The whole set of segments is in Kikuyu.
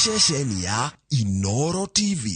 Ceceni ya Inoro TV.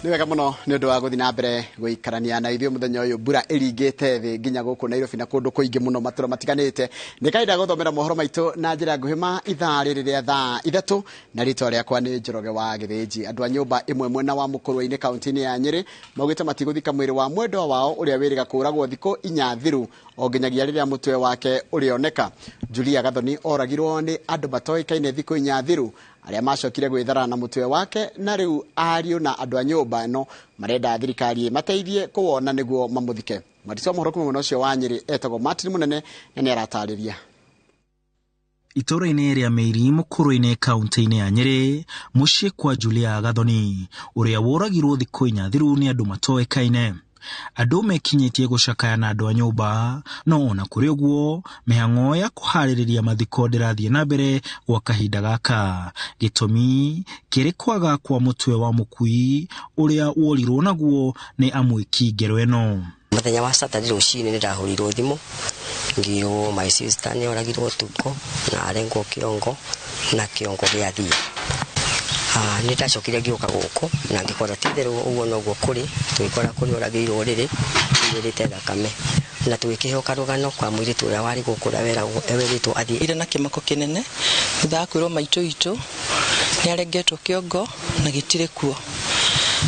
Nĩ wega mũno nĩ ũndũ wa gũthiĩ na mbere gũikarania na ithuĩ mũthenya ũyũ mbura ĩringĩte thĩ nginya gũkũ Nairobi na kũndũ kũingĩ mũno matũra matiganĩte. Nĩ kahinda gũthomera mohoro maitũ na njĩra nguhĩ ma ithaa rĩrĩ rĩa thaa 3 na rĩtwa rĩakwa nĩ Njoroge wa Gĩthĩnji. Andũ a nyũmba ĩmwe mwena wa Mũkũrwe-inĩ kaunti-inĩ ya Nyĩrĩ maugĩte matigũthika mwĩrĩ wa mwendwa wao ũrĩa wĩrĩga kũũragwo thikũ 4 thiru o nginyagia rĩrĩa mũtwe wake ũrĩoneka. Julia Gathoni oragirwo nĩ andũ matoĩkaine thikũ 4 thiru arĩa macokire gwĩthara na mũtwe wake na rĩu ariũ na andũ a nyũmba ĩno marenda thirikari mateithie kũwona nĩguo mamũthike. Mwandĩki wa mohoro kuma mwena ũcio wa Nyĩrĩ etagwo Martin Mũnene na nĩ aratarĩria. Itũũra-inĩ rĩa Mĩiri Mũkũrwe-inĩ kaunti-inĩ ya Nyĩrĩ mũciĩ kwa Julia Gathoni ũrĩa woragirwo thikũ 4 thiru nĩ andũ matoĩkaine. Andũ mekinyĩtie gũcakaya na andũ a nyũmba no ona kũrĩ ũguo mĩhang'o ya kũharĩrĩria mathiko ndĩrathiĩ na mbere gwa kahinda gaka. Gĩtũmi kĩrĩ kwaga kwa mũtwe wa mũkui ũrĩa worirwo naguo nĩ amwĩki ngero ĩno. Mũthenya wa Saturday rũcinĩ nĩndahũrirwo thimũ ngĩrwo my sister nĩoragirwo ũtukũ na arengwo kĩongo na kĩongo gĩathiĩ. Nĩ ndacokire ngĩũka gũkũ na ngĩkora ti itherũ ũguo noguo kũrĩ, tũgĩkora kũrĩa oragĩirwo rĩrĩ kũiyũrĩte thakame na tũgĩkĩheo karũgano kwa mũirĩtu ũrĩa warĩ gũkũ ũrĩa werĩtwo athiĩ. Ire na kĩmako kĩnene thutha wa kwĩrwo maitũ witũ nĩarengetwo kĩongo na gĩtirĩ kuo.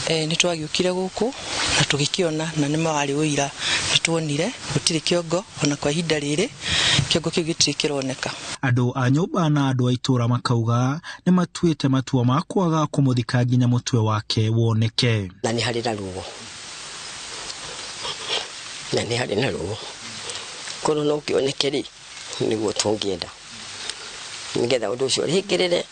Nĩ twagĩũkire gũkũ na tũgĩkĩona na nĩ warĩ ũira, nĩ tuonire gũtirĩ kĩongo ona kwa ihinda rĩrĩ kĩongo kĩu gĩtirĩ kĩroneka. Andũ a nyũmba na andũ a itũũra makauga nĩ matuĩte matua ma kwaga kũmũthika nginya mũtwe wake woneke. Na nĩ harĩ na ruo, na nĩ harĩ na ruo, korwo no kĩoneke rĩ nĩguo tũngĩenda nĩgetha ũndũ ũcio ũrĩkĩrĩre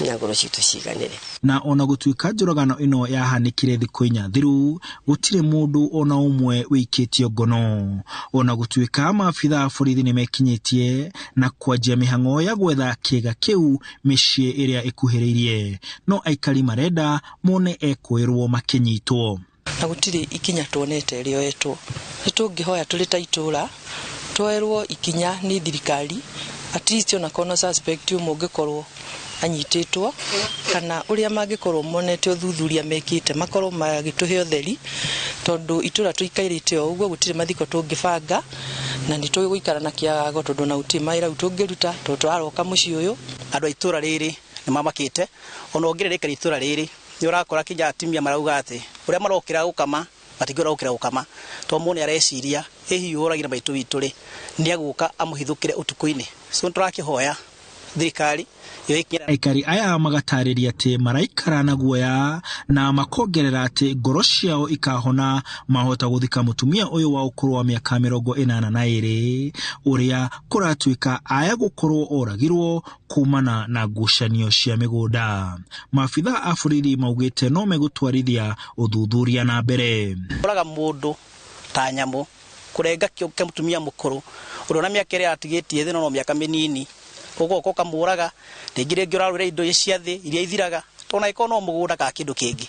na ngoro citũ ciganĩre. Na ona gũtuĩka njũragano ĩno yahanĩkire thikũ 4 thiru gũtirĩ mũndũ ona ũmwe wĩikĩtio ngono. Ona gũtuĩka maabitha a borithi nĩmekinyĩtie na kwanjia mĩhang'o ya gwetha kĩga kĩu mĩciĩ ĩrĩa ĩkuhĩrĩirie, no aikari marenda mone ekũĩrwo makĩnyitwo. Na gũtirĩ ikinya tuonete rĩoetwo. Nĩ tũngĩhoya tũrĩ ta itũũra twoerwo ikinya nĩ thirikari at least ona korwo no suspect ũmwe ũngĩkorwo anyitĩtwo kana ũrĩa mangĩkorwo monete ũthuthuria mekĩte makorwo magĩtũhe ũtheri, tondũ itũũra tũikarĩte o ũguo gũtirĩ mathiko tũngĩbanga na nĩ tũĩ gũikara na kĩagago tondũ na gũtirĩ mawĩra rĩu tũngĩruta tondũ tũraroka mũciĩ ũyũ. Andũ a itũũra rĩrĩ nĩ mamakĩte, ona ũngĩrĩrĩkĩra itũũra rĩrĩ nĩ ũrakora kinya atumia marauga atĩ ũrĩa marokĩra gũkama matingĩhota gũkĩra gũkama tondũ mũndũ nĩareciria ĩ hihi ũragire maitũ witũ rĩ nĩegũka amũhithũkĩre ũtukũ-inĩ. So nĩtũrakĩhoya thirikari. Aikari aya magatarĩria atĩ maraikara na guoya na makongerera atĩ ngoro ciao ikahona mahota gũthika mũtumia ũyũ wa ũkũrũ wa mĩaka 82 ũrĩa kũratuĩka aya gũkorwo oragirwo kumana na ngucanio cia mĩgũnda. Maabitha a borithi maugĩte no megũtwarithia ũthuthuria na mbere. Ũraga mũndũ ta nyamũ kũrenga kĩongo kĩa mũtumia mũkũrũ ũrĩa ona mĩaka ĩrĩa atigĩtie thĩ no mĩaka mĩnini ũgoka ũkamũraga rĩngĩ rĩngĩ ũrarũĩra indo cia thĩ iria ithiraga tondũ angĩkorwo no mũgũnda kana kĩndũ kĩngĩ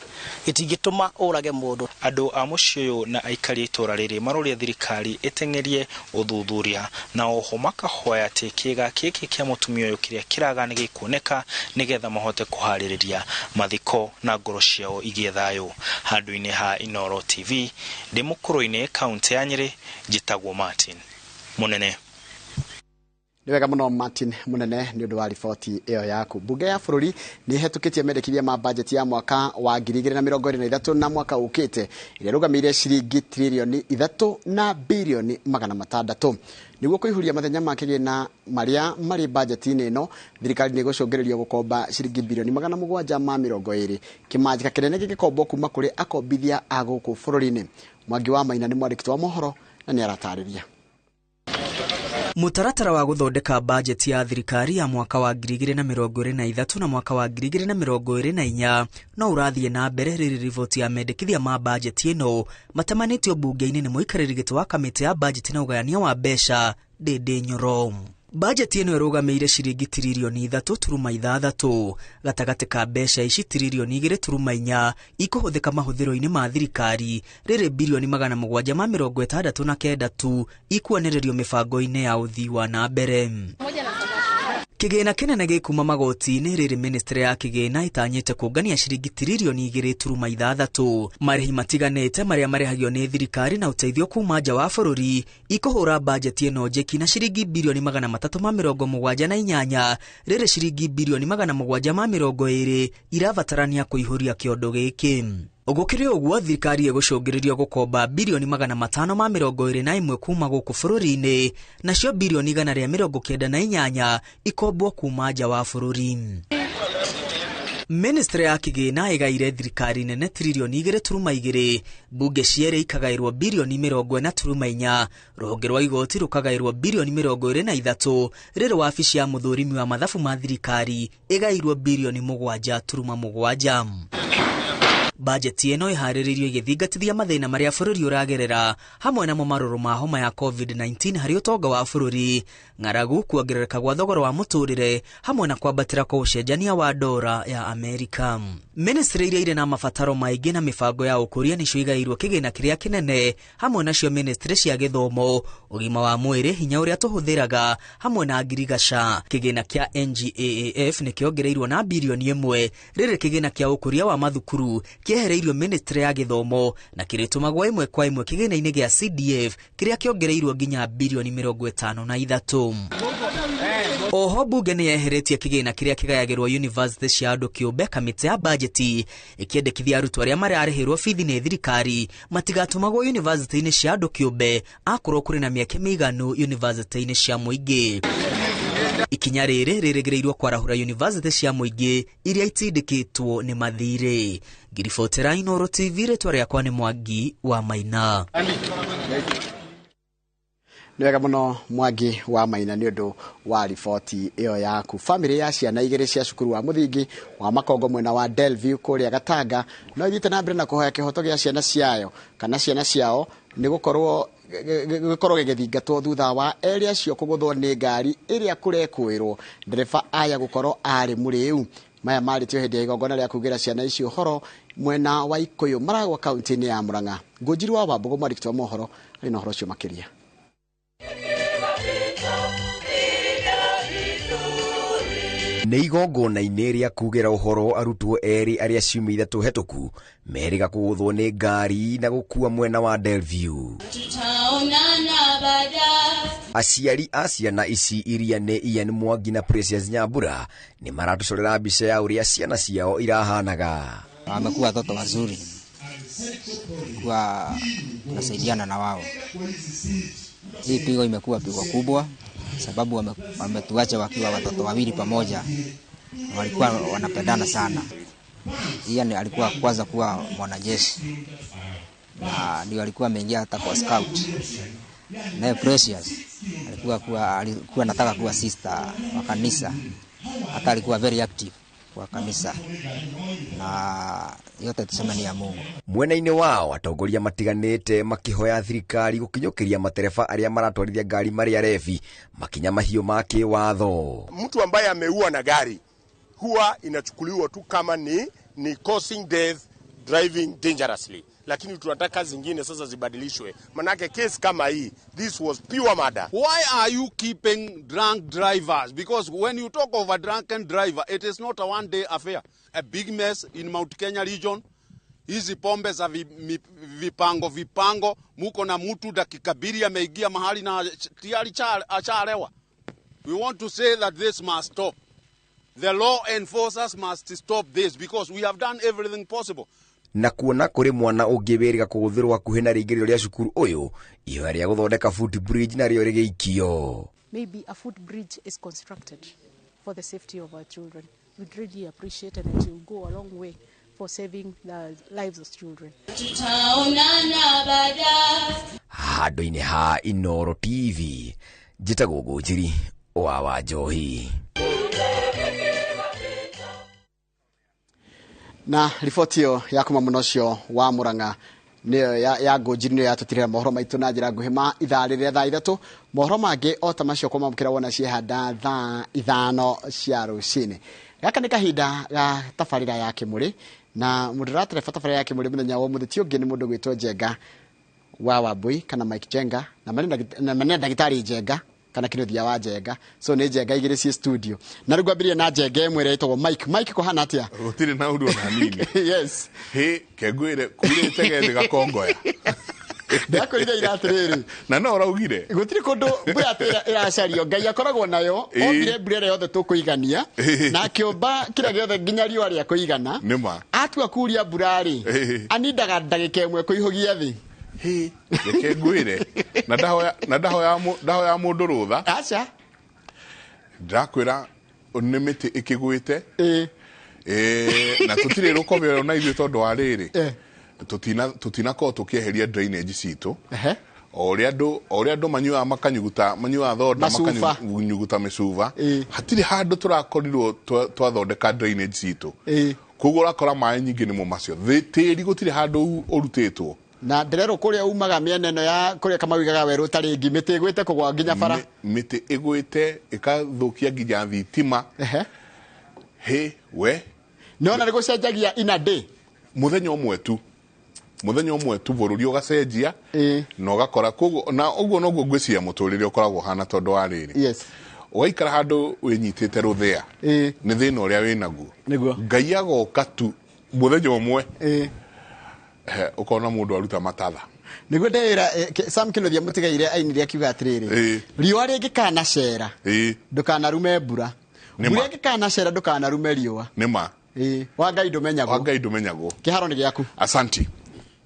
gĩtingĩtũma ũrage mũndũ. Andũ a mũciĩ ũyũ na aikari a itũũra rĩrĩ maroria thirikari ĩteng'erie ũthuthuria na oho makahoya atĩ kĩga gĩkĩ kĩa mũtumia ũyũ kĩrĩa kĩraga nĩ gĩkuoneka nĩgetha mahote kũharĩrĩria mathiko na ngoro ciao igĩe thayũ. Handũ-inĩ ha Inoro TV ndĩ Mũkũrwe-inĩ kaunti ya Nyĩrĩ, njĩtagwo Martin Mũnene. Nĩ wega mũno Martin Mũnene nĩ ũndũ wa riboti ĩyo yaku. Mbunge ya bũrũri nĩ ĩhetũkĩtie mendekithia ma bajeti ya mwaka wa 2023 na mwaka ũkĩte ĩrĩa ĩrũgamĩire ciringi tririoni 3 na birioni 600. Nĩguo kũihũria mathenya ma kĩgĩna marĩa marĩ bajeti-inĩ ĩno, thirikari nĩ ĩgũcũngĩrĩrio gũkomba ciringi birioni 720, kĩmanjĩka kĩnene gĩgĩkombwo kuma kũrĩ akombithia a gũkũ bũrũri-inĩ. Mwangi wa Maina nĩ mwandĩki wa mohoro na nĩ aratarĩria. Mũtaratara wa gũthondeka bajeti ya thirikari ya mwaka wa 2023 na mwaka wa 2024 no ũrathiĩ na mbere rĩrĩ riboti ya mendekithia ma bajeti ĩno matamanĩtio mbunge-inĩ nĩ mũikarĩri gĩtĩ wa kamĩtĩ ya bajeti na ũgayania wa mbeca Ndindi Nyoro. Bajeti ĩno ĩrũgamĩire ciringi tiririoni 3.6 gatagatĩ ka mbeca ici tiririoni 2.4 ikũhũthĩka mahũthĩro-inĩ ma thirikari rĩrĩ birioni 769 tu ikuonererio mĩbango-inĩ ya ũthii wa na mbere. Kĩgĩna kĩnene gĩkuma magoti-inĩ rĩrĩ ministry ya kĩgĩna ĩtanyĩte kũngania ciringi tiririoni 2.6 marĩhi matiganĩte marĩa marĩhagio nĩ thirikari na ũteithio kuma nja wa bũrũri ikũhũra bajeti ĩno njeki na ciringi birioni 378 rĩrĩ ciringi birioni 720 irabatarania kũihũria kĩondo gĩkĩ. Gũkĩrĩ ũguo thirikari ĩgũcũngĩrĩrio gũkomba birioni 521 kuma gũkũ bũrũri-inĩ nacio birioni 198 ikombwo kuma nja wa bũrũri. Ministry ya kĩgĩna ĩgaire thirikari nene tiririoni 2.2 mbunge cierĩ ikagaĩrwo birioni 40.4 rũhonge rwa igoti rũkagaĩrwo birioni 23 rĩrĩ wabici ya mũthũrimi wa mathabu ma thirikari ĩgairwo birioni 7.7. Bajeti ĩno ĩharĩrĩirio ĩgĩthingatithia mathĩna marĩa bũrũri ũragerera hamwe namo marũrũ ma homa ya COVID-19 harĩ ũtonga wa bũrũri, ng'aragu, kuongerereka gwa thogora wa mũtũrĩre hamwe na kwambatĩra kwa ũcenjania wa dora ya Amerika. Ministry iria irĩ na mabataro maingĩ na mĩbango ya ũkũria nĩcio igaĩirwo kĩgĩna kĩrĩa kĩnene hamwe nacio ministry cia gĩthomo, ũgima wa mwĩrĩ, hinya ũrĩa tũhũthĩraga hamwe na ngirigaca. Kĩgĩna kĩa NGAAF nĩkĩongereirwo na birioni 1 rĩrĩ kĩgĩna kĩa ũkũria wa mathukuru kĩehereirio ministry ya gĩthomo na kĩrĩtũmagwo ĩmwe kwa ĩmwe kĩgĩna-inĩ gĩa CDF kĩrĩa kĩongereirwo nginya birioni 53. Oho bunge nĩ yeheretie kĩgĩna kĩrĩa kĩgayagĩrwo university cia andũ kĩũmbe kamĩtĩ ya bajeti ĩkĩendekithia arutwo arĩa mararĩhĩrwo bithi nĩ thirikari matigatũmagwo university-inĩ cia andũ kĩũmbe akorwo kũrĩ na mĩeke mĩiganu university-inĩ cia mũingĩ. Ikinya rĩrĩ rĩrĩgĩrĩirwo kwarahũra university cia mũingĩ iria itindĩkĩtwo nĩ mathirĩ. Ngiribotera Inooro TV, rĩtwa rĩakwa nĩ Mwangi wa Maina. Nĩ wega mũno Mwangi wa Maina nĩ ũndũ wa riboti ĩyo yaku. Famĩlĩ ya ciana igĩrĩ cia cukuru wa mũthingi wa Makongo mwena wa Delview kũrĩa Gatanga no ithiĩte na mbere na kũhoya kĩhoto gĩa ciana ciayo kana ciana ciao nĩ gũkorwo gĩgĩthingatwo thutha wa erĩ acio kũgũthwo nĩ ngari ĩrĩa kũrekũĩrwo ndereba aya gũkorwo arĩ mũrĩu. Maya marĩtio hĩndĩ ya igongona rĩa kugĩra ciana icio ũhoro mwena wa Ikuyu Maragwa kaunti-inĩ ya Murang'a. Ngũnjiri wa Wambũgũ mwandĩki wa mohoro arĩ na ũhoro ũcio makĩria. Nĩ igongona-inĩ rĩa kugĩra ũhoro arutwo erĩ arĩa ciumia ithatũ hetũku merĩga kũgũthwo nĩ ngari na gũkua mwena wa Delview. Aciari a ciana ici iria nĩ Ian Mwangi na Precious Nyambura nĩ maratũcorera mbica ya ũrĩa ciana ciao irahanaga. Wamekuwa watoto wazuri, kwa tunasaidiana na wao. Hii pigo imekuwa pigo kubwa sababu wametuacha wakiwa watoto wawili pamoja. Walikuwa wanapendana sana. Ian alikuwa kwanza kuwa mwanajeshi na ndio alikuwa ameingia hata kwa scout. Naye Precious alikuwa anataka kuwa sister wa kanisa. Hata alikuwa very active kwa kanisa. Na yote tuseme ni ya Mungu. Mwena-inĩ wao atongoria matiganĩte makĩhoya thirikari gũkinyũkĩria matereba arĩa maratwarithia ngari marĩ arebi makinya mahiũ ma kĩwatho. Mtu ambaye ameua na gari huwa inachukuliwa tu kama ni causing death driving dangerously, lakini tunataka zingine sasa zibadilishwe, manake case kama hii, this was pure murder. Why are you keeping drunk drivers? Because when you talk of a drunken driver, it is not a one day affair. A big mess in Mount Kenya region. Hizi pombe za vipango muko na mtu dakika mbili ameingia mahali na tayari achalewa. We want to say that this must stop. The law enforcers must stop this because we have done everything possible. Na kuona kũrĩ mwana ũngĩ wĩrĩga kũgũthĩrwo hakuhĩ na rĩingĩrĩro rĩa cukuru ũyũ ihoya rĩa gũthondeka footbridge narĩo rĩgĩikio. Maybe a footbridge is constructed for the safety of our children. We'd really appreciate and it will go a long way for saving the lives of children. Handũ-inĩ ha Inooro TV, Njĩtagwo Ngũnjiri wa Wanjohi. Na riboti ĩyo ya kuma mũno ũcio wa Murang'a nĩyo ya Ngũnjiri nĩyo yatũtirĩra mohoro maitũ na njĩra nguhĩ ma ithaa rĩrĩa thaa 3. Mohoro mangĩ o ta macio kwamamũkĩra wona ciehanda thaa 5 cia rũcinĩ. Gaka nĩ kahinda ga tabarĩra ya Kĩmũrĩ, na mũndũ ũratereba tabarĩra ya Kĩmũrĩ mũthenya wa ũmũthĩ ti ũngĩ nĩ mũndũ gwĩtwo Njenga wa Wambui kana Mike Njenga, na marĩ na ndagĩtarĩ Njenga kana Kĩnuthia wa Njenga. So nĩ Njenga igĩrĩ ciĩ studio, na rĩu ngwambĩrĩria na Njenga ĩmwe ĩrĩa ĩtagwo Mike. Mike, kũhana atĩa? Gũtirĩ na ũndũ ona hanini. Yes. Hĩ, kengwĩre kurĩte gethĩ gakongoya. Ndakwĩrire ira atĩrĩrĩ. Na no ũraugire. Gũtirĩ kũndũ mbura atĩ ĩracario, Ngai akoragwo nayo, ombire mbura ĩrĩa yothe tũkũigania, na akĩũmba kĩrĩa gĩothe nginya riũa rĩa kũigana. Nĩma. Atua kuria mbura rĩ, anindaga ndagĩka ĩmwe kũihũgia thĩ. Hĩ, reke ngwĩre. Na ndahoya mũndũ rũtha. Aca. Ndakwĩra nĩ mĩtĩ ĩkĩgwĩte. Na tũtirĩ rũkobe na ithuĩ tondũ wa rĩrĩ. Tũtinakorwo tũkĩeheria drainage citũ. O ũrĩa andũ manyuaga makanyuguta, manyuaga thonda, makanyuguta mĩcuba. Hatirĩ handũ tũrakorirwo twathondeka drainage citũ. Koguo ũrakora maĩ nyingĩ nĩmo macio. Tĩri gũtirĩ handũ ũrutĩtwo. Na ndĩrerwo kũrĩa umaga mĩena ĩno ya kũrĩa Kamau igaga werũ ũtarĩ ngi, mĩtĩ ĩgwĩte kũgwa nginya bara. Mĩtĩ ĩgwĩte ĩkathũkia nginya thitima. Hĩ, we. Nĩwona nĩ gũcenjagia ina day. Mũthenya ũmwe tu. Mũthenya ũmwe tu bũrũri ũgacenjia na ũgakora koguo, na ũguo noguo ngwĩciria mũtũrĩre ũkoragwo ũhana tondũ wa rĩrĩ. Yes. Ũgaikara handũ wĩnyitĩte rũthĩa. Nĩ thĩna ũrĩa wĩnaguo. Nĩguo. Ngai agoka tu mũthenya ũmwe. Ũkona mũndũ aruta matatha. Nĩguo ndĩra Sam Kĩnuthia mũtigaire ainire akiuga atĩrĩrĩ, riũa rĩngĩkanacera ndũkanarume mbura, mbura ĩngĩkanacera ndũkanarume riũa. Nĩma. Wa Ngai ndũmenyagwo. Wa Ngai ndũmenyagwo. Kĩharo nĩ gĩaku. Asanti.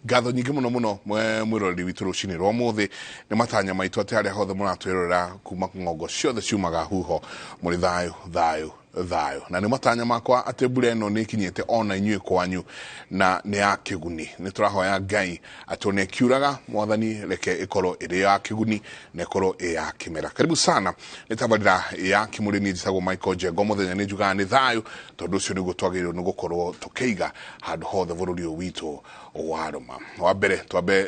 Ngatho nyingĩ mũno mũno mwĩroreri witũ rũcinĩ rwa ũmũthĩ. Nĩ matanya maitũ atĩ harĩa hothe mũratwĩrorera kuma ng'ongo ciothe ciumaga huho mũrĩ thayũ thayũ thayũ. Na nĩ matanya makwa atĩ mbura ĩno nĩ ĩkinyĩte ona inyuĩ kwanyu na nĩ ya kĩguni. Nĩ tũrahoya Ngai atĩ ona ĩkiuraga mwathani reke ĩkorwo ĩrĩ ya kĩguni na ĩkorwo ĩ ya kĩmera. Karibu sana nĩ tabarĩra ya Kĩmũrĩ. Niĩ njĩtagwo Michael Njenga. Mũthenya nĩ njugaga nĩ thayũ tondũ ũcio nĩguo twagĩrĩirwo nĩ gũkorwo tũkĩiga handũ hothe bũrũri ũyũ witũ warũma. Wa mbere twambe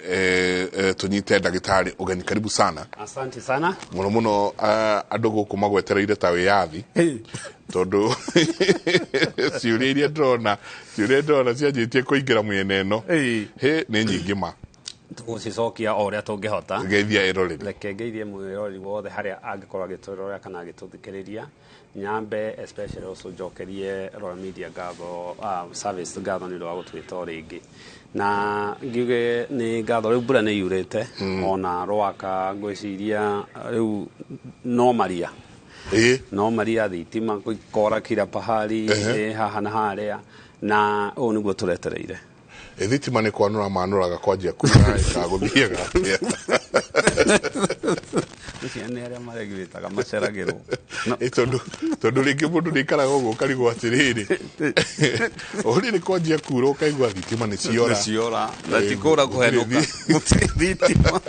tũnyite ndagĩtarĩ ũgeni. Karibu sana. Asante sana. Mũno mũno andũ gũkũ magwetereire ta wĩyathi tondũ ciũria iria ndĩrona cianjĩtie kũingĩra mwena ĩno hĩ nĩ nyingĩ ma. Tũgũcicokia o ũrĩa tũngĩhota. Ngeithia eroreri. Reke ngeithie mwĩroreri wothe harĩa angĩkorwo agĩtũrora kana agĩtũthikĩrĩria. Nyambe especially also njokerie Royal Media ngatho, service ngatho nĩ ũndũ wa gũtwĩta o rĩngĩ. Na ngiuge nĩ ngatho rĩu mbura nĩ yurĩte ona Rwaka ngwĩciria rĩu no maria. No maria thitima kora kila pahali haha na harĩa, na ũũ nĩguo tũretereire. Thitima nĩ kwanũra manũraga kwanjia kuura ĩkagũthiaga atĩa. Icio nĩ arĩa maregurĩtaga maceragĩrwo. Tondũ rĩngĩ mũndũ nĩaikaraga ũguo ũkarigwo atĩrĩrĩ, ũrĩ kwanjia kuura ũkaigua thitima nĩ ciora. Nĩ ciora. Na ti kũra kũhenũka. Gũtirĩ thitima.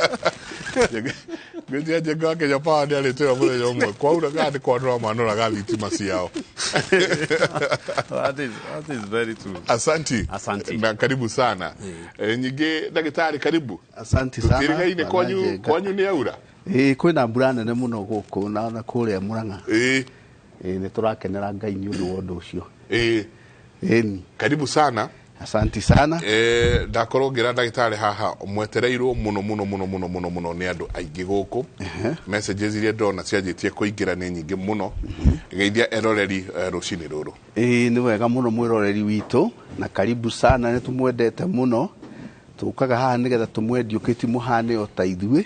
Ngwĩciria Njenga wa Kenya Power nĩ arĩtwĩra mũthenya ũmwe kwaura kana nĩ kwanũra manũraga thitima ciao. That is very true. Asanti. Asanti. Na karibu sana. Nyingĩ ndagĩtarĩ karibu. Asanti sana. Tũtirĩgaine kwanyu nĩ aura. Kwĩna mbura nene mũno gũkũ na kũrĩa Murang'a. Nĩ tũrakenera Ngai nĩ ũndũ wa ũndũ ũcio. Karibu sana. Asanti sana. Ndakorwo ngĩra ndagĩtarĩ haha mwetereirwo mũno mũno mũno mũno mũno mũno nĩ andũ aingĩ gũkũ. Messages iria ndona cianjĩtie kũingĩra nĩ nyingĩ mũno. Geithia eroreri rũcinĩ rũrũ. Nĩ wega mũno mwĩroreri witũ na karibu sana, nĩ tũmwendete mũno. Tũkaga haha nĩgetha tũmwendiũkĩti mũhane o ta ithuĩ,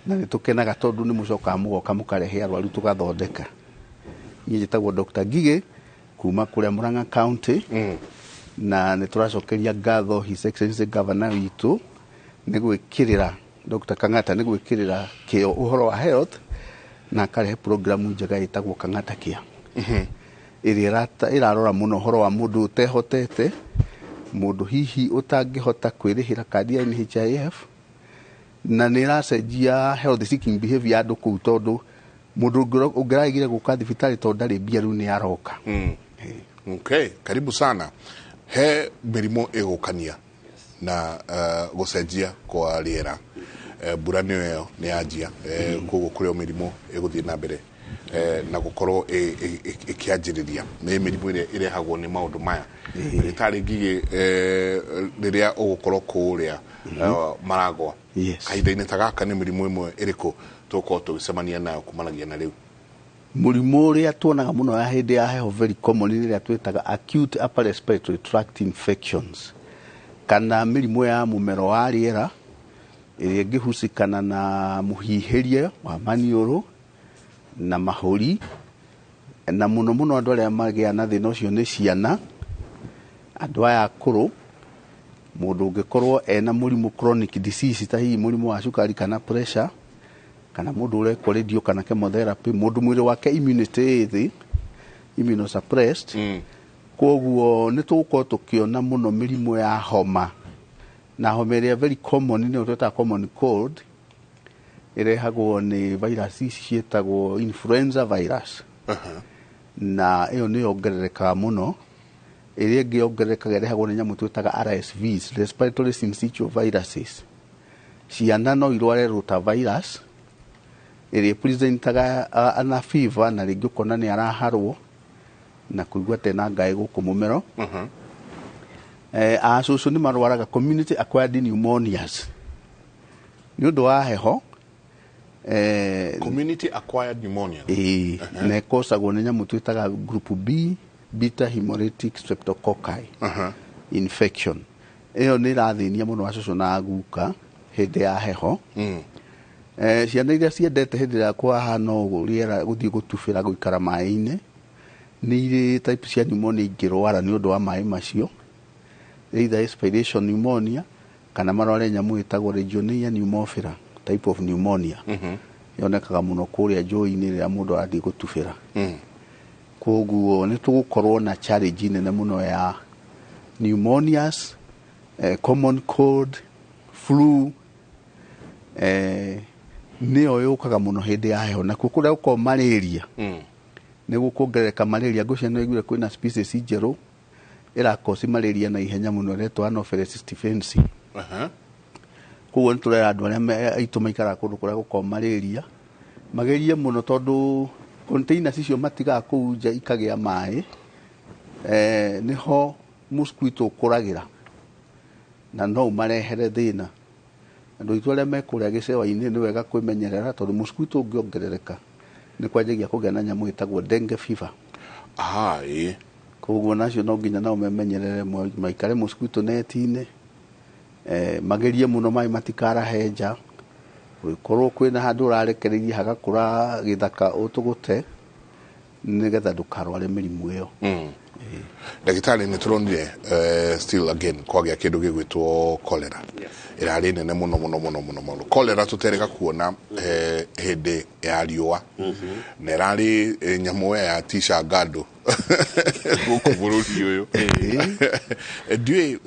na nĩ tũkenaga tondũ nĩ mũcokaga mũgoka mũkarehe arwaru tũgathondeka. Niĩ njĩtagwo Dr. Ngigĩ kuma kũrĩa Murang'a County. Na nĩ tũracokeria ngatho His Excellency Governor witũ nĩ gwĩkĩrĩra Dr. Kang'ata nĩ gwĩkĩrĩra kĩo ũhoro wa health na akarehe programu njega ĩtagwo Kang'ata Care. Ĩrĩa ĩrarora mũno ũhoro wa mũndũ ũtehotete, mũndũ hihi ũtangĩhota kwĩrĩhĩra kandi ya NHIF, na nĩ ĩracenjia health seeking behavior ya andũ kũu tondũ Mũndũ ũngĩraregire gũka thibitarĩ tondũ ndarĩ mbia rĩu nĩ aroka. Okay, karibu sana. He mĩrimũ ĩgũkania na gũcenjia kwa rĩera. Mbura nĩyo ĩyo nĩ yanjia, koguo kũrĩ o mĩrimũ ĩgũthiĩ na mbere na gũkorwo ĩkĩanjĩrĩria. Nĩ mĩrimũ ĩrĩa ĩrehagwo nĩ maũndũ maya. Ndagĩtarĩ Ngigĩ, rĩrĩa ũgũkorwo kũrĩa Maragwa, kahinda-inĩ ta gaka, nĩ mĩrimũ ĩmwe ĩrĩkũ tũgũkorwo tũgĩcemania nayo kumanagia na rĩu? Mũrimũ ũrĩa tuonaga mũno ya hĩndĩ ya heho, very common, nĩ ĩrĩa twĩtaga acute upper respiratory tract infections, kana mĩrimũ ya mũmero wa rĩera ĩrĩa ĩngĩhucikana na mũhihĩrie wa maniũrũ na mahũri. Na mũno mũno andũ arĩa magĩa na thĩna ũcio nĩ ciana, andũ aya akũrũ, mũndũ ũngĩkorwo ena mũrimũ, chronic disease, ta hihi mũrimũ wa cukari kana pressure, kana mũndũ ũrekwo radio kana chemotherapy, mũndũ mwĩrĩ wake immunity ĩ thĩ, immunosuppressed. Koguo nĩ tũgũkorwo tũkĩona mũno mĩrimũ ya homa, na homa ĩrĩa very common nĩyo twĩtaga common cold, ĩrehagwo nĩ virus ici ciĩtagwo influenza virus, na ĩyo nĩ yongererekaga mũno. Ĩrĩa ĩngĩ yongererekaga ĩrehagwo nĩ nyamũ twĩtaga RSVs, respiratory syncytial viruses. Ciana no irware rotavirus ĩrĩa presentaga na fever, na rĩngĩ ũkona nĩ araharwo na kũigua tena ngaĩ gũkũ mũmero. Acũcũ nĩ marwaraga community acquired pneumonias nĩ ũndũ wa heho. Community acquired pneumonia? Ĩĩ, na ĩkocagwo nĩ nyamũ twĩtaga group B beta hemolytic streptococci infection. Ĩyo nĩ ĩrathĩnia mũno acũcũ na aguka hĩndĩ ya heho. Ciana iria ciendete hĩndĩ ĩrĩa kwahana ũguo rĩera gũthiĩ gũtubĩra, gũikara maĩ-inĩ, nĩ irĩ type cia pneumonia ingĩrwara nĩ ũndũ wa maĩ macio, either aspiration pneumonia kana marware nyamũ ĩtagwo Legionnaire pneumophila type of pneumonia. Yonekaga mũno kũrĩa njũĩ-inĩ rĩrĩa mũndũ arathiĩ gũtubĩra. Koguo nĩ tũgũkorwo na challenge nene mũno ya pneumonias, common cold, flu, nĩyo yũkaga mũno hĩndĩ ya heho. Nakuo kũrĩa gũkorwo malaria, nĩ gũkuongerereka malaria. Ngwĩciria nĩ waiguire kwĩna species njerũ ĩrakosi malaria na ihenya mũno, ĩretwo Anopheles stephensi. Koguo nĩ tũrera andũ arĩa aitũ maikaraga kũndũ kũrĩa gũkorwo malaria magerie mũno, tondũ containers icio matigaga kũu nja ikagĩa maĩ, nĩho mosquito ũkũragĩra na no ũmarehere thĩna. Andũ aitũ arĩa me kũrĩa gĩcewa-inĩ, nĩ wega kwĩmenyerera, tondũ mosquito ũngĩongerereka nĩ kwanjagia kũgĩa na nyamũ ĩtagwo dengue fever. Aha, ĩĩ. Koguo nacio no nginya nao memenyerere, maikare mosquito net-inĩ, magerie mũno maĩ matikarahe nja. Gũgĩkorwo kwĩna handũ ũrarekereria hagakũra gĩthaka, ũtũgũte nĩgetha ndũkarware mĩrimũ ĩyo. Ndagĩtarĩ, nĩ tũronire still again kwagĩa kĩndũ gĩgwĩtwo cholera, ĩrarĩ nene mũno mũno mũno mũno mũno. Cholera tũterĩga kuona hĩndĩ ya riũa, na ĩrarĩ nyamũ yaticanga andũ gũkũ bũrũri ũyũ. Ndiũĩ,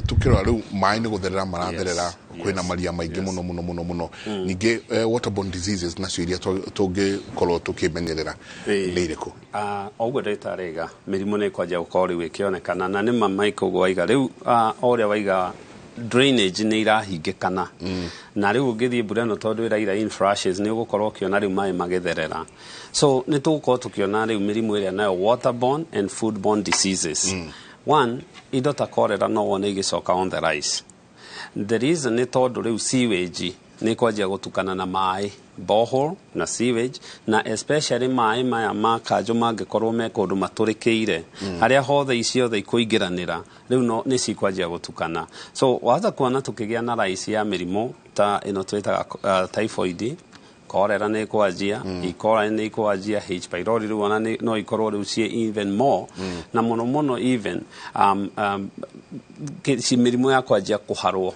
tukĩrora rĩu maĩ nĩ gũtherera maratherera, kwĩna maria maingĩ mũno mũno mũno mũno. Ningĩ waterborne diseases nacio iria tũngĩkorwo tũkĩmenyerera nĩ irĩkũ? O ũguo ndagĩtarĩ aiga, mĩrimũ nĩ ĩkwanjia gũkorwo rĩu ĩkĩonekana, na nĩ ma Mike ũguo waiga rĩu, o ũrĩa waiga, drainage nĩ irahingĩkana, na rĩu ũngĩthiĩ mbura ĩno tondũ ĩraira in flashes, nĩ ũgũkorwo ũkĩona rĩu maĩ magĩtherera. So nĩ tũgũkorwo tũkĩona rĩu mĩrimũ ĩrĩa nayo waterborne and foodborne diseases. One, indo ta cholera no wone igĩcoka on the rise. The reason nĩ tondũ rĩu sewage nĩ kwanjia gũtukana na maĩ, borehole na sewage, na especially maĩ maya ma kanjũ mangĩkorwo me kũndũ matũrĩkĩire, harĩa hothe ciothe ikũingĩranĩra rĩu no nĩ cikwanjia gũtukana. So waza kuona tũkĩgĩa na rise ya mĩrimũ ta ĩno twĩtaga typhoid, cholera nĩ kwanjia, E. coli nĩ kwanjia, H pylori rĩu ona no ikorwo rĩu ciĩ even more, na mũno mũno even mĩrimũ ya kwanjia kũharwo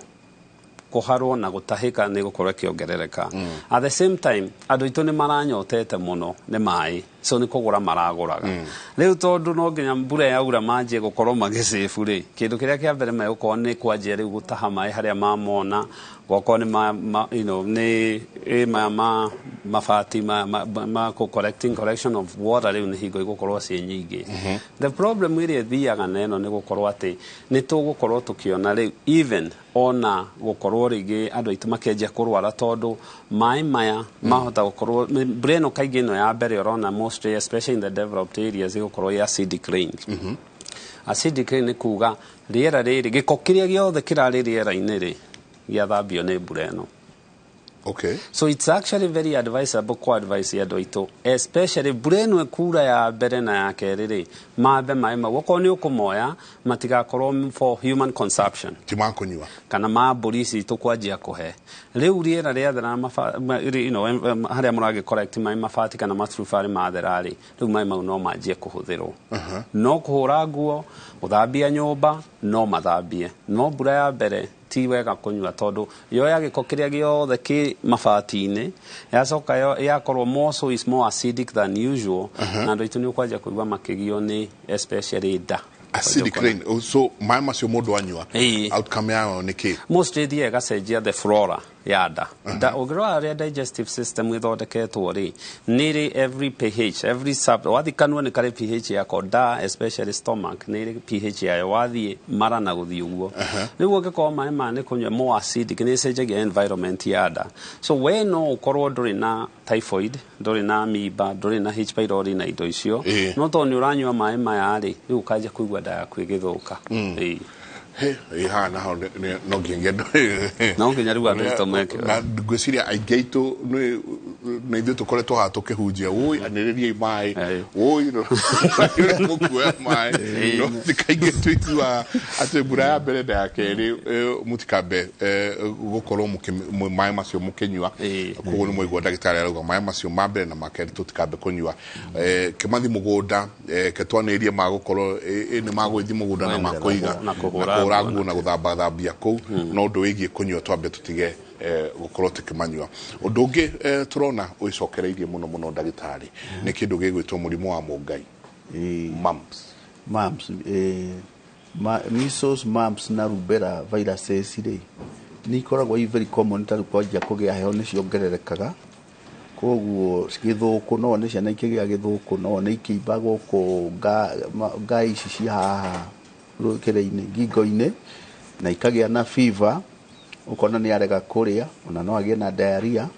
kũharwo na gũtahĩka nĩ gũkorwo ĩkĩongerereka. At the same time, andũ aitũ nĩ maranyotete mũno nĩ maĩ. So nĩ kũgũra maragũraga. Rĩu tondũ no nginya mbura yaura manjie gũkorwo magĩcĩbu rĩ, kĩndũ kĩrĩa kĩa mbere megũkorwo nĩ kwanjia rĩu gũtaha maĩ harĩa mamona, gwakorwo nĩ ma, ma, you know, nĩ ĩ maya ma mabati ma collecting, collection of water, rĩu nĩ hingo igũkorwo ciĩ nyingĩ. The problem ĩrĩa ĩthiaga na ĩno nĩ gũkorwo atĩ nĩ tũgũkorwo tũkĩona rĩu even ona gũkorwo rĩngĩ andũ aitũ makĩanjia kũrwara, tondũ maĩ maya mahota gũkorwo mbura ĩno kaingĩ ĩno ya mbere ũrona mostly, especially in the developed areas, ĩgũkorwo ĩ acidic rain. Acidic rain nĩ kuga rĩera rĩrĩ, gĩko kĩrĩa gĩothe kĩrarĩ rĩera-inĩ rĩ, gĩathambio nĩ mbura ĩno. So it's actually very advisable ku advise andũ aitũ, especially mbura ĩno ĩkura ya mbere na ya kerĩ rĩ, mambe maĩ mau okorwo nĩ ũkũmoya matigakorwo for human consumption. Ti ma kũnyua. Kana ma mbũri ici tũkwanjia kũhe. Rĩu rĩera rĩathera harĩa mũragĩ collect maĩ mabati kana maturubarĩ mathera rĩ, rĩu maĩ mau no manjie kũhũthĩrwo. No kũhũra nguo, gũthambia nyũmba, no mathambie, no mbura ya mbere ti wega kũnyua, tondũ yoya gĩko kĩrĩa gĩothe kĩ mabati-inĩ, yacoka yakorwo more, so is more acidic than usual. Na andũ aitũ nĩ ũkwanjia kũigua makĩgio nĩ especially nda. Acidic rain. Oh, so maĩ macio mũndũ anyua, outcome yayo nĩ kĩ? Mostly ĩthiaga ĩgacenjia the flora ya nda. Nda ũngĩrora ũrĩa digestive system ĩthondeketwo rĩ, nĩ ĩrĩ every pH, every sub, wathiĩ kanua nĩ karĩ pH yako, nda especially stomach nĩ ĩrĩ pH yayo, wathiĩ mara na gũthiĩ ũguo. Rĩu ũngĩkorwo maĩ maya nĩ kũnyua more acidic, nĩ ĩcenjagia environment ya nda. So we no ũkorwo ndũrĩ na typhoid, ndũrĩ na amoeba, ndũrĩ na H pylori na indo icio, no tondũ nĩ ũranyua maĩ maya rĩ, rĩu ũkanjia kũigua nda yaku ĩgĩthũka. He, ĩ haha naho no nginya No nginya rĩu andũ aitũ meke. Na ngwĩciria aingĩ aitũ na ithuĩ tũkoretwo haha tũkĩhunjia, wũi anĩrĩriai maĩ, wũi ũrĩa mũkuoya maĩ, no ti kaingĩ tũiguaga atĩ mbura ya mbere na ya kerĩ mũtikambe gũkorwo maĩ macio mũkĩnyua. Koguo nĩ mwaigua ndagĩtarĩ arauga maĩ macio ma mbere na ma kerĩ tũtikambe kũnyua. Kĩmathi mũgũnda, ke twanĩrĩrie magũkorwo nĩ magũgĩthiĩ mũgũnda na makũiga na kũhũra na kũhũra nguo na gũthambathambia kũu, no ũndũ wĩgiĩ kũnyua twambe tũtige gũkorwo tũkĩmanyua. Ũndũ ũngĩ tũrona ũgĩcokereirie mũno mũno, ndagĩtarĩ, nĩ kĩndũ gĩgwĩtwo mũrimũ wa mũngai, mumps. Mumps, measles, mumps na rubella viruses rĩ, nĩ ikoragwo i very common. Ta rĩu kwanjia kũgĩa heho nĩ ciongererekaga, koguo gĩthũkũ, no wone ciana ikĩgĩa gĩthũkũ, no wone ikĩimba gũkũ nga ici cia haha rũkĩrĩ-inĩ, ngingo-inĩ, na ikagĩa na fever, ũkona nĩ arega kũrĩa, ona no agĩe na diarrhea.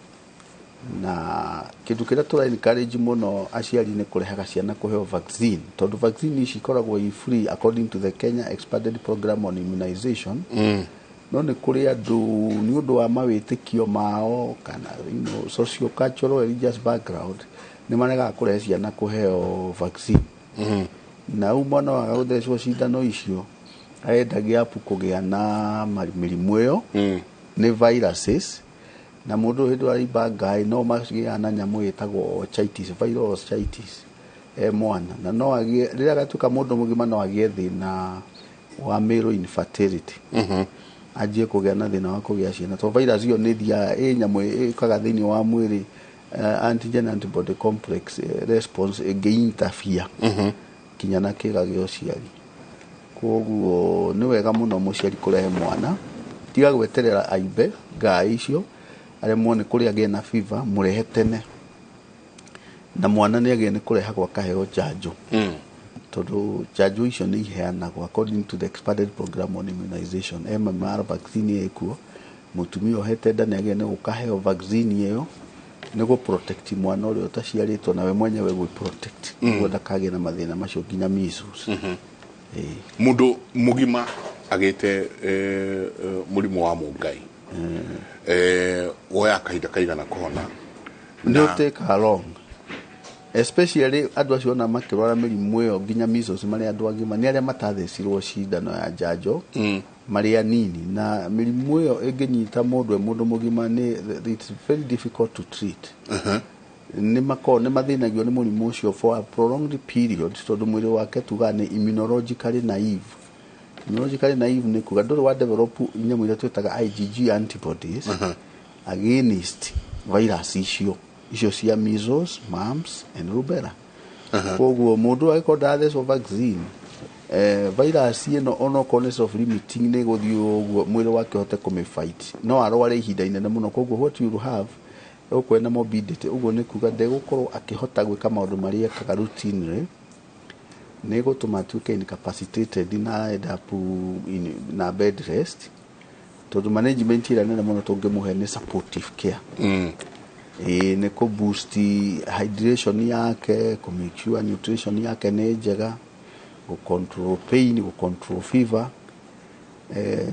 Na kĩndũ kĩrĩa tũra encourage mũno aciari nĩ kũrehaga ciana kũheo vaccine, tondũ vaccine ici ikoragwo i free according to the Kenya Expanded Program on Immunization. No nĩ kũrĩ andũ nĩ ũndũ wa mawĩtĩkio mao kana socio cultural religious background nĩ maregaga kũrehe ciana kũheo vaccine. Na rĩu mwana waga gũthecwo cindano icio aendagia apu kũgĩa na mĩrimũ ĩyo. Nĩ viruses, na mũndũ hĩndĩ arimba ngai no magĩaga na nyamũ ĩtagwo orchitis, viral orchitis e mwana, na no agĩe rĩrĩa agatuĩka mũndũ mũgima, no agĩe thĩna wa male infertility, anjie kũgĩa na thĩna wa kũgĩa ciana, tondũ virus ĩyo nĩ ĩthiaga ĩ nyamũ ĩkaga thĩinĩ wa mwĩrĩ, antigen antibody complex response ĩngĩ interfere kinya na kĩga gĩa ũciari. Koguo nĩ wega mũno mũciari kũrehe mwana, tiga gweterera aimbe ngai icio aremwo nĩ kũrĩa, agĩe na fever, mũrehe tene. Na mwana nĩ agĩe nĩ kũrehagwo akaheo njanjo, tondũ njanjo icio nĩ iheanagwo according to the Expanded Program on Immunization. MMR vaccine ĩkuo, mũtumia ũhete nda nĩ agĩe nĩ gũkaheo vaccine ĩyo nĩ gũ protect mwana ũrĩa ũtaciarĩtwo, nawe mwenyewe gwĩ protect nĩguo ndakagĩe na mathĩna macio nginya measles. Mũndũ mũgima agĩte mũrimũ wa mũngai, woyaga kahinda kaigana kũhona? Nĩ ũtĩkaga long, especially andũ acio ona makĩrwara mĩrimũ ĩyo nginya measles marĩ andũ agima nĩ arĩa matathecirwo cindano ya njanjo marĩ anini. Na mĩrimũ ĩyo ĩngĩnyita mũndũ e mũndũ mũgima nĩ it's very difficult to treat. Nĩ makoragwo nĩ mathĩnagio nĩ mũrimũ ũcio for a prolonged period, tondũ mwĩrĩ wake tugaga nĩ immunologically naive. Immunologically naive nĩ kuga ndũrĩ wa develop nyamũ iria twĩtaga IgG antibodies against virus icio cia measles, mumps and rubella. Koguo mũndũ angĩkorwo ndarathecwo vaccine, virus ĩno onokorwo nĩ self limiting, nĩ gũthiĩ ũguo mwĩrĩ wake ũhote kũmĩfight, no arware ihinda inene mũno. Koguo what you will have, ũgũkorwo na morbidity, ũguo nĩ kuga ndegũkorwo akĩhota gwĩka maũndũ marĩa ekaga routinely, nĩ gũtũma atuĩke incapacitated na end up na bed rest, tondũ management ĩrĩa nene mũno tũngĩmũhe nĩ supportive care. Ĩĩ, nĩ kũ boost hydration yake, kũ make sure nutrition yake nĩ njega, gũ control pain, gũ control fever.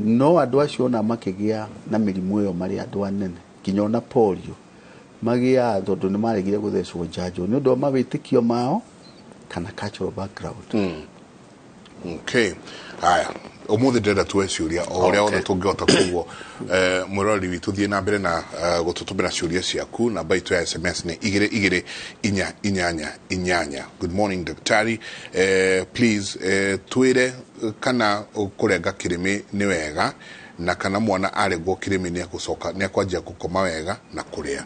No andũ acio ona makĩgĩa na mĩrimũ ĩyo marĩ andũ anene, nginya ona polio magĩaga tondũ nĩ maregire gũthecwo njanjo nĩ ũndũ wa mawĩtĩkio mao kana cultural background. Okay, haya, ũmũthĩ ndĩrenda tuoe ciũria o ũrĩa wothe tũngĩhota. Koguo mwĩroreri witũ, thiĩ na mbere na gũtũtũmĩra ciũria ciaku. Namba itũ ya SMS nĩ 22488. Good morning daktari, please twĩre kana kũrenga kĩrĩmĩ nĩ wega, na kana mwana aregwo kĩrĩmĩ nĩ egũcoka nĩ akwanjia gũkoma wega na kũrĩa.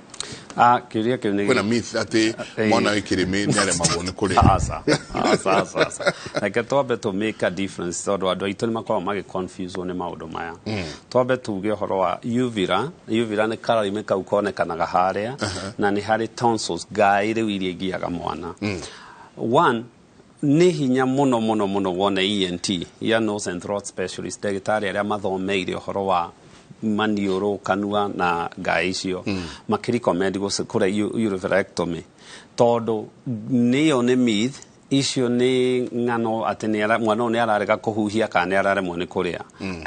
Ah, kĩũria kĩu nĩ Kwĩna myth atĩ mwana wĩ kĩrĩmĩ nĩ aremagwo nĩ kũrĩa. Aca, aca, aca, aca. Reke twambe tũ make a difference, tondũ andũ aitũ nĩ makoragwo magĩ confuse nĩ maũndũ maya. Twambe tuge ũhoro wa uvula. Uvula nĩ kararĩmĩ kau konekanaga harĩa, na nĩ harĩ tonsils, ngai rĩu iria igiaga mwana. One, nĩ hinya mũno mũno mũno wone ENT, ear nose and throat specialist, ndagĩtarĩ arĩa mathomeire ũhoro wa maniũrũ, kanua na ngai icio, makĩrecommend kũrĩa uvulectomy, tondũ nĩyo nĩ myth icio, nĩ ng'ano atĩ mwana ũyũ nĩ ararega kũhuhia kana nĩ araremwo nĩ kũrĩa.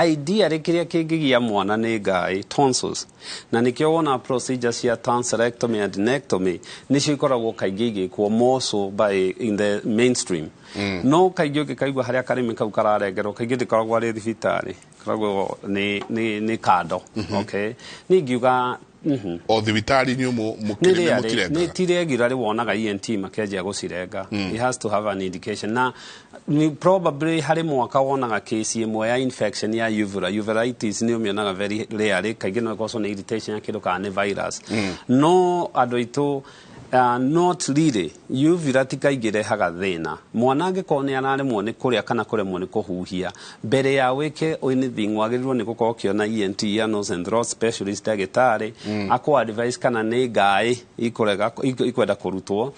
Ideally kĩrĩa kĩngĩgia mwana nĩ ngai, tonsils, na nĩkĩo wona procedure cia tonsillectomy and adenoidectomy nĩcio ikoragwo kaingĩ igĩkwo more so by in the mainstream. No kaingĩ ũngĩkaigua harĩa karĩmĩ kau kararengerwo, kaingĩ ndĩkoragwo arĩ thibitarĩ, koragwo nĩ kando. Okay, niĩ ingiuga O thibitarĩ-inĩ nĩ mũkĩrĩmĩ rĩarĩ mũtirengaga? Nĩ ti regularly wonaga ENT makĩanjia gũcirenga. It has to have an indication, na ni probably harĩ mwaka wonaga case ĩmwe ya infection ya uvula. Uvulitis nĩ ũmĩonaga very rarely, kaingĩ no ĩkorwo nĩ irritation ya kĩndũ kana nĩ virus. No andũ aitũ, not really, uvula ti kaingĩ rehaga thĩna. Mwana angĩkorwo nĩ araremwo nĩ kũrĩa kana kũremwo nĩ kũhuhia, mbere ya wĩke anything wagĩrĩirwo nĩ gũkorwo ũkĩona ENT, ear nose and throat specialist, ndagĩtarĩ akũ advice kana nĩ ngaĩ ikũrega ikwenda kũrutwo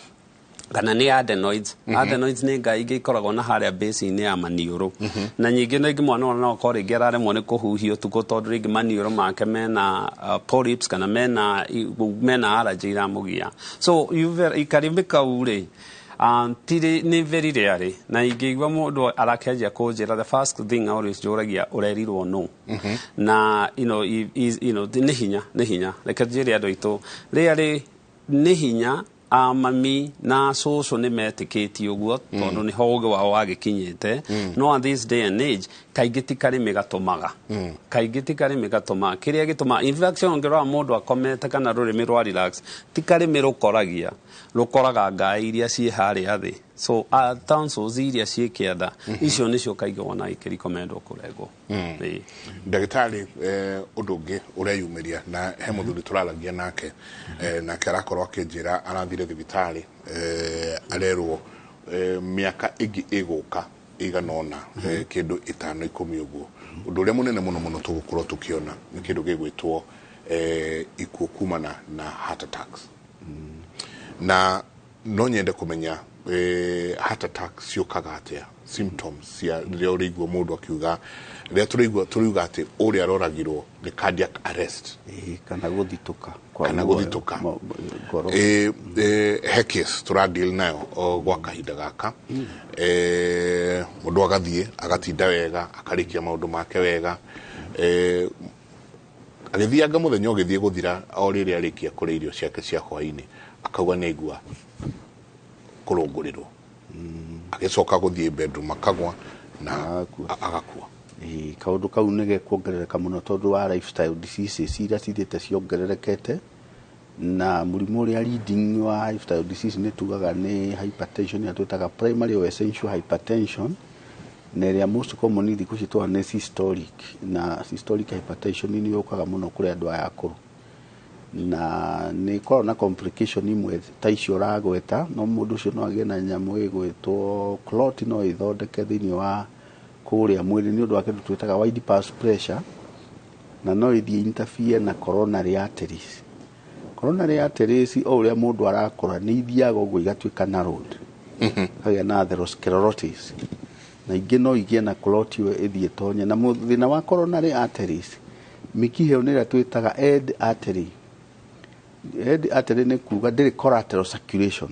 kana nĩ adenoids. Adenoids nĩ ngai ingĩ ikoragwo na harĩa base-inĩ ya maniũrũ, na nyingĩ rĩngĩ mwana ona no akorwo rĩngĩ araremwo nĩ kũhuhia ũtukũ tondũ rĩngĩ maniũrũ make mena polyps kana mena allergy iramũgia. So karĩmĩ kau rĩ, tirĩ nĩ very rarely, na ingĩigua mũndũ arakĩanjia kũnjĩra, the first thing I always njũragia, ũrerirwo nũ? Na nĩ hinya reke njĩre andũ aitũ, rĩarĩ nĩ hinya amami na cũcũ nĩ metĩkĩtie ũguo tondũ nĩho ũgĩ wao wagĩkinyĩte. No at this day and age kaingĩ ti karĩmĩ gatũmaga, kaingĩ ti karĩmĩ gatũmaga. Kĩrĩa gĩtũmaga infection, ũngĩrora mũndũ akomete kana rũrĩmĩ rwa relax, ti karĩmĩ rũkoragia, rũkoraga ngai iria ciĩ harĩa thĩ. So tonsils iria ciĩ kĩanda icio nĩcio kaingĩ wona ikĩrecommendwo kũrengwo. Ĩĩ. Ndagĩtarĩ, ũndũ ũngĩ ũreyumĩria, na he mũthuri tũraragia nake, nake arakorwo akĩnjĩra arathire thibitarĩ, arerwo mĩaka ĩngĩ ĩgũka ĩigana ũna, kĩndũ 5, 10 ũguo, ũndũ ũrĩa mũnene mũno mũno tũgũkorwo tũkĩona nĩ kĩndũ gĩgwĩtwo ikuũ kumana na heart attacks. Na no nyende kũmenya heart attack ciũkaga atĩa, symptoms cia rĩrĩa ũrĩigua mũndũ akiuga, rĩrĩa tũraigua tũriuga atĩ ũrĩa aroragirwo nĩ cardiac arrest. Ĩĩ, kana gũthitũka kwa kana muoyo, gũthitũka. Ngoro. He case tũradeal nayo o gwa kahinda gaka. Mũndũ agathiĩ agatinda wega, akarĩkia maũndũ make wega, agĩthianga mũthenya ũgĩthiĩ gũthira, o rĩrĩa arĩkia kũrĩa irio ciake cia hwainĩ, akauga nĩ aigua kũrũngũrĩrwo, agĩcoka gũthiĩ bedroom akagwa na agakua. Ĩĩ, kaũndũ kau nĩ gekuongerereka mũno tondũ wa lifestyle diseases iria cithiĩte ciongererekete, na mũrimũ ũrĩa leading wa lifestyle disease nĩ tugaga nĩ hypertension, ĩrĩa twĩtaga primary or essential hypertension, na ĩrĩa most common thikũ ici tũrona nĩ systolic, na systolic hypertension nĩ yũkaga mũno kũrĩ andũ aya akũrũ. Na nĩ ĩkoragwo na complication imwe ta icio ũragweta, no mũndũ ũcio no agĩe na nyamũ ĩgwĩtwo clot, no ĩthondeke thĩinĩ wa kũrĩa mwĩrĩ nĩ ũndũ wa kĩndũ twĩtaga wide pulse pressure, na no ĩthiĩ interfere na coronary arteries. Coronary arteries, o ũrĩa mũndũ arakũra, nĩ ithiaga ũguo igatuĩka narrowed, kagĩa na atherosclerosis, na ingĩ no igĩe na clot ĩyo ĩthiĩ ĩtonye. Na thĩna wa coronary arteries, mĩkiha ĩyo nĩ ĩrĩa twĩtaga end artery. End artery nĩ kuga ndĩrĩ collateral circulation,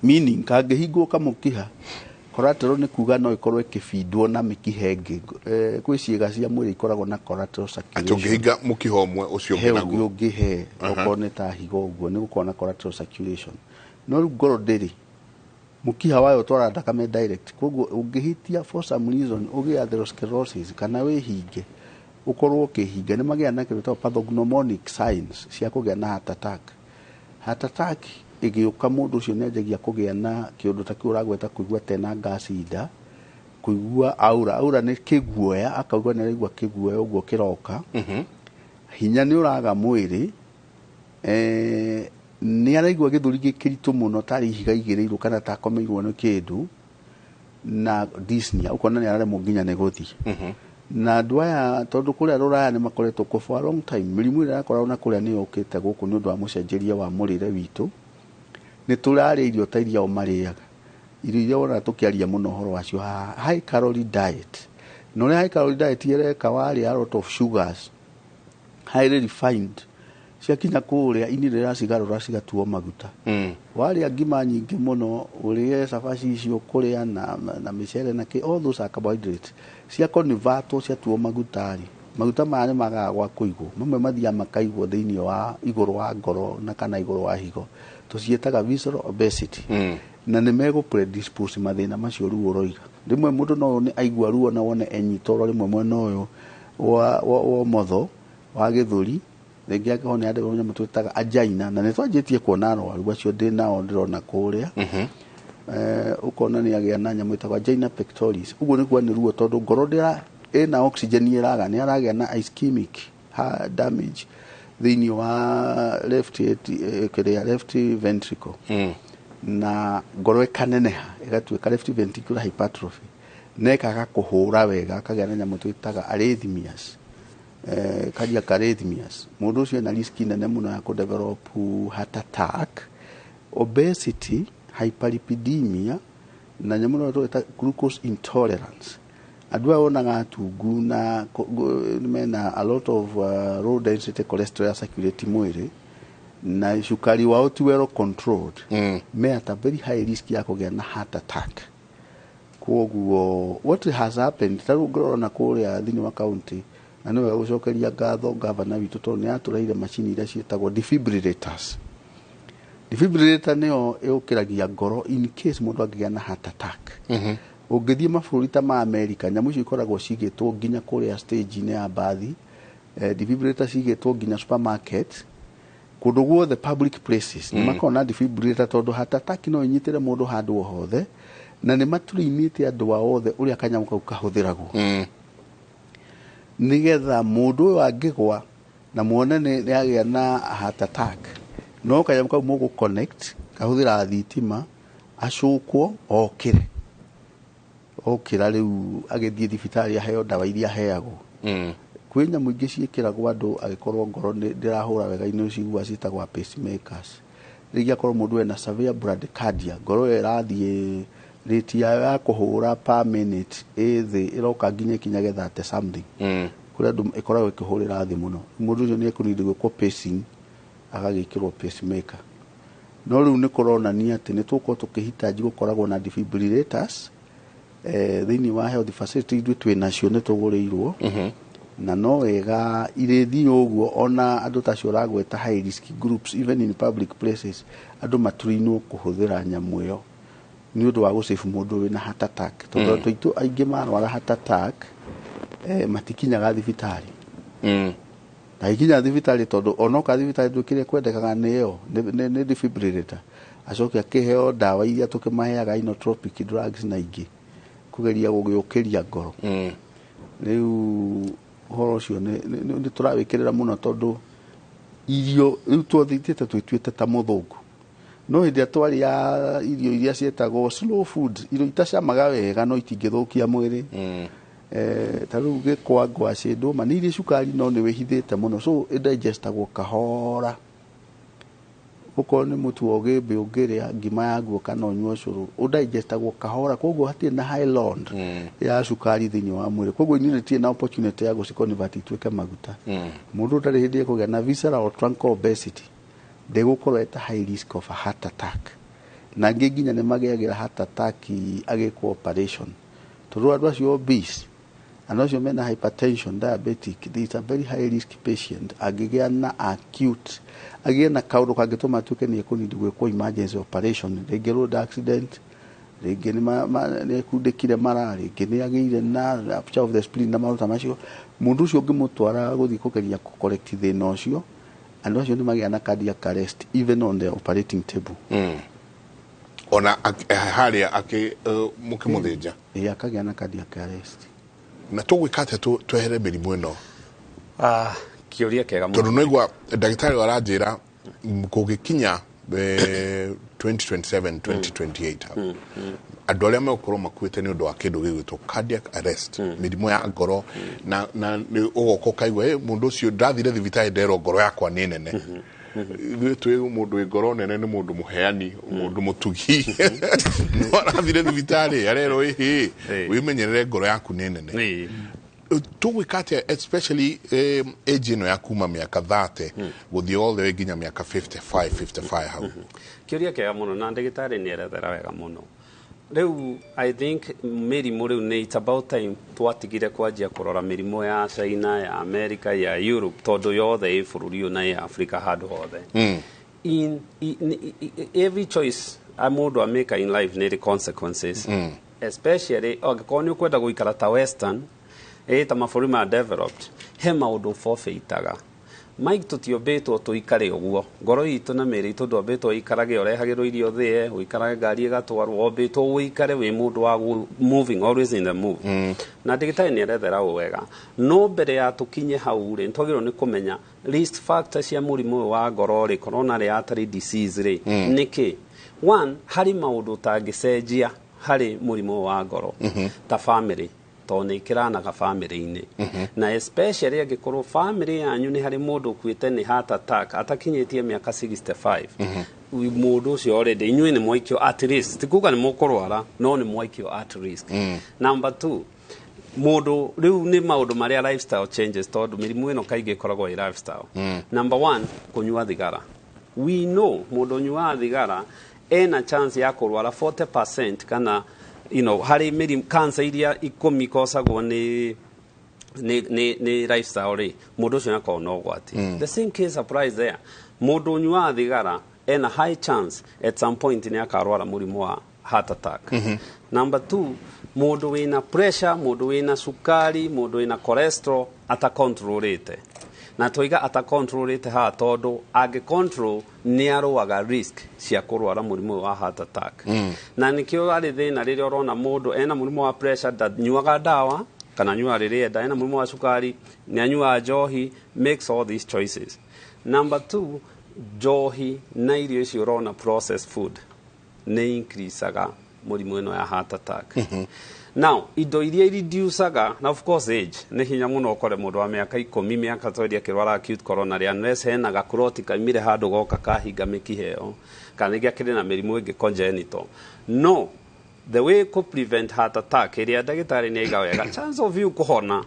meaning kangĩhingwo kamũkiha collateral, nĩ kuga no ĩkorwo ĩkĩbindwo na mĩkiha ĩngĩ. Kwĩ ciĩga cia mwĩrĩ ikoragwo na collateral Atĩ circulation. ũngĩhinga mũkiha ũmwe, ũcio He ũngĩ ũngĩ naguo ũngĩhe. Okorwo nĩ ta higo ũguo, nĩ gũkorwo na collateral circulation, no rĩu ngoro ndĩrĩ. Mũkiha wayo ũtwaraga thakame direct, koguo ũngĩhitia for some reason ũgĩe atherosclerosis kana wĩhinge, ũkorwo ũkĩhinga, nĩ magĩa na kĩndũ gĩtagwo pathognomonic signs cia kũgĩa na heart attack. Heart attack ĩgĩũka, mũndũ ũcio nĩ anjagia kũgĩa na kĩũndũ ta kĩu ũragweta, kũigua tena gas nda, kũigua aura. Aura nĩ kĩguoya, akaigua nĩ araigua kĩguoya ũguo kĩroka. Hinya nĩ ũraga mwĩrĩ, nĩ araigua gĩthũri gĩkĩritũ mũno, tarĩ ihiga igĩrĩirwo kana takomeirwo nĩ kĩndũ, na dyspnea, ũkona nĩ araremwo nginya nĩ gũthiĩ. Na andũ aya, tondũ kũrĩa rũraya nĩ makoretwo kuo for a long time, mĩrimũ ĩrĩa yakoragwo na kũrĩa nĩ yũkĩte gũkũ nĩ ũndũ wa mũcenjerie wa mũrĩre witũ. Nĩ tũrarĩa irio ta iria o marĩaga, irio iria wonaga tũkĩaria mũno ũhoro wacio haha, high calorie diet. Na ũrĩa high calorie diet ĩreka, warĩa a lot of sugars, highly refined, ciakinya kũrĩa ini rĩracigarũra cigatuo maguta. Warĩa ngima nyingĩ mũno, ũrĩe cabaci icio kũrĩa na mĩcere na kĩ, all those are carbohydrates, cia convertwo ciatuo maguta rĩ, maguta maya nĩ magaga gwa kũigwo. Mamwe mathiaga makaigwo thĩinĩ wa igũrũ wa ngoro na kana igũrũ wa higo, tũciĩtaga visceral obesity. Na nĩ megũ predispose mathĩna macio ruo ũroiga. Rĩmwe mũndũ no nĩ aigua ruo na wone enyita oro rĩmwe mwena ũyũ wa ũmotho wa gĩthũri, rĩngĩ angĩkorwo nĩ andũ nyamũ twĩtaga angina. Na nĩ twanjĩtie kuona arwaru acio ndĩ nao ndĩrona kũrĩa. Ũkona nĩ agĩa na nyamũ ĩtagwo angina pectoris, ũguo nĩ kuga nĩ ruo tondũ ngoro ndĩra ĩna oxygen ĩraga, nĩ aragĩa na ischemic damage thĩinĩ wa left kĩrĩa, left ventricle, na ngoro ĩkaneneha ĩgatuĩka left ventricular hypertrophy, na ĩkaga kũhũra wega, akagĩa na nyamũ twĩtaga arrhythmias, cardiac arrhythmias. Mũndũ ũcio ena risk nene mũno ya kũdevelop heart attack. Obesity, hyperlipidemia na nyamũ ĩno twĩta glucose intolerance, andũ aya wonaga atungu na mena a lot of low density cholesterol ya circulate mwĩrĩ, na cukari wao ti well controlled, me at a very high risk ya kũgĩa na heart attack. Koguo what has happened, ta rĩu ngĩrora na kũrĩa thĩinĩ wa county, na nĩ wega gũcokeria ngatho gavana witũ tondũ nĩ atũreheire macini iria ciĩtagwo defibrillators. Defibrillator nĩyo ĩũkĩragia ngoro in case mũndũ angĩgĩa na heart attack. Ũngĩthiĩ mabũrũri ta ma America, nyamũ icio ikoragwo cigĩtwo nginya kũrĩa stage-inĩ ya mbathi, defibrillator cigĩtwo nginya supermarket, kũndũ guothe, public places nĩ makoragwo na defibrillator, tondũ heart attack no ĩnyitĩre mũndũ handũ o hothe. Na nĩ matũrĩinĩte andũ ao othe ũrĩa kanyamũ kau kahũthĩragwo, nĩgetha mũndũ ũyũ angĩgwa na muone nĩ agĩa na heart attack, no kanyamũ kau mũgũ connect, kahũthĩra thitima, acũkwo okĩre. Okĩra rĩu agĩthiĩ thibitarĩ aheo ndawa iria aheagwo. Kwĩ nyamũ ingĩ ciĩkĩragwo andũ agĩkorwo ngoro ndĩrahũra wega, inĩ ũciguaga ciĩtagwo pacemakers. Rĩngĩ akorwo mũndũ ena severe bradycardia, ngoro ĩyo ĩrathiĩ rate yayo ya kũhũra per minute ĩ thĩ, ĩroka nginya ĩkinyage 30 something. Kũrĩ andũ ĩkoragwo ĩkĩhũrĩra thĩ mũno, mũndũ ũcio nĩ ekũnindi gwĩkwo pacing, agagĩkĩrwo pacemaker. No rĩu nĩ kũronania atĩ nĩ tũgũkorwo tũkĩhitaji gũkoragwo na defibrillators thĩinĩ wa health facility. Ithuĩ twĩ nacio, nĩ tũgũrĩirwo, na no wega irĩthiĩ ũguo. Ona andũ ta acio ũragweta, high risk groups, even in public places, andũ matũrĩinwo kũhũthĩra nyamũ ĩyo nĩ ũndũ wa gũsave mũndũ wĩna heart attack, tondũ andũ aitũ aingĩ marwara heart attack matikinyaga thibitarĩ. Na ikinya thibitarĩ, tondũ onoka thibitarĩ ndũ kĩrĩa kwendekaga nĩ ĩyo nĩ defibrillator, acoke akĩheo ndawa iria tũkĩmaheaga, inotropic drugs na ingĩ kũgeria gũgĩũkĩria ngoro. Rĩu ũhoro ũcio nĩ tũrawĩkĩrĩra mũno tondũ Irio rĩu twathiĩte twĩtuĩte ta mũthũngũ, no hĩndĩ ĩrĩa twarĩa irio iria ciĩtagwo slow food, irio itacamaga wega no itingĩthũkia mwĩrĩ, ta rĩu gĩkwa, ngwacĩ, ndũma, nĩ irĩ cukari no nĩ wĩhithĩte mũno, so ĩdigestagwo kahora. Okorwo nĩ mũtu wa ũgĩmbĩ, ũngĩrĩa ngima yaguo kana ũnyue ũcũrũ, ũdigestagwo kahora, koguo hatirĩ na high load ya cukari thĩinĩ wa mwĩrĩ, koguo inyuĩ rĩtirĩ na opportunity ya gũciconvert ituĩke maguta. Mũndũ ndarĩ hĩndĩ ekũgĩa na visceral or truncal obesity, ndegũkorwo eta high risk of a heart attack. Na angĩ nginya nĩ magĩagĩra heart attack agĩkwo operation, tondũ andũ acio obese, andũ acio mena hypertension, diabetic, they is a very high risk patient. Angĩgĩa na acute, agĩe na kaũndũ kangĩtũma atuĩke nĩ ekũnidi gwĩkwo emergency operation, rĩngĩ road accident, rĩngĩ nĩ ekundĩkire mara, rĩngĩ nĩ agĩire na rupture of the spleen na maũndũ ta macio, mũndũ ũcio ũngĩmũtwara gũthiĩ kũgeria kũ-correct thĩna ũcio, andũ acio nĩ magĩa na cardiac arrest even on the operating table. Ona harĩa akĩ mũkĩmũthĩnja? Ĩ, akagĩa na cardiac arrest. Na tũgwĩka atĩa twehere mĩrimũ ĩno? Ah, kĩũria kĩega mũno. Tondũ naigua ndagĩtarĩ ũyũ aranjĩra kũngĩkinya 2027, 2028 hau, andũ arĩa megũkorwo makuĩte nĩ ũndũ wa kĩndũ gĩgwĩtwo cardiac arrest, mĩrimũ ya ngoro, na nĩ ũgoka ũkaigua, "Ĩ, mũndũ ũcio ndathire thibitarĩ nderwo ngoro yakwa nĩ nene." Ithuĩ twĩ mũndũ wĩ ngoro nene nĩ mũndũ mũheani, mũndũ mũtugi, no arathire thibitarĩ arerwo, "Ĩhĩ, wĩmenyerere, ngoro yaku nĩ nene." Tũgwĩka atĩa, especially age ĩno ya kuma mĩaka 30 gũthiĩ all the way nginya mĩaka 55, 55 hau? Kĩũria kĩega mũno, na ndagĩtarĩ nĩ erethera wega mũno. Rĩu I think mĩrimũ rĩu nĩ it's about time twatigire kwanjia kũrora mĩrimũ ya China, ya America, ya Europe, tondũ yothe ĩ bũrũri ũyũ na ĩ Africa, handũ hothe. In every choice a mũndũ amĩka in life nĩ ĩrĩ consequences, especially angĩkorwo nĩ ũkwenda gũikara ta western, ĩ ta mabũrũri ma developed, he maũndũ forfeitaga. Mike, tũtiombĩtwo tũikare ũguo. Ngoro itũ na mĩĩrĩ itũ ndwombĩtwo ĩikarage ũrehagĩrwo irio thĩe, ũikarage ngari ĩgatwarwo. Wombĩtwo ũikare wĩ mũndũ wa moving, always in the move. Na ndagĩtarĩ nĩ erethera ũũ wega, no mbere ya tũkinye hau rĩ, nĩtwagĩrĩirwo nĩ kũmenya risk factor cia mũrimũ ũyũ wa ngoro rĩ, coronary artery disease rĩ, nĩkĩ. One, harĩ maũndũ ũtangĩcenjia harĩ mũrimũ ũyũ wa ngoro, ta family, tondũ nĩ ĩkĩranaga family-inĩ, na especially angĩkorwo family yanyu nĩ harĩ mũndũ ũkuĩte nĩ heart attack atakinyĩtie mĩaka 65, mũndũ ũcio already inyuĩ nĩ mwaikio at risk. Ti kuga nĩ mũkũrwara, no nĩ mwaikio at risk. Number two, mũndũ rĩu nĩ maũndũ marĩa lifestyle changes, tondũ mĩrimũ ĩno kaingĩ ĩkoragwo ĩ lifestyle. Number one, kũnyua thigara. We know mũndũ ũnyuaga thigara ena chance ya kũrwara 40% kana harĩ mĩrimũ cancer iria 10 ikosagwo nĩ lifestyle rĩ, mũndũ ũcio nĩakoragwo na ũgwati. The same case applies there. Mũndũ ũnyuaga thigara ena high chance at some point nĩ akarwara mũrimũ wa heart attack. Number two, mũndũ wĩna pressure, mũndũ wĩna cukari, mũndũ wĩna cholesterol atacontrolĩte. Na twaiga atacontrolĩte haha tondũ angĩcontrol nĩ arũaga risk cia kũrwara mũrimũ ũyũ wa heart attack. Na nĩkĩo arĩ thĩna rĩrĩa ũrona mũndũ ena mũrimũ wa pressure, ndanyuaga ndawa kana anyuaga rĩrĩa enda, ena mũrimũ wa cukari, nĩ anyuaga njohi, makes all these choices. Number two, njohi na irio icio ũrona processed food nĩ increasaga mũrimũ ĩno ya heart attack. Now indo iria ireducaga, na of course age, nĩ hinya mũno ũkore mũndũ wa mĩaka 10, mĩaka 20 akĩrwara acute coronary unless hena gakuroti kaimire handũ goka kahinga mĩkiha ĩyo, kana nĩngĩ akĩrĩ na mĩrimũ ĩngĩ congenital. No the way kũ prevent heart attack, ĩrĩa ndagĩtarĩ nĩ aiga wega, chance of you kũhona,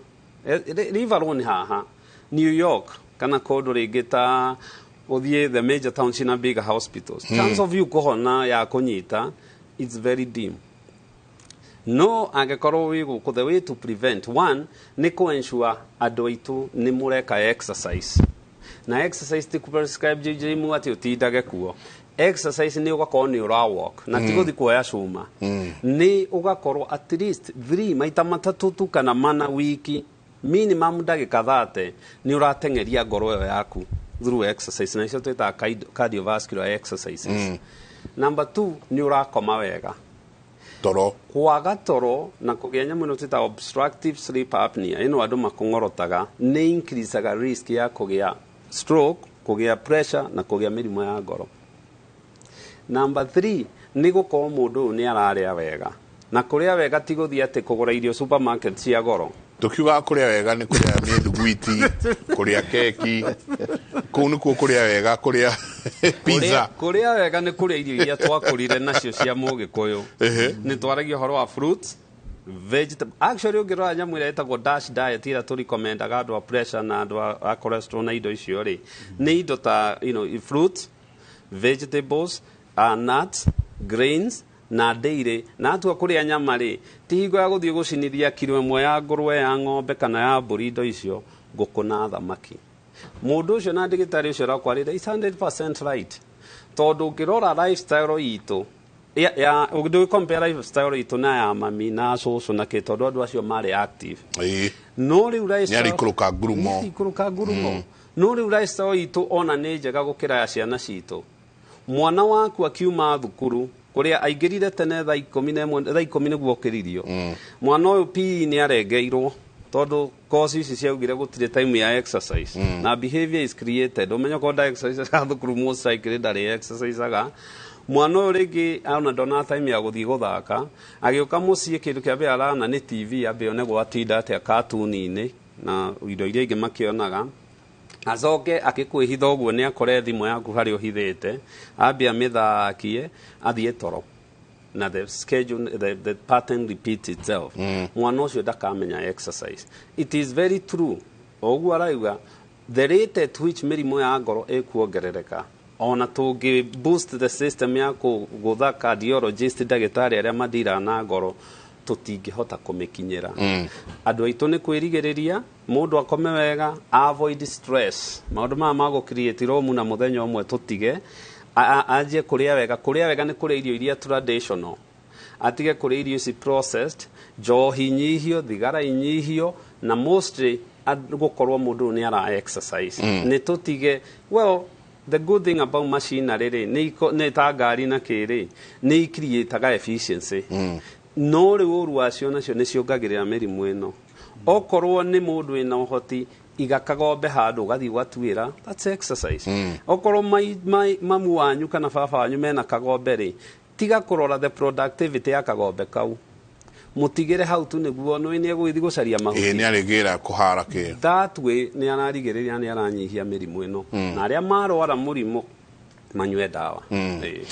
leave alone haha New York kana kũndũ rĩngĩ ta ũthiĩ the major towns na bigger hospitals, chance of you kũhona ya kũnyita, it's very dim. No angĩkorwo wĩ gũkũ, the way to prevent, one, nĩ kũ ensure andũ aitũ nĩ mũreka exercise. Na exercise ti prescribe gym atĩ ũtindage kuo. Exercise nĩ ũgakorwo nĩ ũra walk na ti gũthiĩ kuoya cuma, nĩ ũgakorwo at least three, maita matatũ tu kana mana wiki, minimum ndagĩka 30 nĩ ũrateng'eria ngoro ĩyo yaku through exercise, na icio twĩtaga cardiovascular exercises. Number two, nĩ ũrakoma wega. Toro. Kwaga toro na kũgĩa nyamũ ĩno twĩtaga obstructive sleep apnea, ĩno andũ makũng'orotaga, nĩ increasaga risk ya kũgĩa stroke, kũgĩa Kũgĩa pressure na kũgĩa mĩrimũ ya ngoro. Number 3 nĩ gũkorwo mũndũ ũyũ nĩ ararĩa wega, na kũrĩa wega ti gũthiĩ atĩ kũgũra irio supermarket cia goro. Tukiugaga kũrĩa wega nĩ kũrĩa mĩthuguiti, kũrĩa keki, kũu nĩkuo kũrĩa wega, kũrĩa pizza. Kũrĩa wega nĩ kũrĩa irio iria twakũrire nacio cia Mũgĩkũyũ. Nĩ twaragia ũhoro wa fruits, vegetable. Actually, ũngĩrora nyamũ ĩrĩa ĩtagwo DASH diet ĩrĩa tũrekomendaga andũ a pressure na andũ a cholesterol na indo icio rĩ, nĩ indo ta fruits, vegetables, nuts, grains na dairy. Na atua kũrĩa nyama rĩ, ti hingo ya gũthiĩ gũcinithia kiro ĩmwe ya ngũrwe, ya ng'ombe kana ya mbũri, indo icio, ngũkũ na thamaki. Mũndũ ũcio na ndagĩtarĩ ũcio ũrakwarĩra is 100% right, tondũ ũngĩrora lifestyle itũ ya ũngĩ compare lifestyle itũ na ya mami na cũcũ na kĩ, tondũ andũ acio marĩ active. No rĩu lifestyle Nĩ arikũrũka ngurumo. Nĩ arikũrũka ngurumo. No rĩu lifestyle itũ ona nĩ njega gũkĩra ya ciana citũ. Mwana waku akiuma thukuru kũrĩa aingĩrire tene thaa 11, thaa 10 nĩguo okĩririo, mwana ũyũ PE nĩ arengeirwo, tondũ course ici ciaugire gũtirĩ time ya exercise. Na behavior is created. Ũmenye korwo nda exercise thukuru, most likely ndarĩ exerciseaga. Mwana ũyũ rĩngĩ ona ndona time ya gũthiĩ gũthaka, agĩũka mũciĩ kĩndũ kĩa mbere arana nĩ TV, ambe one gwatinda atĩa katuni-inĩ na indo iria ingĩ makĩonaga. Acoke akĩkwĩhitha ũguo nĩ akore thimũ yaku harĩa ũhithĩte, ambie amĩthakie, athiĩ toro, na the schedule, the pattern repeats itself. Mwana ũcio ndakamenya exercise. It is very true ũguo arauga, the rate at which mĩrimũ ya ngoro ĩkuongerereka, ona tũngĩ boost the system ya kũgũtha cardiologist, ndagĩtarĩ arĩa mandiraga na ngoro, tũtingĩhota kũmĩkinyĩra. Andũ aitũ nĩ kwĩrigĩrĩria, mũndũ akome wega, avoid stress, maũndũ maya ma gũ create room na mũthenya ũmwe tũtige, anjie kũrĩa wega. Kũrĩa wega nĩ kũrĩa irio iria traditional, atige kũrĩa irio ici processed, njohi inyihio, thigara inyihio, na mostly gũkorwo mũndũ ũyũ nĩ ara exercise. Nĩ tũtige. Well, the good thing about machinery rĩ, nĩ ta ngari na kĩrĩ, nĩ icreataga efficiency. No rĩu ũru wacio nacio nĩ ciongagĩrĩra mĩrimũ ĩno. Okorwo nĩ mũndũ wĩna ũhoti, iga kagombe handũ ũgathiĩ ũgatuĩra, that's exercise. Okorwo mamu wanyu kana baba wanyu mena kagombe rĩ, tiga kũrora the productivity ya kagombe kau, mũtigĩre hau tu nĩguo nĩ nĩ egũgĩthiĩ gũcaria mahuti. Ĩĩ, nĩ arĩgĩra kũhara kĩ. That way nĩ ararigĩrĩria, nĩ aranyihia mĩrimũ ĩno. Na arĩa marwara mũrimũ manyue ndawa. Ĩĩ.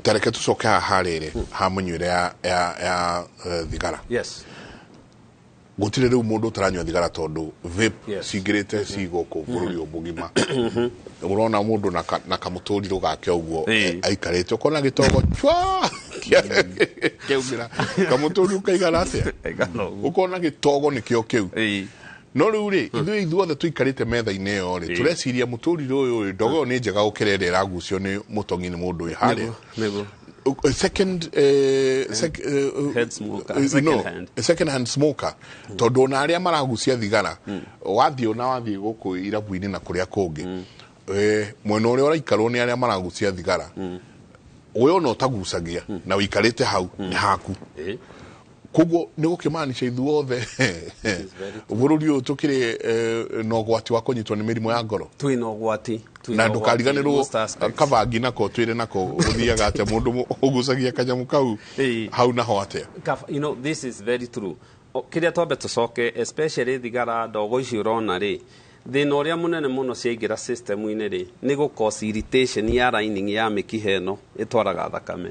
Tareke tũcoke haha harĩrĩ ha mũnyuĩre ya thigara. Gũtirĩ rĩu mũndũ ũtaranyua thigara, tondũ vape cingĩrĩte ci gũkũ bũrũri ũyũ mũgima. Ũrona mũndũ na kamũtũrirũ gake ũguo aikarĩte, ũkona gĩtogo chwa kĩaumĩra, kamũtũrirũ kaigana atĩa, ũkona gĩtogo nĩkĩo kĩu. No rĩu rĩ, ithuĩ ithuothe tũikarĩte metha-inĩ ĩyo rĩ, tũreciria mũtũrirũ ũyũ rĩ, ndogo ĩyo nĩ njega gũkĩra ĩrĩa ĩragucio nĩ mũtongi nĩ mũndũ wĩ harĩa. Second Head smoker, no, second hand. Second hand smoker, tondũ ona arĩa maragucia thigara, wathiĩ ona wathiĩ gũkũ irabu-inĩ na kũrĩa kũngĩ, mwena ũrĩa ũraikarwo nĩ arĩa maragucia thigara, we ona ũtagucagia na ũikarĩte hau nĩ haku. Koguo nĩ gũkĩmaanisha ithuothe bũrũri ũyũ tũkĩrĩ na ũgwati wa kũnyitwo nĩ mĩrimũ ya ngoro. Twĩna ũgwati. Twĩna Na ũgwati, ndũkariganĩrwo most aspects. Kabangi nako twĩre nako gũthiaga atĩa, mũndũ ũgucagia kanyamũ kau hau naho atĩa? This is very true. Kĩrĩa twambe tũcoke, especially thigara, ndogo ici ũrona rĩ, thĩna ũrĩa mũnene mũno ciaingĩra system-inĩ rĩ, nĩ gũ cause irritation ya lining ya mĩkiha ĩno ĩtwaraga thakame.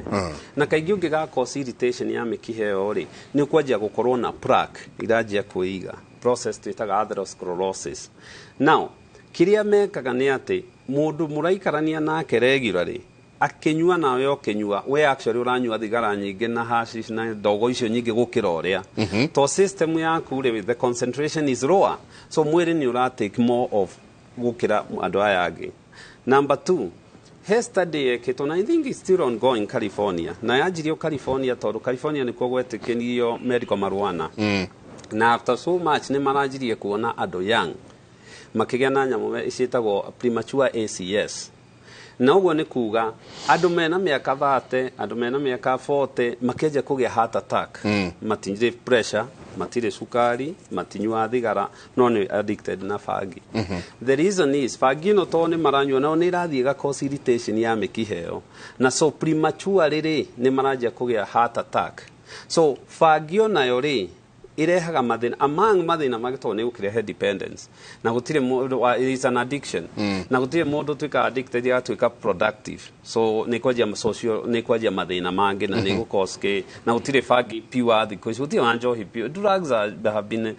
Na kaingĩ ũngĩga cause irritation ya mĩkiha ĩyo rĩ, nĩ ũkwanjia gũkorwo na plaque iranjia kwĩiga, process twĩtaga atherosclerosis. Now kĩrĩa mekaga nĩ atĩ mũndũ mũraikarania nake regularly akĩnyua, nawe ũkĩnyua, we actually ũranyua thigara nyingĩ na hashish na ndogo icio nyingĩ gũkĩra ũrĩa to system yaku rĩ, the concentration is lower, so mwĩrĩ nĩ ũra take more of gũkĩra andũ aya angĩ. Number two, he study yekĩtwo na I think it's still ongoing California, na yanjirio California tondũ California nĩkuo gwetĩkĩrio medical marijuana. Na after so much nĩ maranjirie kuona andũ young makĩgĩa na nyamũ ciĩtagwo premature ACS. Na ũguo nĩ kuga andũ mena mĩaka 30, andũ mena mĩaka 40 makĩanjia kũgĩa heart attack, matirĩ pressure, matirĩ cukari, matinyuaga thigara, no nĩ addicted na bangi. The reason is bangi ĩno tondũ nĩ maranyua nao nĩ ĩrathiĩ ĩga cause irritation ya mĩkiha ĩyo, na so prematurely rĩ nĩ maranjia kũgĩa heart attack. So bangi onayo rĩ irehaga mathĩna, among mathĩna mangĩ, tondũ nĩ gũkĩrehe dependence na gũtirĩ mũndũ it is an addiction, na gũtirĩ mũndũ ũtuĩkaga addicted agatuĩka productive. So nĩ kwanjia social, nĩ kwanjia mathĩna mangĩ na nĩ gũ kĩ na gũtirĩ bangi pure thikũ ici, gũtirĩ na njohi pure. Drugs have been,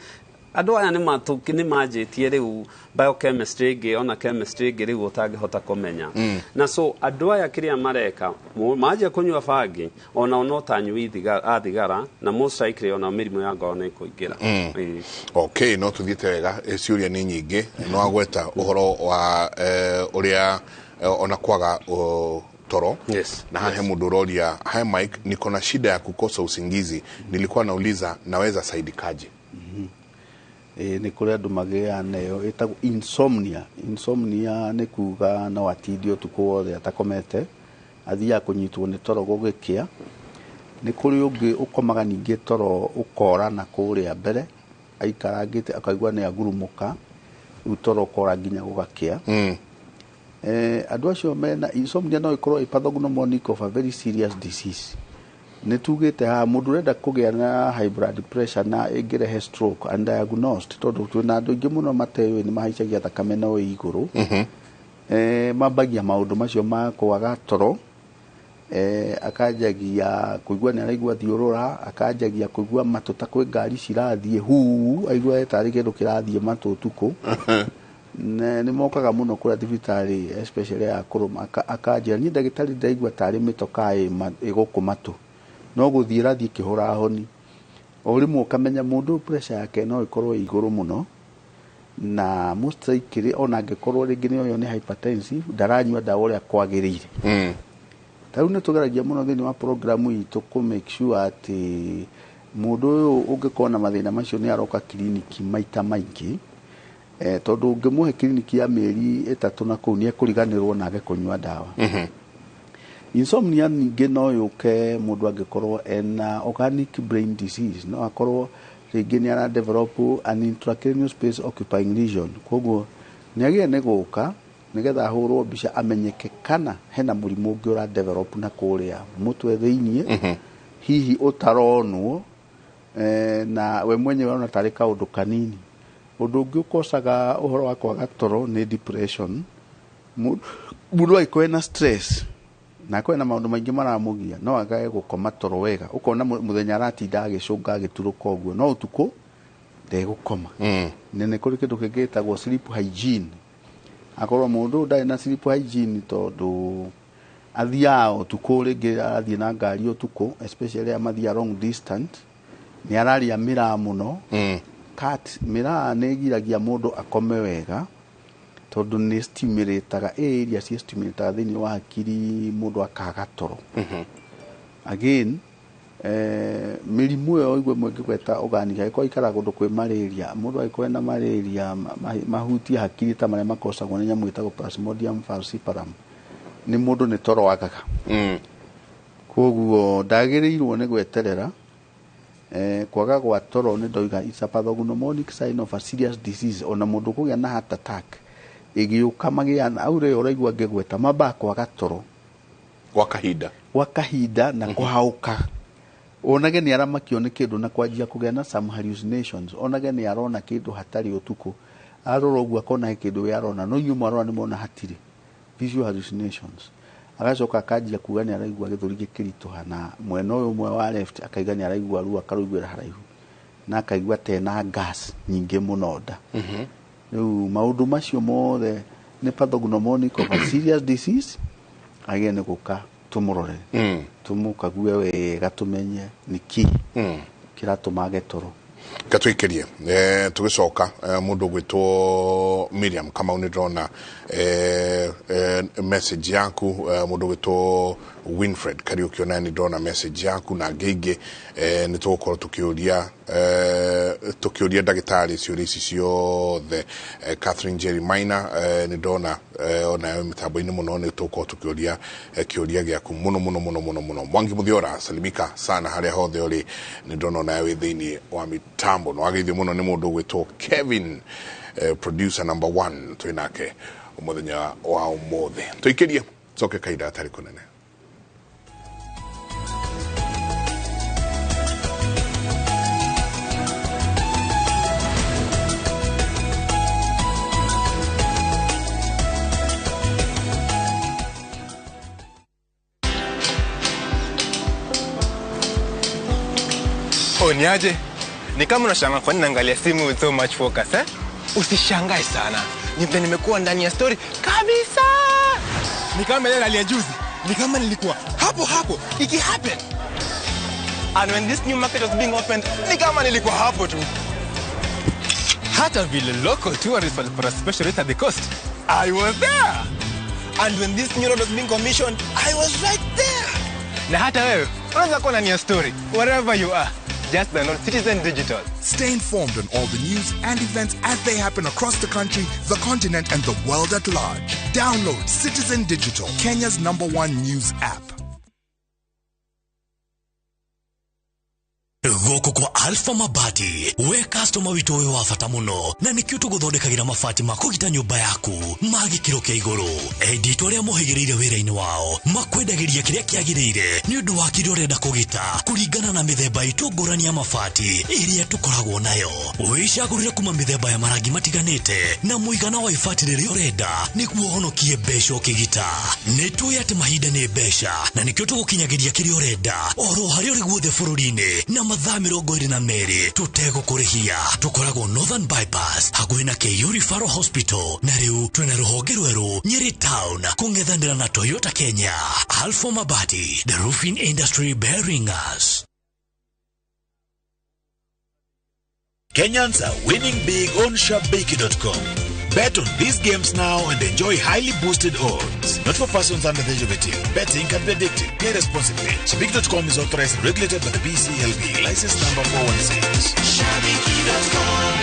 andũ aya nĩ manjĩtie rĩu biochemistry ĩngĩ, ona chemistry ĩngĩ rĩu ũtangĩhota kũmenya. Na so andũ aya kĩrĩa mareka, manjia kũnyua bangi, ona no ta anyui a thigara, na most likely ona mĩrimũ ya ngoro nĩ ĩkũingĩra. Ĩĩ. Okay, no tuthiĩte wega. Ciũria nĩ nyingĩ. No agweta ũhoro wa ũrĩa ona kwaga toro. Na haha he mũndũ ũroria, "Hi Mike, niko na shida ya kukosa usingizi, nilikuwa nauliza naweza saidikaje?" Ĩ nĩ kũrĩ andũ magĩaga nayo ĩtagwo insomnia. Insomnia nĩ kuga no atindie ũtukũ wothe atakomete, athiaga kũnyitwo nĩ toro gũgĩkĩa. Nĩ kũrĩ ũngĩ ũkomaga ningĩ toro ũkora na kũrĩa mbere aikarangĩte akaigua nĩ agurumũka, rĩu toro ũkora nginya gũgakĩa. Andũ acio mena insomnia no ĩkorwo ĩ pathognomonic of a very serious disease. Nĩ tugĩte haha mũndũ ũrenda kũgĩa na high blood pressure na ĩngĩrehe stroke undiagnosed, tondũ twĩna andũ aingĩ mũno mateũĩ nĩ mahaicagia thakame no ĩ igũrũ. Mambagia maũndũ macio ma kwaga toro, akanjagia kũigua nĩ araigua thiũrũra, akanjagia kũigua matũ ta kwĩ ngari cirathiĩ huu, aigua tarĩ kĩndũ kĩrathiĩ matũ ũtukũ. Nĩ mokaga mũno kũrĩa thibitarĩ, especially ya kũrũma. Akanjĩra, "Niĩ ndagĩtarĩ ndĩraigua tarĩ mĩtokaa ĩgũkũ matũ," no gũthiĩ ĩrathiĩ ĩkĩhũra honi. O rĩmwe ũkamenya mũndũ ũyũ pressure yake no ĩkorwo ĩ igũrũ mũno, na most likely ona angĩkorwo rĩngĩ nĩ oyo nĩ hypertensive, ndaranyua ndawa ũrĩa kwagĩrĩire. Ta rĩu nĩ tũgeragia mũno thĩinĩ wa programu itũ kũ make sure atĩ mũndũ ũyũ ũngĩkorwo na mathĩna macio nĩ aroka kiriniki maita maingĩ, tondũ ũngĩmũhe kiriniki ya mĩeri 3 na kũu nĩ ekũriganĩrwo na age kũnyua ndawa. Insomnia ningĩ no yũke mũndũ angĩkorwo ena organic brain disease, no akorwo rĩngĩ nĩ ara develop an intracranial space occupying lesion, koguo nĩ agĩrĩire nĩ gũka nĩgetha ahũrwo mbica amenyeke kana hena mũrimũ ũngĩ ũra develop na kũrĩa mũtwe thĩiniĩ, hihi ũtaronwo, na we mwenyewe ona tarĩ kaũndũ kanini. Ũndũ ũngĩ ũkocaga ũhoro wa kwaga toro nĩ depression. Mũndũ angĩkorwo ena stress na akorwo na maũndũ maingĩ maramũgia, no agage gũkoma toro wega, ũkona mũthenya aratinda agĩcũnga agĩturũka ũguo, no ũtukũ ndegũkoma. Na nĩ kũrĩ kĩndũ kĩngĩ gĩtagwo sleep hygiene. Akorwo mũndũ ũyũ ndarĩ na sleep hygiene, tondũ athiaga ũtukũ, rĩngĩ arathiĩ na ngari ũtukũ, especially arĩa mathiaga long distance, nĩ ararĩa mĩraa mũno. Kat mĩraa nĩ ĩgiragia mũndũ akome wega, tondũ nĩ stimulataga area ci stimulataga thĩinĩ wa hakiri, mũndũ akaga toro. Again, mĩrimũ ĩyo igwe ĩmwe ngĩgweta organic, angĩkorwo aikaraga kũndũ kwĩ malaria, mũndũ angĩkorwo ena malaria mahutie hakiri ta marĩa makocagwo nĩ nyamũ ĩtagwo Plasmodium falciparum, nĩ mũndũ nĩ toro agaga. Koguo ndagĩrĩirwo nĩ gweterera. Kwaga gwa toro nĩ ndoiga it's a pathognomonic sign of a serious disease. Ona mũndũ kũgĩa na heart attack ĩgĩũka magĩa au rĩo ũraigua ngĩgweta mambaga kwaga toro gwa kahinda. Gwa kahinda na kũhaũka, onage nĩ aramakio nĩ kĩndũ na kwanjia kũgĩa na some hallucinations, onage nĩ arona kĩndũ hatarĩ ũtukũ, arora ũguo akona he kĩndũ we arona, no inyuĩ mwarora nĩ mona hatirĩ, visual hallucinations. Agacoka akanjia kuga nĩ araigua gĩthũri gĩkĩritũha na mwena ũyũ ũmwe wa left, akaiga nĩ araigua ruo akarũiguĩra haraihu, na akaigua tena gas nyingĩ mũno nda. Rĩu maũndũ macio mothe nĩ pathognomonic of a serious disease. Agĩrĩire nĩ gũka tũmũrore, tũmũkague wega, tũmenye nĩkĩ kĩratũma age toro. Gatwikirie tugicoka mundu gwitwo Miriam Kamau, nĩ ndĩrona message yaku. Mundu gwitwo Winfred Kariuki, ona nĩ ndĩrona message yaku na angĩ aingĩ. Nĩ tũgũkorwo tũkĩũria ndagĩtarĩ ciũria ici ciothe. Catherine Jerry Maina, nĩ ndona Onayo mitambo-inĩ mũno nĩ tũkorwo tũkĩũria kĩũria gĩaku mũno mũno mũno mũno mũno. Mwangi Muthiora, salimika sana harĩa hothe ũrĩ, nĩ ndona onawe wĩ thĩinĩ wa mitambo. Nĩ wageithio mũno nĩ mũndũ ũgwĩtwo Kevin, producer number 1 twĩ nake mũthenya wa ũmũthĩ. Tũikĩrie coke kahinda gatarĩ kũnene. Oh, niaje? Ni kama unashangaa kwa nini naangalia simu with so much focus, eh? Usishangae sana. Ni vile nimekuwa ndani ya story kabisa. Ni kama ile nalia juzi. Ni kama nilikuwa hapo hapo iki happen. And when this new market was being opened, ni kama nilikuwa hapo tu. Hata vile local tourists walipata special rate at the coast, I was there. And when this new road was being commissioned, I was right there. Na hata wewe unaweza kuwa ndani ya story wherever you are. Just download Citizen Digital. Stay informed on all the news and events as they happen across the country, the continent, and the world at large. Download Citizen Digital, Kenya's #1 news app. Gũkũ kwa Alpha Mabati, we customer witũ ũyũ wa bata mũno, na nĩkĩo tũgũthondekagĩra mabati ma kũgita nyũmba yaku ma gĩkĩro kĩa igũrũ. Endi itũ arĩa mohĩgĩrĩire wĩra-inĩ wao makwendagĩria kĩrĩa kĩagĩrĩire nĩ ũndũ wa kĩrĩa ũrenda kũgita kũringana na mĩthemba itũ ngũrani ya mabati ĩrĩa tũkoragwo nayo. Wĩcagũrĩre kuma mĩthemba ya marangi matiganĩte na mũigana wa ibati rĩrĩa ũrenda nĩguo ũhonokie mbeca ũkĩgita. Nĩ tũĩ atĩ mahinda nĩ mbeca na nĩkĩo tũgũkinyagĩria kĩrĩa ũrenda oro harĩa ũrĩ guothe bũrũri-inĩ na mathaa 22 tũtegũkũrĩhia. Tũkoragwo Northern Bypass hakuhĩ na KU Referral Hospital, na rĩu twĩna rũhonge rwerũ Nyeri Town kũng'ethanĩra na Toyota Kenya. Alpha Mabati, the roofing industry bearing us. Kenyans are winning big on Shabiki.com. Bet on these games now and enjoy highly boosted odds. Not for persons under the age of 18. Betting can be addictive. Play responsibly. Shabiki.com is authorized and regulated by the BCLB. License number 416. Shabiki.com.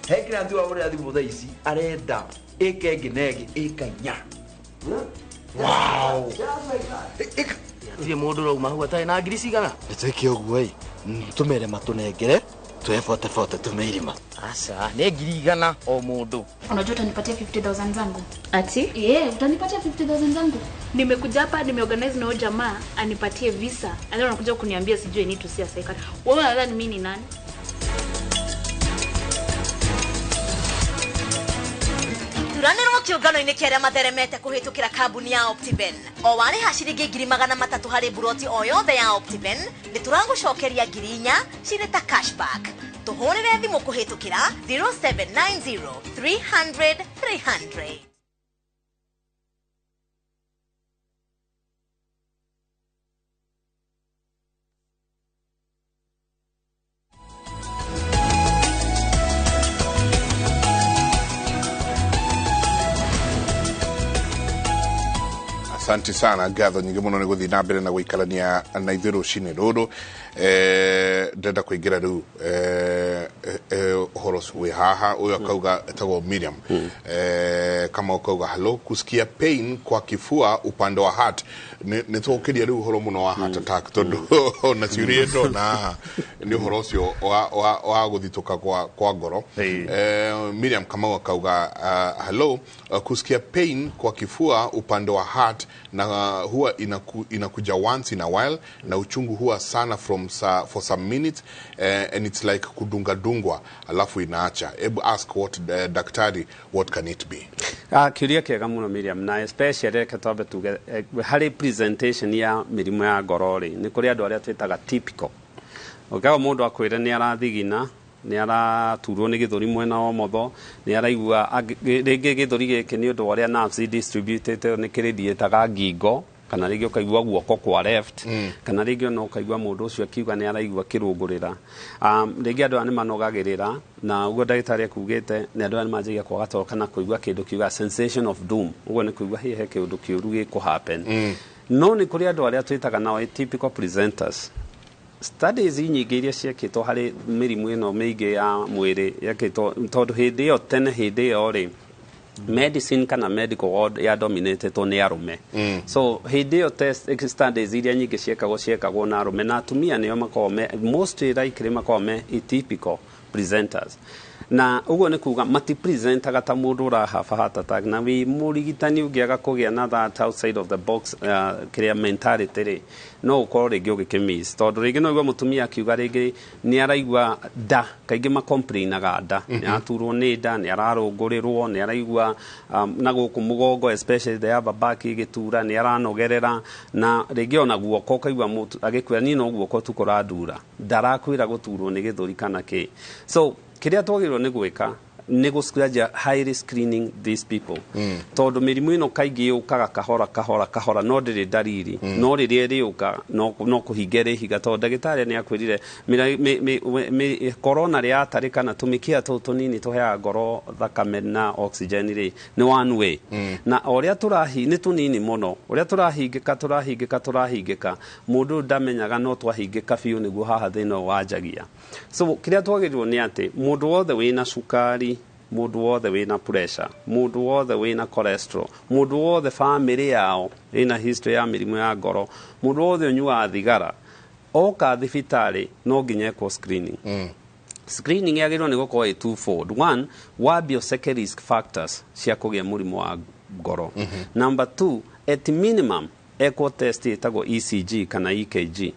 He kira tu aure athi mutha ici arenda ike ĩngĩ na ĩngĩ ĩka inya. Wow. Atirĩ mũndũ ũrauma hau atarĩ na ngiri cigana. Nĩtwĩke ũguo ĩ, tũmere matũnengere tuwe bote bote tume irima. Aca, nĩ 100,000 o mũndũ. Unajua utanipatia 50,000 zangu. Ati? Utanipatia 50,000 zangu. Nimekuja hapa nimeorganize na huyo jamaa anipatie visa. And then unakuja kuniambia sijui ni to see a psychiatrist. Wewe unadhani mimi ni nani? Turanĩrwo kĩũngano-inĩ kĩa arĩa matheremete kũhĩtũkĩra kambuni ya Optiven. O warĩha ciringi 300,000 harĩ buroti o yothe ya Optiven, nĩ tũragũcokeria 4,000 cirĩ ta cashback. Tũhũrĩre thimũ kũhĩtũkĩra 0790 300 300. Asante sana ngatho nyingĩ mũno nĩ gũthiĩ na mbere na gũikarania na ithuĩ rũcinĩ rũrũ. Ndĩrenda kũingĩra rĩu ũhoro ũcio wĩ haha. Ũyũ akauga etagwo Miriam. Kama akauga hello, kusikia pain kwa kifua upande wa heart. Nĩ tũgũkĩria rĩu ũhoro mũno wa heart attack tondũ na ciũria ndona haha nĩ ũhoro ũcio wa gũthitũka kwa ngoro. Miriam Kamau akauga hello, kusikia pain kwa kifua upande wa heart na huwa inakuja once in a while na uchungu huwa sana from for some minutes, and it's like kudunga dungwa alafu inaacha. Ebu ask what daktari, what can it be? Kiuria kiega muno Miriam, na especially reke twambe tuge harĩ presentation ya mĩrimũ ya ngoro rĩ, nĩ kũrĩ andũ arĩa twĩtaga typical. Ũkaga mũndũ akwĩre nĩ arathigina, nĩ araturwo nĩ gĩthũri mwena wa ũmotho, nĩ araigua rĩngĩ gĩthũri gĩkĩ nĩ ũndũ wa ũrĩa nerves distributed nĩ kĩrĩthiĩtaga ngingo, kana rĩngĩ ũkaigua guoko kwa left, kana rĩngĩ ona ũkaigua mũndũ ũcio akiuga nĩ araigua kĩrũngũrĩra. Rĩngĩ andũ aya nĩ manogagĩrĩra, na ũguo ndagĩtarĩ ekugĩte nĩ andũ aya nĩ manjagia kwaga toro kana kũigua kĩndũ kiuga sensation of doom, ũguo nĩ kũigua hihi he kĩũndũ kĩũru gĩkũ happen. No nĩ kũrĩ andũ arĩa twĩtaga nao atypical presenters. Studies nyingĩ iria ciekĩtwo harĩ mĩrimũ ĩno mĩingĩ ya mwĩrĩ yekĩtwo tondũ hĩndĩ ĩyo tene, hĩndĩ ĩyo rĩ, medicine kana medical world ya dominated nĩ arũme. So hĩndĩ ĩyo test studies iria nyingĩ ciekagwo na arũme, na atumia nĩo makoragwo me most likely makoragwo me atypical presenters, na ũguo nĩ kuga matipresentaga ta mũndũ ũrahaba heart attack. Na wĩ mũrigitani ũngĩaga kũgĩa na that outside of the box kĩrĩa mentality rĩ, no ũkorwo rĩngĩ ũgĩkĩmiss, tondũ rĩngĩ no ũigue mũtumia akiuga rĩngĩ nĩ araigua nda. Kaingĩ macomplainaga nda, nĩ araturwo nĩ nda, nĩ ararũngũrĩrwo, nĩ araigua na gũkũ mũgongo, especially the upper back ĩgĩtura, nĩ aranogerera, na rĩngĩ ona guoko ũkaigua mũtu agĩkwĩra, "Niĩ no guoko tu kũrandura," ndarakwĩra gũturwo nĩ gĩthũri kana kĩ. So kĩrĩa twagĩrĩirwo nĩ gwĩka nĩ gũcenjia highly screening these people, tondũ mĩrimũ ĩno kaingĩ yũkaga kahora kahora kahora, no ndĩrĩ ndariri. No rĩrĩa ĩrĩũka no kũhinga ĩrĩhinga, tondũ ndagĩtarĩ nĩ akwĩrire corona rĩatarĩ kana tũmĩkiha tũu tũnini tũheaga ngoro thakame na oxygen rĩ, nĩ one way. Na o ũrĩa tũrahi nĩ tũnini mũno, ũrĩa tũrahingĩka, tũrahingĩka, tũrahingĩka, mũndũ ũyũ ndamenyaga no twahingĩka biũ nĩguo haha thĩna ũyũ wanjagia. So kĩrĩa twagĩrĩirwo nĩ atĩ mũndũ wothe wĩna cukari, mũndũ wothe wĩna pressure, mũndũ wothe wĩna cholesterol, mũndũ wothe famĩlĩ yao ĩna history ya mĩrimũ ya ngoro, mũndũ wothe ũnyuaga thigara, oka thibitarĩ no nginya ekwo screening. Screening yagĩrĩirwo nĩ gũkorwo ĩ twofold. One, wambie ũceke risk factors cia kũgĩa mũrimũ wa ngoro. Number two, at minimum ekwo test ĩtagwo ECG kana EKG.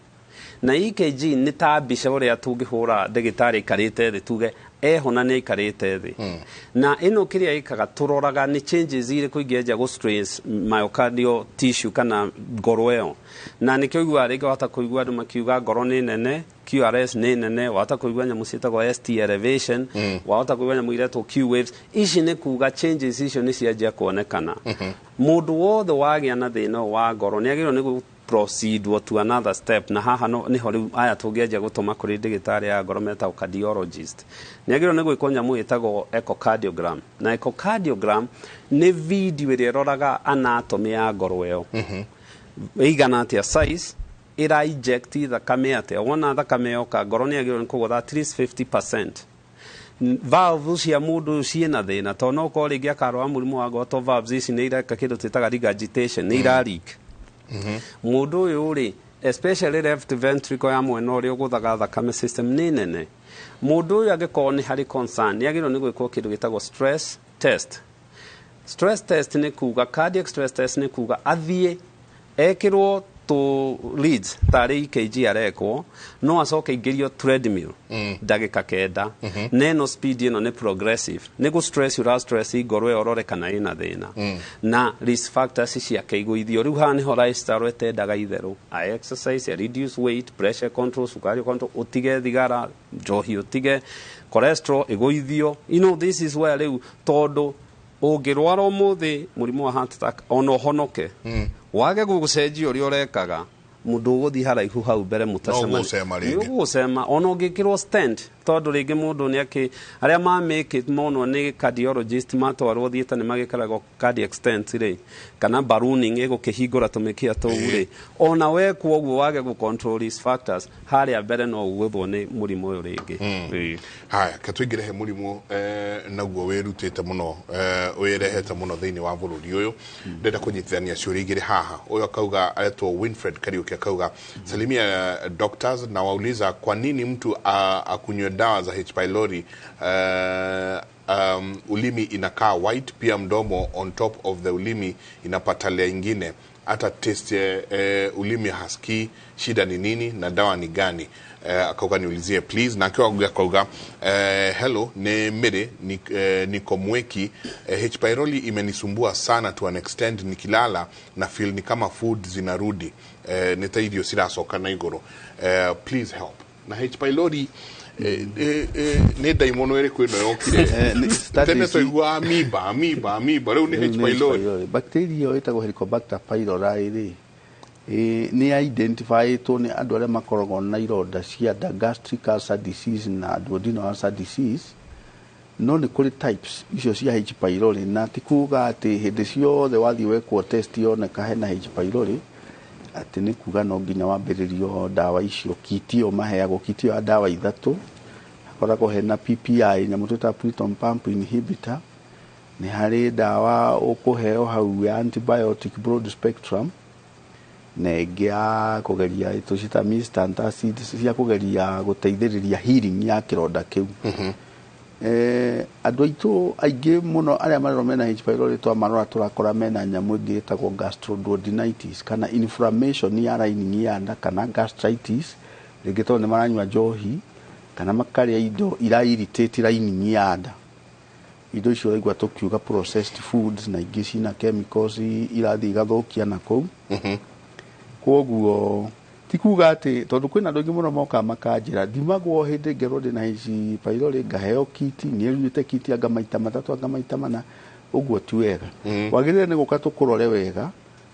Na EKG nĩ ta mbica ũrĩa tũngĩhũra ndagĩtarĩ aikarĩte thĩ, tuge eho na nĩ aikarĩte thĩ. Na ĩno kĩrĩa ĩkaga, tũroraga nĩ changes irĩkũ ingĩanjia gũ strain myocardial tissue kana ngoro ĩyo. Na nĩkĩo ũiguaga rĩngĩ wahota kũigua andũ makiuga ngoro nĩ nene, QRS nĩ nene, wahota kũigua nyamũ ciĩtagwo ST elevation, wahota kũigua nyamũ iretwo Q waves. Ici nĩ kuga changes icio nĩ cianjia kuonekana. Mũndũ wothe wagĩa na thĩna ũyũ wa ngoro nĩ agĩrĩirwo nĩ proceed to another step. Na haha no niho rĩu aya tũngĩanjia gũtũma kũrĩ ndagĩtarĩ ya ngoro metagwo cardiologist. Nĩ agĩrĩirwo nĩ gwĩkwo nyamũ ĩtagwo echocardiogram. Na echocardiogram nĩ video ĩrĩa ĩroraga anatomy ya ngoro ĩyo, ĩigana atĩa size, ĩra eject thakame atĩa. Wona thakame yoka ngoro nĩ yagĩrĩirwo nĩ kũgũtha at least 50%. Valve cia mũndũ ũyũ ciĩna thĩna, tondũ no ũkorwo rĩngĩ akarwara mũrimũ wa ngoro to valves ici nĩ ireka kĩndũ twĩtaga regurgitation, nĩ ira leak. Mũndũ ũyũ rĩ, especially left ventricle ya mwena ũrĩa ũgũthaga thakame system nĩ nene. Mũndũ ũyũ angĩkorwo nĩ harĩ concern, nĩ agĩrĩirwo nĩ gwĩkwo kĩndũ gĩtagwo stress test. Stress test nĩ kuga, cardiac stress test nĩ kuga athiĩ ekĩrwo tũ leads tarĩ EKG arekwo, no acoke aingĩrio treadmill ndagĩka 9. Na ĩno speed ĩno nĩ progressive, nĩ gũ stress ũra stress ngoro ĩyo, ũrore kana ĩna thĩna na risk factors ciake igũithio. Rĩu haha nĩho lifestyle ĩtendaga itherũ, a exercise, a reduce weight, pressure control, cukari control, ũtige thigara, njohi ũtige, cholesterol ĩgũithio. This is where rĩu, tondũ ũngĩrwara ũmũthĩ mũrimũ wa heart attack, ona ũhonoke, wage gũcenjia ũrĩa ũrekaga, mũndũ ũgũthiĩ haraihu hau mbere mũtacemania. Ũgũcema rĩngĩ. Nĩ ũgũcema ona ũngĩkĩrwo stent, tondũ rĩngĩ mũndũ nĩ akĩ arĩa mamĩkĩ monwo nĩ cardiologist matwarwo theatre nĩ magĩkaragwo cardiac stent rĩ, kana ballooning ĩgũkĩhingũra tũmĩkiha tũu rĩ. Ona wekwo ũguo wage gũ control risk factors, harĩa mbere no ũgũthwo nĩ mũrimũ ũyũ rĩngĩ. Haya, ke tũingĩre he mũrimũ naguo wĩrutĩte mũno, wĩrehete mũno thĩinĩ wa bũrũri ũyũ. Ndĩrenda kũnyitithania ciũria igĩrĩ haha. Ũyũ akauga aretwo Winfred Kariuki, akauga, "Salimia doctors na wauliza kwa nini mtu akunywe dawa za H pylori ulimi inakaa white, pia mdomo on top of the ulimi inapata layer ingine, hata taste ulimi hasikii. Shida ni nini na dawa ni gani?" Akauga niulizie please. Na akiwa akauga, "Hello, ni Mary niko Mweki. H pylori imenisumbua sana to an extent nikilala na feel ni kama food zinarudi, nĩ ta irio ciracoka na igũrũ. Please help." Na H pylori nĩ ndaimono ĩrĩkũ ĩno yokire? Tene twaigua amoeba, amoeba, amoeba, rĩu nĩ H pylori. Bacteria ĩyo ĩtagwo Helicobacter pylori rĩ, nĩ identifyĩtwo nĩ andũ arĩa makoragwo na ironda cia nda, gastric ulcer disease na duodenal ulcer disease. No nĩ kũrĩ types icio cia H pylori, na ti kuga atĩ hĩndĩ ciothe wathiĩ wekwo test yoneka hena H pylori. Atĩ nĩ kuga no nginya wambĩrĩrio ndawa icio, kit ĩyo maheagwo, kit ĩyo ya ndawa ithatũ. Hakoragwo hena PPI, nyamũ twĩtaga proton pump inhibitor, nĩ harĩ ndawa ũkũheo hau ya antibiotic broad spectrum, na ĩngĩ ya kũgeria tũcita mist antacid cia kũgeria gũteithĩrĩria healing ya kĩronda kĩu. Andũ aitũ aingĩ mũno arĩa marerwo mena H pylori, twamarora tũrakora mena nyamũ ĩngĩ ĩtagwo gastroduodenitis kana inflammation ya lining ya nda kana gastritis, rĩngĩ tondũ nĩ maranyua njohi kana makarĩa indo ira irritate lining ya nda. Indo icio ũraigua tũkiuga processed foods na ingĩ cina chemicals irathiĩ igathũkia na kũu. Koguo ti kuga atĩ tondũ kwĩna andũ aingĩ mũno mokaga makanjĩra thimagwo hĩndĩ ngerwo ndĩna H pylori, ngaheo kit, nĩnyuĩte kit anga maita matatũ anga maita mana. Ũguo ti wega. Wagĩrĩire nĩ gũka tũkũrore wega,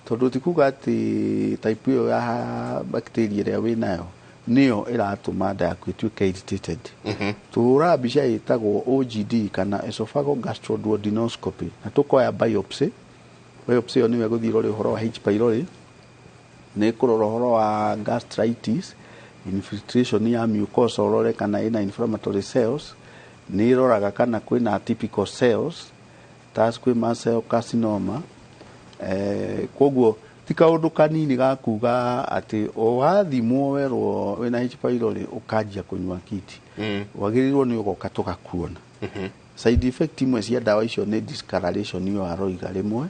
tondũ ti kuga atĩ type ĩyo ya bacteria ĩrĩa wĩnayo nĩyo ĩratũma nda yaku ĩtuĩke irritated. Tũhũraga mbica ĩtagwo OGD kana esophageal gastroduodenoscopy na tũkoya biopsy. Biopsy ĩyo nĩyo ĩgũthiĩ ĩrore ũhoro wa H pylori, nĩ ĩkũrora ũhoro wa gastritis, infiltration ya mucosa, ũrore kana ĩna inflammatory cells, nĩ ĩroraga kana kwĩna atypical cells ta squamous cell carcinoma. Koguo ti kaũndũ kanini ga kuga atĩ o wathimwo werwo wĩna H pylori ũkanjia kũnyua kit. Wagĩrĩirwo nĩ ũgoka tũgakuona. Side effect imwe cia ndawa icio nĩ discoloration ĩyo aroiga rĩmwe,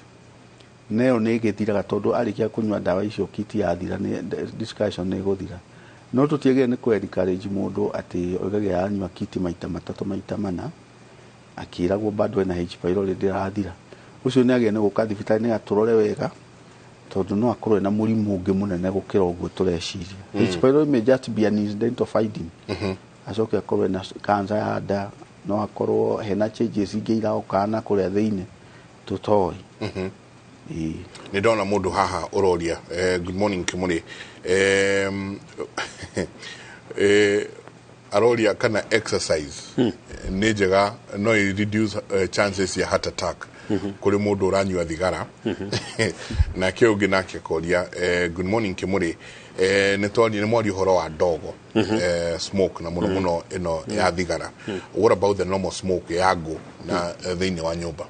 nayo nĩ ĩgĩthiraga tondũ arĩkia kũnyua ndawa icio kit yathira nĩ discoloration nĩ ĩgũthira. No tũtiagĩrĩire nĩ kũ encourage mũndũ atĩ oigage anyua kit maita matatũ maita mana akĩragwo bado ena H pylori ndĩrathira. Ũcio nĩ agĩrĩire nĩ gũka thibitarĩ nĩgetha tũrore wega, tondũ no akorwo ena mũrimũ ũngĩ mũnene gũkĩra ũguo tũreciria. H pylori may just be an incidental finding. Acoke akorwo ena cancer ya nda, no akorwo hena changes ingĩ iroka na kũrĩa thĩinĩ tũtoĩ. Ĩĩ. Nĩ ndona mũndũ haha ũroria, good morning Kimuri, aroria kana exercise nĩ njega no ĩ reduce chances ya heart attack kũrĩ mũndũ ũranyua thigara. Nake ũngĩ nake akoria, good morning Kimuri, nĩ twaria nĩ mwaria ũhoro wa ndogo, smoke na mũno mũno ĩno ya thigara. What about the normal smoke ya ngũ na thĩinĩ wa nyũmba?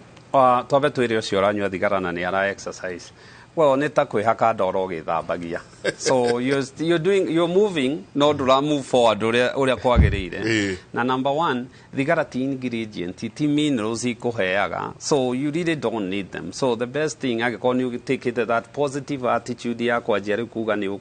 Twambe twĩre ũcio ũranyua thigara na nĩ ara exercise, well, nĩ ta kwĩhaka ndoro ũgĩthambagia. So you're doing, you're moving, no ndũra move forward ũrĩa kwagĩrĩire. Na number one, thigara ti ingredient, ti minerals ikũheaga, so you really don't need them. So the best thing, angĩkorwo nĩ ũtĩkĩte that positive attitude ya kwanjia rĩu kuga nĩ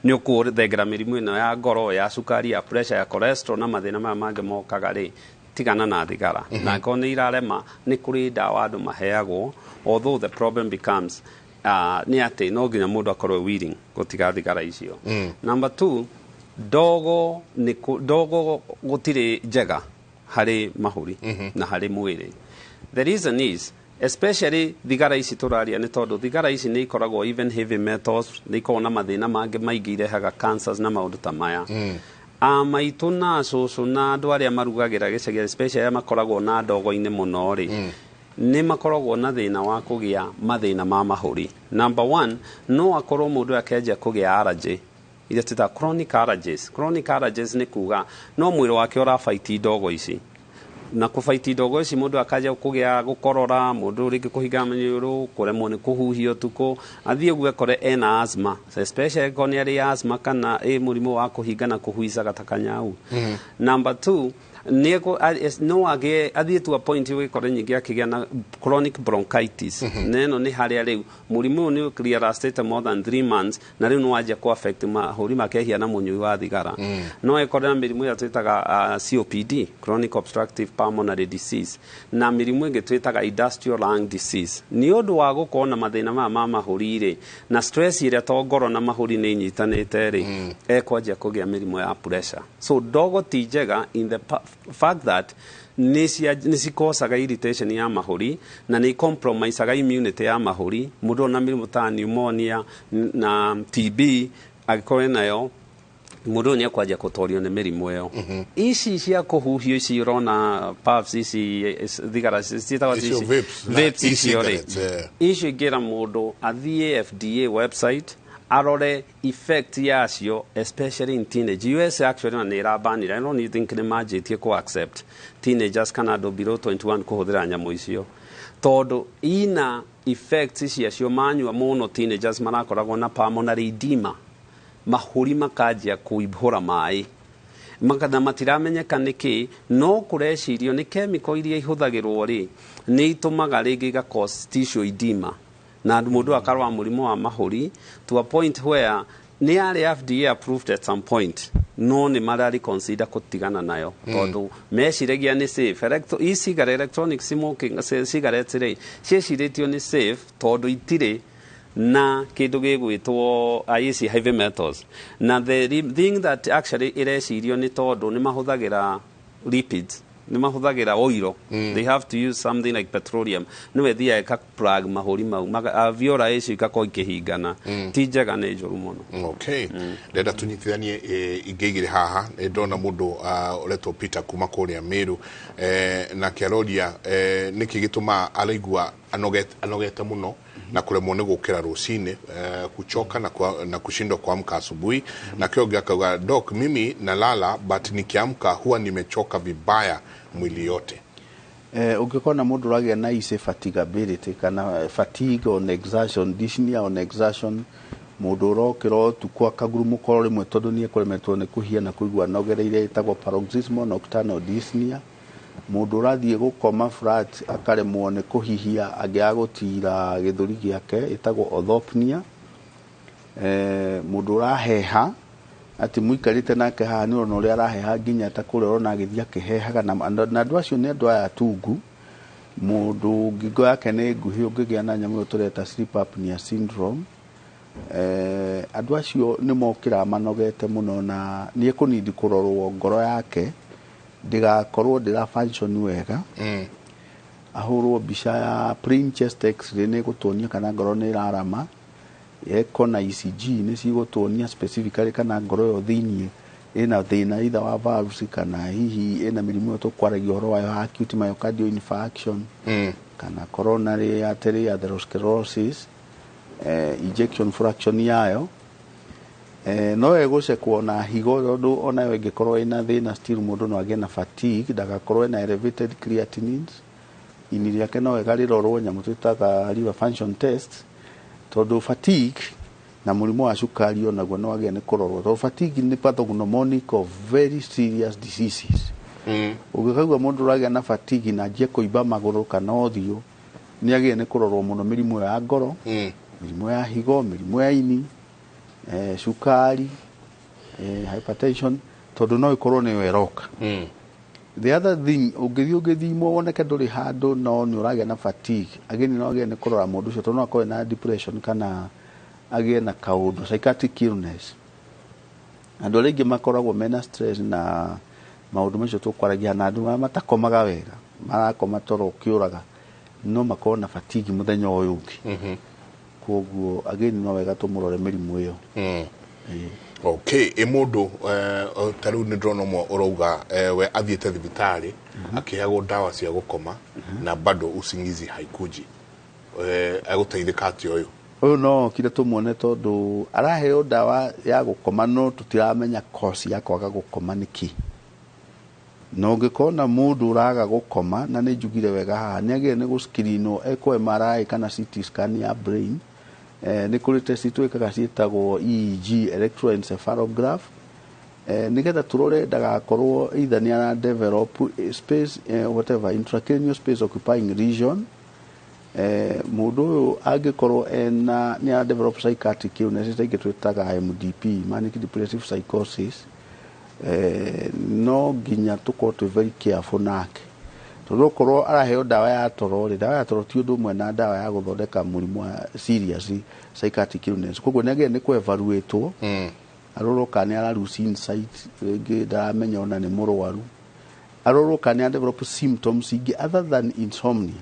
ũkũthengera mĩrimũ ĩno ya ngoro, ya cukari, ya pressure, ya cholesterol na mathĩna maya mangĩ mokaga rĩ, tigana na thigara. Na angĩkorwo nĩ irarema, nĩ kũrĩ ndawa andũ maheagwo, although the problem becomes nĩ atĩ no nginya mũndũ akorwo willing gũtiga thigara icio. Number two, ndogo nĩ ndogo gũtirĩ njega harĩ mahũri na harĩ mwĩrĩ. The reason is, especially thigara ici tũraria, nĩ tondũ thigara ici nĩ ikoragwo even heavy metals, nĩ ikoragwo na mathĩna mangĩ maingĩ irehaga cancers na maũndũ ta maya. Maitũ na cũcũ na andũ arĩa marugagĩra gĩcagi, especially arĩa makoragwo na ndogo-inĩ mũno rĩ, nĩ makoragwo na thĩna wa kũgĩa mathĩna ma mahũri. Number one, no akorwo mũndũ akĩanjia kũgĩa allergy iria twĩtaga chronic allergies. Chronic allergies nĩ kuga no mwĩrĩ wake ũrabaiti ndogo ici, na kũbaiti ndogo ici mũndũ akanjia kũgĩa gũkorora, mũndũ rĩngĩ kũhinga maniũrũ, kũremwo nĩ kũhuhia ũtukũ, athiĩ ũguo ekore ena asthma, especially angĩkorwo nĩ arĩ asthma kana ĩ mũrimũ wa kũhinga na kũhuicaga ta kanyau. Number two, no agĩe athiĩ to a point ũgĩkore nyingĩ akĩgĩa na chronic bronchitis. Na ĩno nĩ harĩa rĩu mũrimũ ũyũ nĩ ũclearastĩte more than 3 months na rĩu nĩ wanjia kũ affect mahũri make hiana mũnyui wa thigara. No ĩkore na mĩrimũ ĩrĩa twĩtaga COPD, chronic obstructive pulmonary disease, na mĩrimũ ĩngĩ twĩtaga industrial lung disease. Nĩ ũndũ wa gũkorwo na mathĩna maya ma mahũri rĩ, na stress ĩrĩa to ngoro na mahũri nĩ inyitanĩte rĩ, ekwanjia kũgĩa mĩrimũ ya pressure. So ndogo ti njega in the fact that nĩ cikosaga irritation ya mahũri na nĩ compromiseaga immunity ya mahũri. Mũndũ ona mĩrimũ ta pneumonia na TB angĩkorwo nayo, mũndũ ũyũ nĩ ekwanjia kũtorio nĩ mĩrimũ ĩyo. Ici cia kũhuhio ici ũrona puffs ici thigara ciĩtagwo Icio ici vapes na vapes icio rĩ, e-cigarettes, icio ingĩra mũndũ athiĩ FDA website. Arore effect yacio, especially in teenage. US actually na nĩ ĩrabanire. I don't think nĩ manjĩtie kũ accept teenagers kana andũ below 21 kũhũthĩra nyamũ icio, tondũ ina effects ciacio. Manyua mũno, teenagers marakoragwo na pulmonary edema, mahũri makanjia kũihũra maĩ na matiramenyeka nĩkĩ, no kũrecirio nĩ chemical iria ihũthagĩrwo rĩ, nĩ itũmaga rĩngĩ iga cause tissue edema na mũndũ akarwara mũrimũ wa mahũri to a point where nĩ yarĩ FDA approved at some point, no nĩ marari consider kũtigana nayo tondũ meciragia nĩ safe. E-cigarette, electronic smoking cigarettes rĩ, ciĩcirĩtio nĩ safe tondũ itirĩ na kĩndũ gĩgwĩtwo ici heavy metals. Na the thing that actually ĩrecirio nĩ tondũ nĩ mahũthagĩra lipids, nĩ mahũthagĩra oil. They have to use something like petroleum, nĩwe thiaga ĩka plug mahũri mau, alveolar icio ikakorwo ikĩhingana. Ti njega, nĩ njũru mũno. Okay, ndenda tunyitithanie ingĩ igĩrĩ haha. Nĩ ndona mũndũ ũretwo Peter kuma kũrĩa Meru, nake aroria nĩkĩ gĩtũmaga araigua anogete mũno na kuremwo nĩ gũkĩra rũcinĩ, kuchoka na kushindwa kuamka asubuhi. Na kio ũngĩ akauga, "Doc, mimi nalala but nikiamka huwa nimechoka vibaya mwili yote." Ũngĩkona mũndũ ũragĩa na easy fatigability kana fatigue on exertion, dyspnea on exertion, mũndũ ũrokĩra ũtukũ akagurumũka o rĩmwe tondũ nĩ ekũremetwo nĩ kũhia na kũigua anogereire, ĩtagwo paroxysmal nocturnal dyspnea. Mũndũ ũrathiĩ gũkoma flat akaremwo nĩ kũhihia angĩaga gũtira gĩthũri gĩake, ĩtagwo orthopnea. Mũndũ ũraheha atĩ mũikarĩte nake haha nĩ ũrona ũrĩa araheha nginya ta kũrĩa ũrona agĩthiĩ akĩhehaga, na andũ acio nĩ andũ aya atungu. Mũndũ ngingo yake nĩ nguhĩ, ũngĩgĩa na nyamũ ĩyo tũreta sleep apnea syndrome. Andũ acio nĩ mokĩraga manogete mũno na nĩ ekũnindi kũrorwo ngoro yake ndĩgakorwo ndĩra function wega. Ahũrwo mbica ya plain chest X-ray, nĩ ĩgũtuonia kana ngoro nĩ ĩrarama. Eko na ECG, nĩ cigũtuonia specifically kana ngoro ĩyo thĩiniĩ ĩna thĩna either wa valves kana hihi ĩna mĩrimũ ĩyo tũkwaragia ũhoro wayo, acute myocardial infarction kana coronary artery atherosclerosis, ejection fraction yayo. No ĩgũcekwo na higo, tondũ onayo ĩngĩkorwo ĩna thĩna, still mũndũ no agĩe na fatigue, ndagakorwo ena elevated creatinines. Ini rĩake no wega rĩrorwo nyamũ twĩtaga liver function test, tondũ fatigue na mũrimũ wa cukari onaguo no wagĩrĩire nĩ kũrorwo, tondũ fatigue nĩ pathognomonic of very serious diseases. Ũngĩkaigua mũndũ ũragĩa na fatigue na anjie kũimba magũrũ kana ũthiũ, nĩ agĩrĩire nĩ kũrorwo mũno mĩrimũ ya ngoro, mĩrimũ ya higo, mĩrimũ ya ini, cukari, hypertension, tondũ no ĩkorwo nĩyo ĩroka. The other thing, ũngĩthiĩ ũgĩthimwo woneke ndũrĩ handũ no nĩ ũragĩa na fatigue, again no agĩrĩire nĩ kũrora mũndũ ũcio, tondũ no akorwo na depression kana agĩe na kaũndũ psychiatric illness. Andũ arĩa aingĩ makoragwo mena stress na maũndũ macio tũkwaragia, na andũ arĩa matakomaga wega, marakoma toro ũkĩũraga, no makorwo na fatigue mũthenya ũyũ ũngĩ. Koguo again no wega tũmũrore mĩrimũ ĩyo. Okay, ĩ mũndũ ta rĩu nĩ ndĩrona ũmwe ũrauga we athiĩte thibitarĩ akĩheagwo ndawa cia gũkoma na bado usingizi haikuji. Egũteithĩka atĩa ũyũ? Ũyũ no okire tũmuone, tondũ araheo ndawa ya gũkoma no tũtiramenya cause ya kwaga gũkoma nĩ kĩ. Na ũngĩkona mũndũ ũraga gũkoma, na nĩ njugire wega haha, nĩ agĩrĩire nĩ gũscreenwo, ekwo MRI kana CT scan ya brain. Nĩ kũrĩ test twĩkaga ciĩtagwo EEG, electroencephalograph, nĩgetha tũrore ndagakorwo either nĩ ara develop space, whatever intracranial space occupying lesion. Mũndũ ũyũ angĩkorwo ena nĩ ara develop psychiatric illness ingĩ twĩtaga MDP, manic depressive psychosis, no nginya tũkorwo twĩ very careful nake, tondũ okorwo araheo ndawa ya toro rĩ, ndawa ya toro ti ũndũ ũmwe na ndawa ya gũthondeka mũrimũ wa serious psychiatric illness. Koguo nĩ agĩrĩire nĩ kũ-evaluatwo, arorwo kana nĩ ara lose insight, rĩngĩ ndaramenya ona nĩ mũrwaru, arorwo kana nĩ ara develop symptoms ingĩ other than insomnia.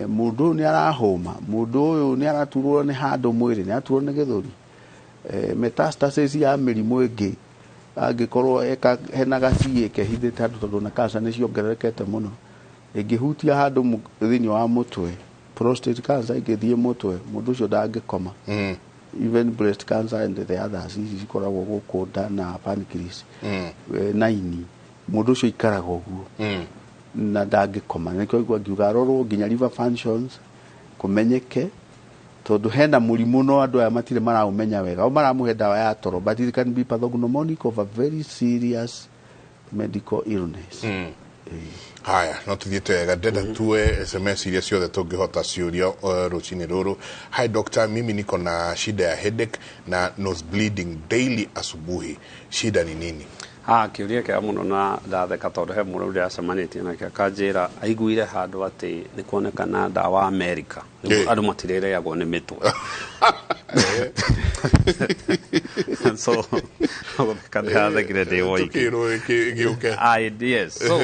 Mũndũ ũyũ nĩ arahũma, mũndũ ũyũ nĩ araturwo nĩ handũ mwĩrĩ, nĩ araturwo nĩ gĩthũri, metastasis ya mĩrimũ ĩngĩ, angĩkorwo eka hena gaciĩ kehithĩte handũ, tondũ na cancer nĩ ciongererekete mũno, ĩngĩhutia handũ thĩinĩ wa mũtwe, prostate cancer ĩngĩthiĩ mũtwe, mũndũ ũcio ndangĩkoma. Even breast cancer and the others ici cikoragwo gũkũ nda na pancreas, na ini, mũndũ ũcio ikaraga ũguo na ndangĩkoma. Nĩkĩo igua ngiuga arorwo nginya liver functions kũmenyeke, tondũ hena mũrimũ no andũ aya matirĩ maraũmenya wega. O maramũhe ndawa ya toro, but it can be pathognomonic of a very serious medical illness. Haya, no tuthiĩte wega. Ndenda tuwe SMS iria ciothe tũngĩhota ciũria rũcinĩ rũrũ. Hi doctor, mimi niko na shida ya headache na nose bleeding daily asubuhi, shida ni nini? Ah, kĩũria kĩega mũno, na ndatheka tondũ he mũndũ ndĩracemanĩtie nake akanjĩra aiguire handũ atĩ nĩ kuonekana ndawa Amerika. Andũ matirĩrĩagwo nĩ mĩtwe, so gũtheka ndĩrathekire ndĩ woiki. Tũkĩrwo gĩũke. Yes. So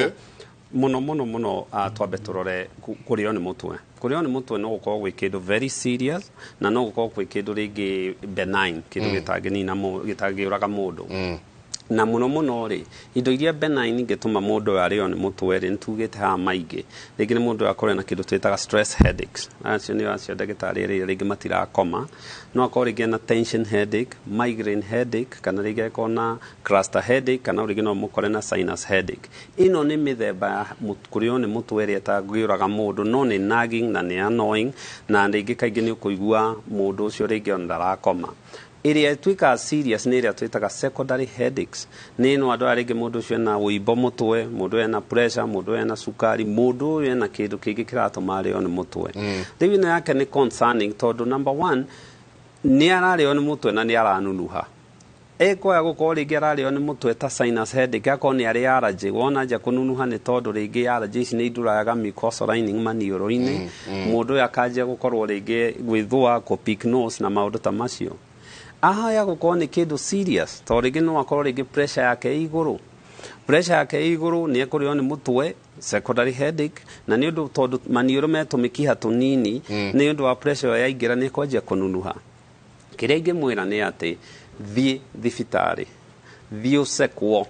muno muno muno, twambe turore kũrĩo nĩ mũtwe. Kũrĩo nĩ mũtwe no gũkorwo gwĩ kĩndũ very serious na no gũkorwo gwĩ kĩndũ rĩngĩ benign, kĩndũ gĩtangĩnina gĩtangĩũraga mũndũ. Na mũno mũno rĩ, indo iria benign ingĩtũma mũndũ ũyũ arĩo nĩ mũtwe rĩ, nĩ tugĩte haha maingĩ. Rĩngĩ nĩ mũndũ ũyũ akorwo na kĩndũ twĩtaga stress headaches, acio nĩ acio ndagĩtarĩ rĩ, rĩngĩ matirakoma. No akorwo rĩngĩ na tension headache, migraine headache, kana rĩngĩ akorwo na cluster headache, kana rĩngĩ no mũkore na sinus headache. Ĩno nĩ mĩthemba ya kũrĩo nĩ mũtwe ĩrĩa ĩtangĩũraga mũndũ, no nĩ nagging na nĩ annoying, na rĩngĩ kaingĩ nĩ ũkũigua mũndũ ũcio rĩngĩ ona ndarakoma. Ĩrĩa ĩtuĩkaga serious nĩ ĩrĩa twĩtaga secondary headaches, nĩ ĩno andũ aya rĩngĩ mũndũ ũcio ena ũimbo mũtwe, mũndũ ũyũ ena pressure, mũndũ ũyũ ena cukari, mũndũ ũyũ ena kĩndũ kĩngĩ kĩratũma arĩo nĩ mũtwe. Rĩu ĩno yake nĩ concerning tondũ number one nĩ ararĩo nĩ mũtwe na nĩ aranunuha. Ĩkoya gũkorwo rĩngĩ ararĩo nĩ mũtwe ta sinus headache, akorwo nĩ arĩ allergy, wona nja kũnunuha nĩ tondũ rĩngĩ allergy ici nĩ induraga mucosal lining maniũrũ-inĩ. Mũndũ ũyũ akanjia gũkorwo rĩngĩ gwĩthũa, kũ pick nose na maũndũ ta macio. Ahaya gũkorwo nĩ kĩndũ serious tondũ rĩngĩ no akorwo rĩngĩ pressure yake ĩ igũrũ. Pressure yake ĩ igũrũ, nĩ ekũrĩo nĩ mũtwe, secondary headache, na nĩ ũndũ tondũ maniũrũ me tũmĩkiha tũnini, nĩ ũndũ wa pressure ĩyo yaingĩra nĩ ekwanjia kũnunuha. Kĩrĩa ingĩmwĩra nĩ atĩ thiĩ thibitarĩ, thiĩ ũcekwo,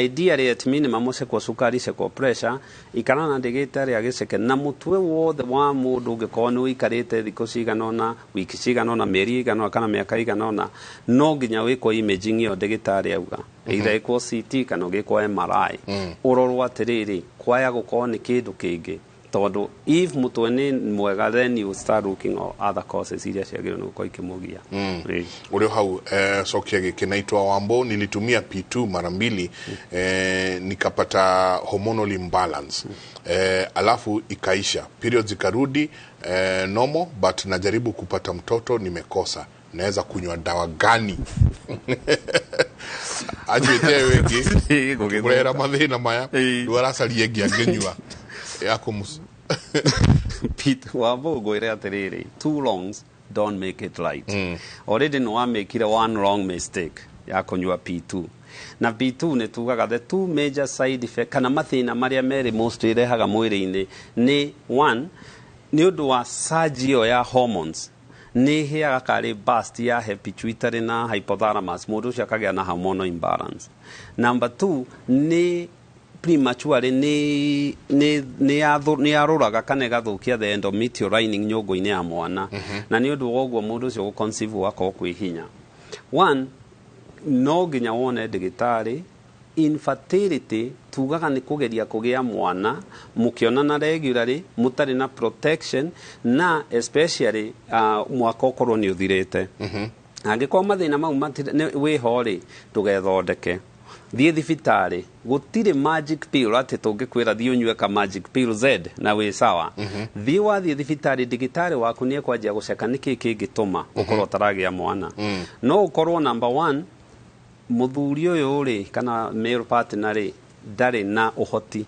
ideally at minimum ũcekwo cukari, cekwo pressure, ikara na ndĩgĩtarĩ agĩceke. Na mũtwe wothe wa mũndũ ũngĩkorwo nĩ ũikarĩte thikũ cigana ũna, wiki cigana ũna, mĩeri ĩigana ũna kana mĩaka ĩigana ũna, no nginya wĩkwo imaging ĩyo ndĩgĩtarĩ auga, either ĩkwo CT kana ũgĩkwo MRI, ũrorwo atĩrĩrĩ, kwaya gũkorwo nĩ kĩndũ kĩngĩ, tondũ if mũtwe nĩ mwega, then you start looking at other causes iria ciagĩrĩirwo nĩ gũkorwo ikĩmũgia. Ũrĩ o hau, cokia gĩkĩ. Naitwa Wambo, nilitumia P2 mara mbili, nikapata hormonal imbalance, alafu ikaisha, periods ikarudi normal, but najaribu kupata mtoto nimekosa. Naweza kunywa dawa gani? Anjuĩte wĩngĩ kũrehera mathĩna maya, rĩu aracaria ĩngĩ angĩnyua ya kũmũ Pete Wambo, ngwĩre atĩrĩrĩ, two wrongs don't make it right. Already nĩ wamĩkire one wrong mistake ya kũnyua P2, na P2 nĩ tugaga the two major side effect kana mathĩna marĩa merĩ most ĩrehaga mwĩrĩ-inĩ nĩ one, nĩ ũndũ wa surge ĩyo ya hormones, nĩ ĩheaga karĩ burst ya he pituitary na hypothalamus, mũndũ ũcio akagĩa na hormonal imbalance. Number two, nĩ prematurely nĩ yarũraga kana ĩgathũkia the endometrial lining nyũngũ-inĩ ya mwana, na nĩ ũndũ wa ũguo mũndũ ũcio gũconceive gũgakorwo kwĩ hinya. One, no nginya wone ndagĩtarĩ. Infertility tugaga nĩ kũgeria kũgĩa mwana mũkĩonana regularly mũtarĩ na protection, na especially mwaka ũkorwo nĩ ũthirĩte. Angĩkorwo mathĩna mau wĩho rĩ, ndũgethondeke, thiĩ thibitarĩ. Gũtirĩ magic pill atĩ tũngĩkwĩra thiĩ ũnyue ka magic pill Z na wĩ sawa. Thiĩ, wathiĩ thibitarĩ, ndagĩtarĩ waku nĩ ekwanjia gũceka nĩkĩ kĩngĩtũma ũkorwo ũtaragĩa mwana. No ũkorwo number one, mũthuri ũyũ rĩ, kana male partner rĩ, ndarĩ na ũhoti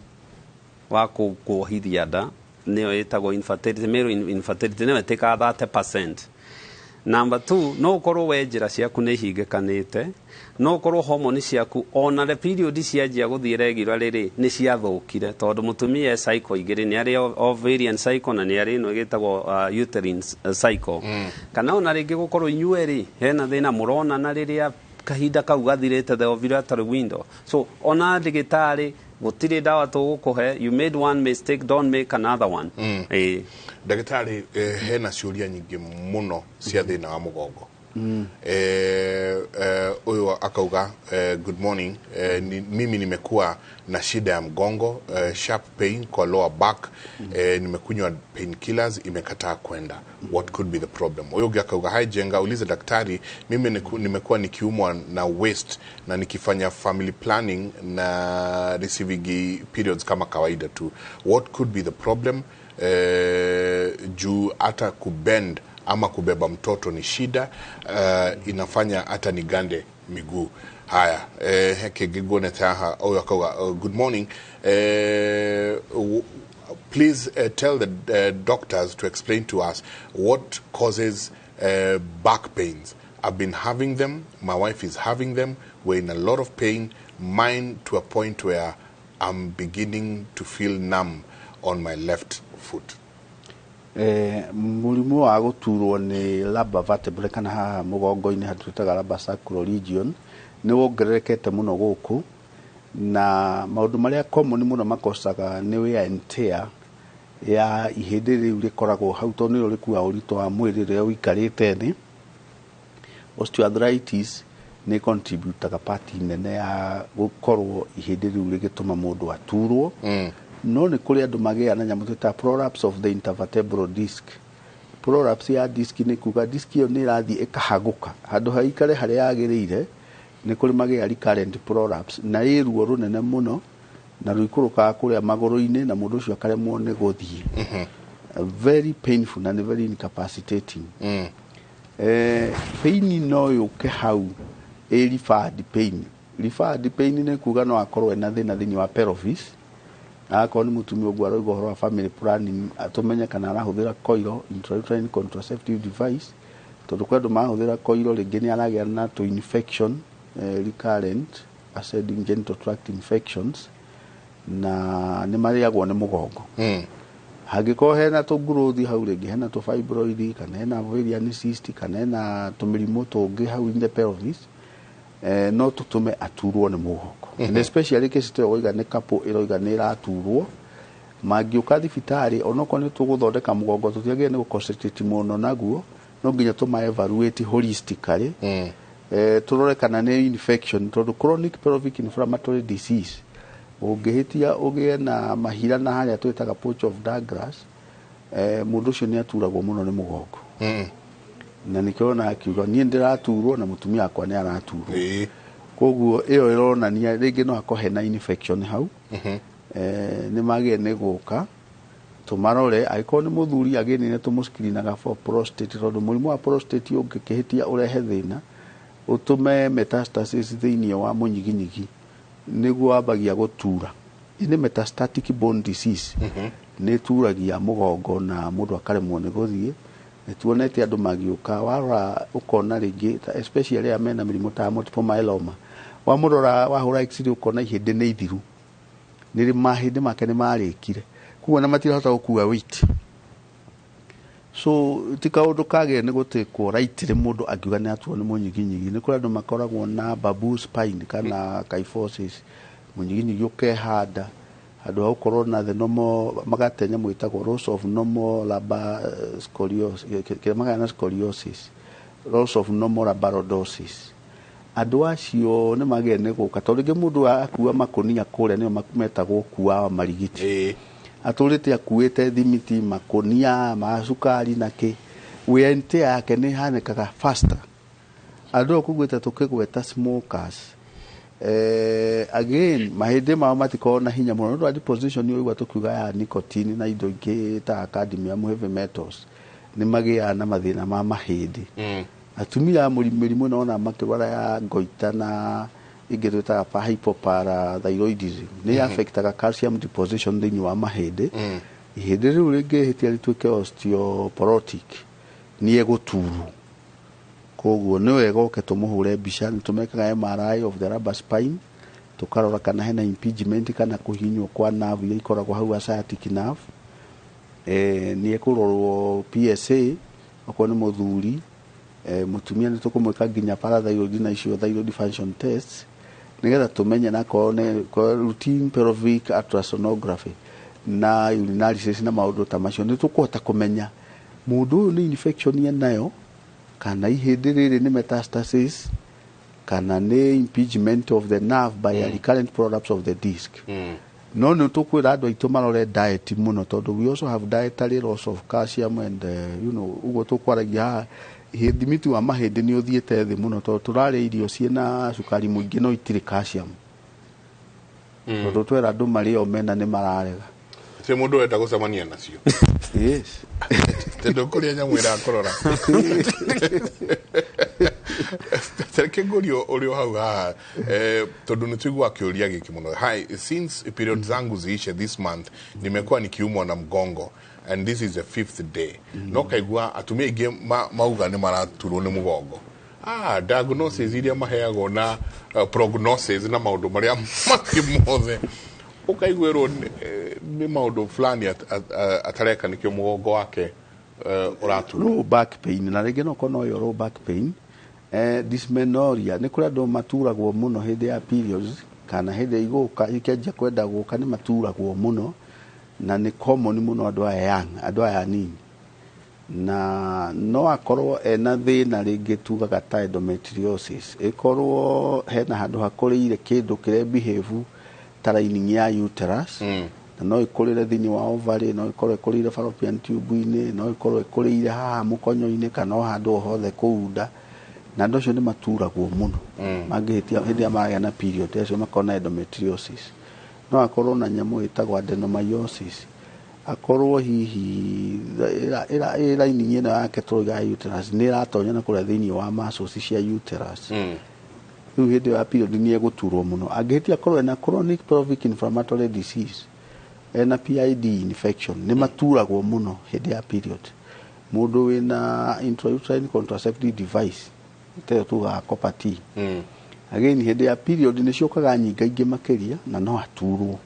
wa kuohithia nda, nĩyo ĩtagwo infertility, male infertility, nĩyo ĩtĩkaga 30%. Number two, no ũkorwo we njĩra ciaku nĩ ihingĩkanĩte, no ũkorwo homoni ciaku ona the period cianjia gũthiĩ regular rĩ, nĩ ciathũkire, tondũ mũtumia e cycle igĩrĩ, nĩ arĩ ovarian cycle na nĩ arĩ ĩno ĩgĩtagwo uterine cycle. Kana ona rĩngĩ gũkorwo inyuerĩ hena thĩna mũronana rĩrĩa kahinda kau gathirĩte, the ovulatory window. So ona ndagĩtarĩ, gũtirĩ ndawa tũgũkũhe. You made one mistake, don't make another one. Ĩĩ. Ndagĩtarĩ, hena ciũria nyingĩ mũno cia thĩna wa mũgongo. Huyu akauga, "Good morning, mimi nimekuwa na shida ya mgongo, sharp pain kwa lower back. Nimekunywa painkillers, imekataa kwenda. What could be the problem?" Huyu ũngĩ akauga, "Hi Jenga, ulize daktari, mimi nimekuwa nikiumwa na waist na nikifanya family planning na receiving periods kama kawaida tu. What could be the problem? Juu hata kubend ama kubeba mtoto ni shida, inafanya hata nigande miguu." Haya, kĩngĩ haha, ũyũ akauga, "Good morning, please tell the doctors to explain to us what causes back pains. I've been having them, my wife is having them, we're in a lot of pain, mine to a point where I'm beginning to feel numb on my left foot." Mũrimũ wa gũturwo nĩ lumbar vertebrae kana haha mũgongo-inĩ handũ twĩtaga lumbar sacral region nĩ wongererekete mũno gũkũ, na maũndũ marĩa common mũno makocaga nĩ wear and tear ya ihĩndĩ rĩu rĩkoragwo hau, tondũ nĩrĩo rĩkuaga ũritũ wa mwĩrĩ rĩrĩa ũikarĩte thĩ. Osteoarthritis nĩ contributaga part nene ya gũkorwo ihĩndĩ rĩu rĩgĩtũma mũndũ aturwo. No nĩ kũrĩ andũ magĩaga na nyamũ twĩtaga prolapse of the intervertebral disc. Prolapse ya disc nĩ kuga disc ĩyo nĩ ĩrathiĩ ĩkahagũka handũ ha ikare harĩa yagĩrĩire. Nĩ kũrĩ magĩa recurrent prolapse na ĩ ruo rũnene mũno na rũikũrũkaga kũrĩa magũrũ-inĩ na mũndũ ũcio akaremwo nĩ gũthiĩ. Very painful na nĩ very incapacitating. Pain no yũke hau ĩ referred pain. Referred pain nĩ kuga no akorwo ena thĩna thĩinĩ wa pelvis. Akorwo nĩ mũtumia ũguo aroiga ũhoro wa family planning, tũmenye kana arahũthĩra coil, intrauterine contraceptive device, tondũ kwĩ andũ marahũthĩra coil rĩngĩ nĩ aragĩa na tũ infection, recurrent ascending genital tract infections, na nĩ marĩagwo nĩ mũgongo. Hangĩkorwo hena tũ hau, rĩngĩ hena tũ fibroid kana hena ovarian cyst kana hena tũmĩrimũ tũngĩ hau in the pelvis, no tũtũme aturwo nĩ mũgongo. And especially case ĩyo waiga nĩ couple ĩroiga nĩ ĩraturwo, mangĩũka thibitarĩ, onokorwo nĩ tũgũthondeka mũgongo, tũtiagĩrĩire nĩ gũconcentrate mũno naguo, no nginya tũma evaluate holistically, tũrore kana nĩ infection, tondũ chronic pelvic inflammatory disease ũngĩhĩtia ũgĩe na mahira na harĩa twĩtaga pouch of Douglas, mũndũ ũcio nĩ aturagwo mũno nĩ mũgongo. Na nĩkĩo ona akiuga, "Niĩ ndĩraturwo na mũtumia wakwa nĩ araturwo." Koguo ĩyo ĩronania rĩngĩ no akorwo hena infection hau. Nĩ magĩe nĩ gũka tũmarore. Angĩkorwo nĩ mũthuri, agĩrĩire nĩ tũmũscreenaga for prostate, tondũ mũrimũ wa prostate ũngĩkĩhĩtia ũrehe thĩna ũtũme metastasis thĩinĩ wa mũnyiginyigi, nĩguo wambagia gũtura. Nĩ metastatic bone disease, nĩ ĩturagia mũgongo na mũndũ akaremwo nĩ gũthiĩ. Nĩ tuonete andũ magĩũka, warora ũkona rĩngĩ especially arĩa mena mĩrimũ ta multiple myeloma, wamũrora wahũra x-ray ũkona ihĩndĩ nĩ ithiru, nĩ mahĩndĩ make nĩ marĩkire, koguo na matirahota gũkua weight. So ti kaũndũ kagĩrĩire nĩ gũtĩkwo rightly mũndũ angiuga nĩ aturwo nĩ mũnyiginyigi. Nĩ kũrĩ andũ makoragwo na bamboo spine kana kyphosis, mũnyiginyigi ũkehanda handũ ha gũkorwo na the normal, magate nyamũ ĩtagwo loss of normal lumbar scoliosis, kĩrĩa magaya na scoliosis, loss of normal lumbar lordosis. Andũ acio nĩ magĩrĩire nĩ gũka, tondũ rĩngĩ mũndũ akua makũnia kũrĩa nĩo metagwo kua marigiti, atũrĩte akuĩte thimiti, makũnia ma cukari na kĩ, wear and tear yake nĩ ĩhanĩkaga faster. Andũ ao kũguĩte tũkĩgweta smokers, again mahĩndĩ mao matikoragwo na hinya mũno nĩ ũndũ wa deposition ũigua tũkiuga ya nicotine na indo ingĩ ta cadmium, heavy metals, nĩ magĩaga na mathĩna ma mahĩndĩ. Atumia mĩrimũ ĩno ona makĩrwara ya goita na ingĩ twĩtaga hypoparathyroidism nĩ affectaga calcium deposition thĩinĩ wa mahĩndĩ. Ihĩndĩ rĩu rĩngĩhĩtia rĩtuĩke osteoporotic, nĩ egũturwo. Koguo nĩ wega ũke tũmũhũre mbica. Nĩ tũmekaga MRI of the lumbar spine, tũkarora kana hena impingement kana kũhihinywo kwa nerve iria ikoragwo hau, sciatic nerve. Nĩ ekũrorwo PSA okorwo nĩ mũthuri. Mũtumia nĩ tũkũmwĩka nginya parathyroid na icio thyroid function tests, nĩgetha tũmenye na akorwo nĩ routine pelvic ultrasonography na urinalysis na maũndũ ta macio, nĩ tũkũhota kũmenya mũndũ ũyũ nĩ infection enayo Kana ihĩndĩ rĩrĩ nĩ metastasis kana nĩ impingement of the nerve by a recurrent prolapse of the disc. No nĩ tũkwĩra andũ aitũ marore diet mũno, tondũ we also have dietary loss of calcium and ũguo tũkwaragia haha, thimiti wa mahĩndĩ nĩ ũthiĩte thĩ mũno, tondũ tũrarĩa irio ciĩna cukari mũingĩ no itirĩ calcium. Tondũ twera andũ marĩe omena nĩ mararega. Ti mũndũ ũrenda gũcemania nacio. Yes. Tondũ kũrĩa nyamũ ĩrakũrora. Reke ngũrie ũrĩ o hau haha, tondũ nĩ tũiguaga kĩũria gĩkĩ mũno. "Hi, since period zangu ziishe this month, nimekuwa nikiumwa na mgongo and this is the fifth day." No kaigua atumia aingĩ mauga nĩ maraturwo nĩ mũgongo. Diagnosis iria maheagwo na prognosis na maũndũ marĩa mangĩ mothe, ũkaiguĩrwo nĩ maũndũ fulani atareka, nĩkĩo mũgongo wake ũratura. Low back pain, na rĩngĩ no korwo no yo low back pain, dysmenorrhea, nĩ kũrĩ andũ maturagwo mũno hĩndĩ ya periods kana hĩndĩ igũka ikĩanjia kwenda gũka, nĩ maturagwo mũno na nĩ common mũno andũ aya young, andũ aya anini. Na no akorwo ena thĩna rĩngĩ tugaga ta endometriosis, ĩkorwo hena handũ hakũrĩire kĩndũ kĩrĩa behave ta lining ya uterus, na no ĩkũrĩre thĩinĩ wa ovary, no ĩkorwo ĩkũrĩire fallopian tube-inĩ, no ĩkorwo ĩkũrĩire haha mũkonyo-inĩ kana o handũ o hothe kũu nda. Na andũ acio nĩ maturagwo mũno mangĩhĩtia hĩndĩ ĩrĩa maragĩa na period, acio makorwo na endometriosis. No akorwo na nyamũ ĩtagwo adenomyosis, akorwo hihi ĩ lining ĩno yake tũrauga ya uterus nĩ ĩratonya na kũrĩa thĩinĩ wa muscles cia uterus. Rĩu hĩndĩ ĩyo ya period nĩ egũturwo mũno. Angĩhĩtia akorwo ena chronic pelvic inflammatory disease, ena PID infection, nĩ maturagwo mũno hĩndĩ ya period. Mũndũ wĩna intrauterine contraceptive device teyo tugaga copper T, again hĩndĩ ya period nĩ ciũkaga nyingaingĩ makĩria na no aturwo,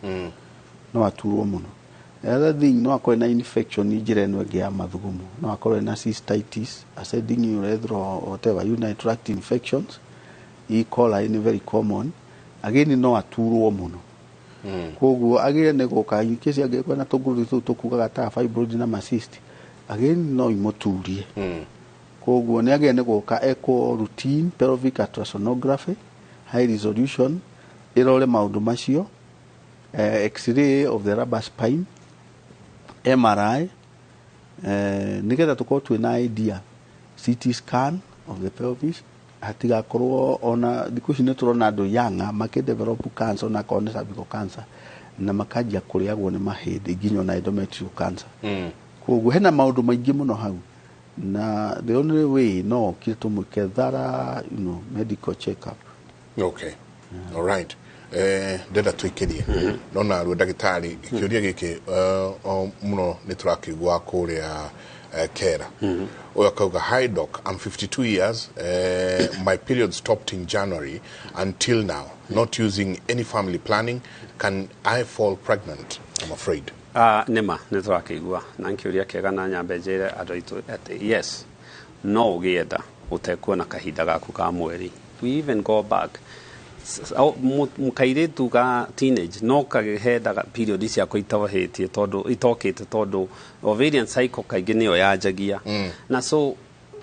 no aturwo mũno. Another thing, no akorwo na infection njĩra ĩno ĩngĩ ya mathugumo, no akorwo na cystitis, ascending urethral, whatever, urinary tract infections, E. coli nĩ very common. Again no aturwo mũno. Koguo agĩrĩire nĩ gũka in case angĩkorwo na tũngũrũ tũu tũkugaga ta fibroid na macyst, again no imũturie. Koguo nĩ agĩrĩire nĩ gũka ekwo routine pelvic ultrasonography, high resolution, ĩrore maũndũ macio, x-ray of the lumbar spine, MRI, nĩgetha tũkorwo twĩna idea, CT scan of the pelvis, hatigakorwo ona thikũ ici nĩ tũrona andũ young makĩdevelop cancer, ona akorwo nĩ cervical cancer, na makanjia kũrĩagwo nĩ mahĩndĩ, nginya ona endometrial cancer. Koguo hena maũndũ maingĩ mũno hau, na the only way no okire tũmwĩke thorough medical check up. Okay, all right. Ndenda tũikĩrie no narua, ndagĩtarĩ, kĩũria gĩkĩ mũno nĩ tũrakĩigua kũrĩa kera. Ũyũ akauga, "Hi doc, I'm 52 years. My period stopped in January until now, not using any family planning. Can I fall pregnant? I'm afraid." Nĩma nĩ tũrakĩigua na nĩ kĩũria kĩega, na nyambe njĩre andũ aitũ atĩ yes, no ũgĩe nda ũtekuona kahinda gaku ka mweri. We even go back, kairĩtu ga teenage no kahendaga period ciakwa itohĩtie tondũ itokĩte, tondũ ovarian cycle kaingĩ nĩyo yanjagia. Na so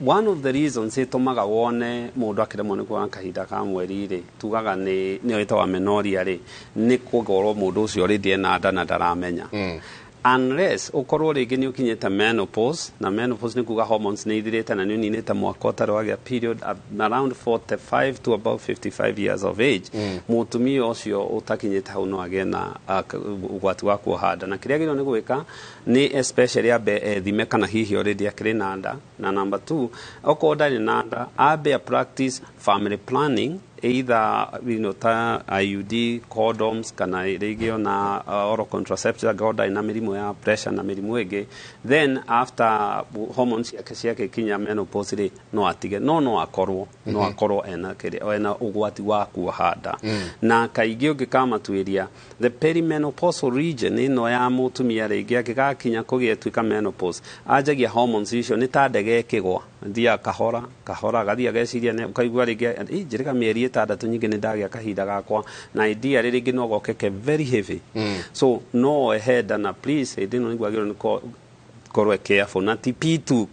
one of the reasons ĩtũmaga wone mũndũ akĩremwo nĩ kuona kahinda ka mweri rĩ, tugaga nĩ nĩyo ĩtagwo amenorrhea rĩ, nĩ kũgorwo mũndũ ũcio already ena nda na ndaramenya, unless ũkorwo rĩngĩ nĩ ũkinyĩte menopause. Na menopause nĩ kuga hormones nĩ ithirĩte na nĩ ũninĩte mwaka ũtarĩ wagĩa period, around 45 to about 55 years of age. Mũtumia ũcio ũtakinyĩte hau no agĩe na ũgwati wa kuoha nda, na kĩrĩa agĩrĩirwo nĩ gwĩka nĩ especially ambe ethime kana hihi already akĩrĩ na nda. Na number two, okorwo ndarĩ na nda, ambe a practice family planning, either ta IUD, condoms, kana rĩngĩ ona oral contraceptives, angĩkorwo ndarĩ na mĩrimũ ya pressure na mĩrimũ ĩngĩ. Then after hormones ciake ciagĩkinya menopause rĩ, no atige, no akorwo no akorwo ena kĩrĩa, ena ũgwati wa kuoha nda. Na kaingĩ ũngĩkamatuĩria the perimenopausal region ĩno ya mũtumia, rĩngĩ angĩgakinya kũgĩa tuĩka menopause, anjagia hormones icio nĩ ta ndege ĩkĩgwa, thiaga kahora kahora, agathiĩ ageciria ũkaigua rĩngĩ, "Ĩ, njĩrĩga mĩeri 6 nyingĩ nĩ ndagĩa kahinda gakwa," na ideally rĩngĩ no goke ke very heavy. So no ehe nda, na please hĩndĩ ĩno nĩguo agĩrĩirwo nĩ korwo careful na ti P2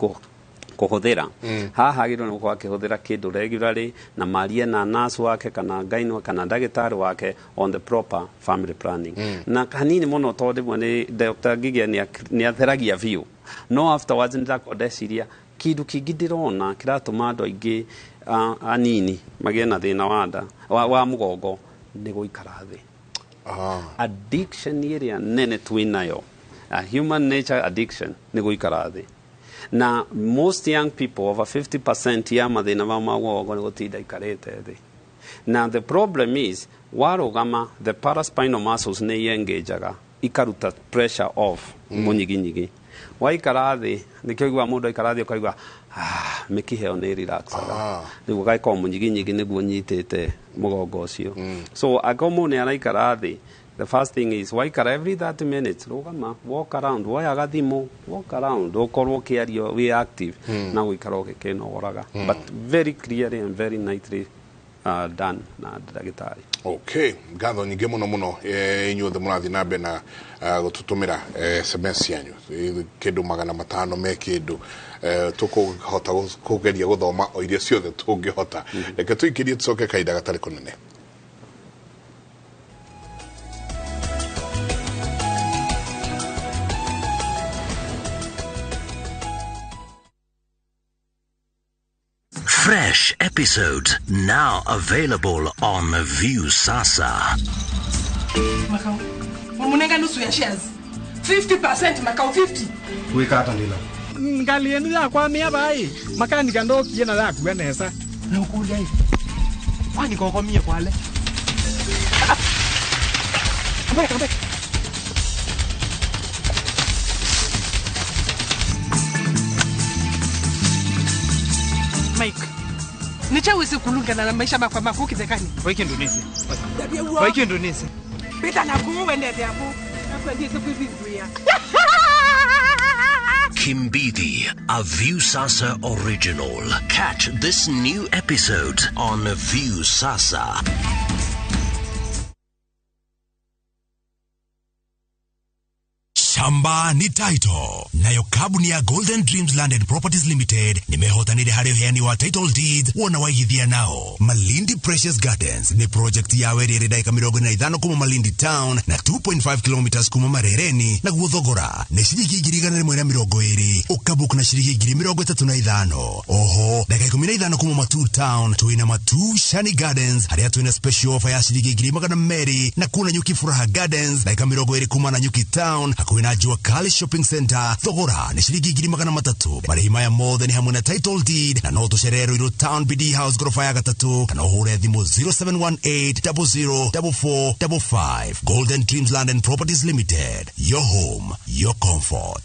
Kũhũthĩra haha agĩrĩirwo nĩ gũkorwo akĩhũthĩra kĩndũ regularly, na marie na nurse wake kana gynae kana ndagĩtarĩ wake on the proper family planning. Na hanini mũno, tondũ rĩmwe nĩ Dr. Ngigia nĩ atheragia biũ, no afterwards nĩ ndakorwo ndeciria kĩndũ kĩngĩ ndĩrona kĩratũma andũ aingĩ anini magĩe na thĩna wa nda wa mũgongo nĩ gũikara thĩ. Addiction ĩrĩa nene twĩnayo, a human nature addiction, nĩ gũikara thĩ, na most young people, over 50% ya mathĩna ma mũgongo nĩ gũtinda ikarĩte thĩ. Na the problem is, warũgama, the paraspinal muscles nĩ iengajaga, ikaruta pressure off mũnyiginyigi. Waikara thĩ, nĩkĩo ũiguaga mũndũ aikara thĩ ũkaigua, ah, mĩkiha ĩyo nĩ relaxaga, nĩguo gagĩkorwo mũnyiginyigi nĩguo ũnyitĩte mũgongo ũcio. So angĩkorwo mũndũ nĩ araikara thĩ, the first thing is, waikara, every 30 minutes rũgama, walk around, woya gathimũ, walk around, ũkorwo ũkĩario, wĩ active na gũikara ũgĩkĩnogoraga, but very clearly and very nicely done na ndagĩtarĩ. Okay, ngatho nyingĩ mũno mũno inyuothe mũrathiĩ na mbere na gũtũtũmĩra SMS cianyu. Kĩndũ 500 me kĩndũ tũkũhota kũgeria gũthoma o iria ciothe tũngĩhota. Reke tũikĩrie, tũcoke kahinda gatarĩ kũnene. Fresh episodes now available on Viusasa. Makau wamunenga nusu ya shares, 50%, Makau, 50. Wikata ndila. Ngali yenu yakwamia bai makanika ndokie na yakua nesa. Nukulia hivi kwani kokomie kwale. Come back, come back. Mike, nichawezi kulungana na maisha makwa makukithekani. Waiki Indonesia. Waiki Indonesia. Bita na kuwendete hapo. Nakwendie sikuivinduia. Kimbidi, a Viusasa original. Catch this new episode on Viusasa. Shamba ni title. Nayo kabuni ya Golden Dreams Land and Properties Limited nimehotanire harĩ ũheani wa title deeds wona waigithia nao. Malindi Precious Gardens ni project ya ĩrĩ ndagĩka 45 kuma Malindi Town na 2.5 kilometers kuma Marereni, naguo thogora nĩ ciringi 120,000, ũkabook na ciringi 35,000. Oho ndagĩka 15 kuma Matuu Town twĩna Matuu Shani Gardens harĩa twĩna special offer ya ciringi 200,000, na kuna Nyuki Furaha Gardens ndagĩka 20 kuma na Nyuki Town hakuhĩ na Jua Kali Shopping Center, thogora nĩ ciringi 300,000. Marĩhi maya mothe nĩ hamwe na title deed, na no tũcerere Ruiru Town BD House gorofa ya gatatũ kana ũhũre thimũ 0718 00 4455. Golden Dreams Land and Properties Limited, your home, your comfort.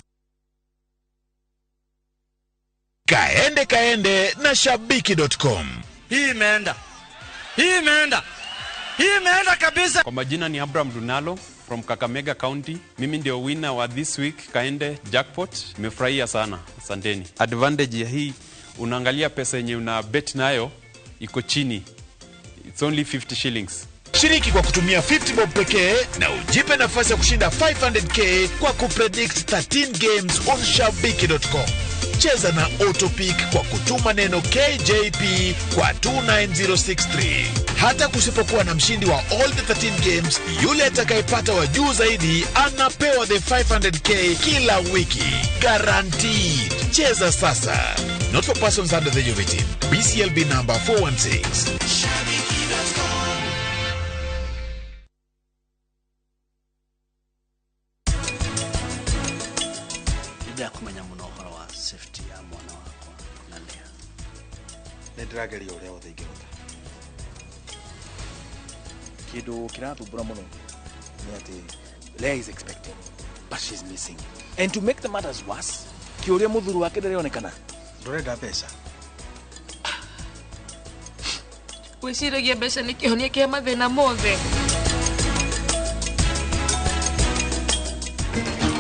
Kaende kaende na shabiki.com. Hii imeenda. Hii imeenda. Hii imeenda kabisa. Kwa majina ni Abraham Dunalo from Kakamega County. Mimi ndio winner wa this week Kaende jackpot. Nimefurahia sana. Asanteni. Advantage ya hii, unaangalia pesa yenye una bet nayo iko chini. It's only 50 shillings. Shiriki kwa kutumia 50 bob pekee na ujipe nafasi ya kushinda 500K kwa kupredict 13 games on shabiki.com. Cheza na Autopick kwa kutuma neno KJP kwa 29063. Hata kusipokuwa na mshindi wa all the 13 games, yule atakayepata wa juu zaidi anapewa the 500K kila wiki. Guaranteed. Cheza sasa. Not for persons under the age of 18. BCLB number 416. Shabiki.com. Kumenya muno uhoro wa safety ya mwana wakwa na Lea. Nĩ ndĩrageria ũrĩa wothe ingĩhota. Kĩndũ kĩrathumbũra mũno nĩ atĩ Lea is expecting, but she's missing. And to make the matters worse, kĩũria mũthuri wake ndarĩonekana. Ndũrenda mbeca. Wĩciragia mbeca nĩ kĩhonia kĩa mathĩna mothe.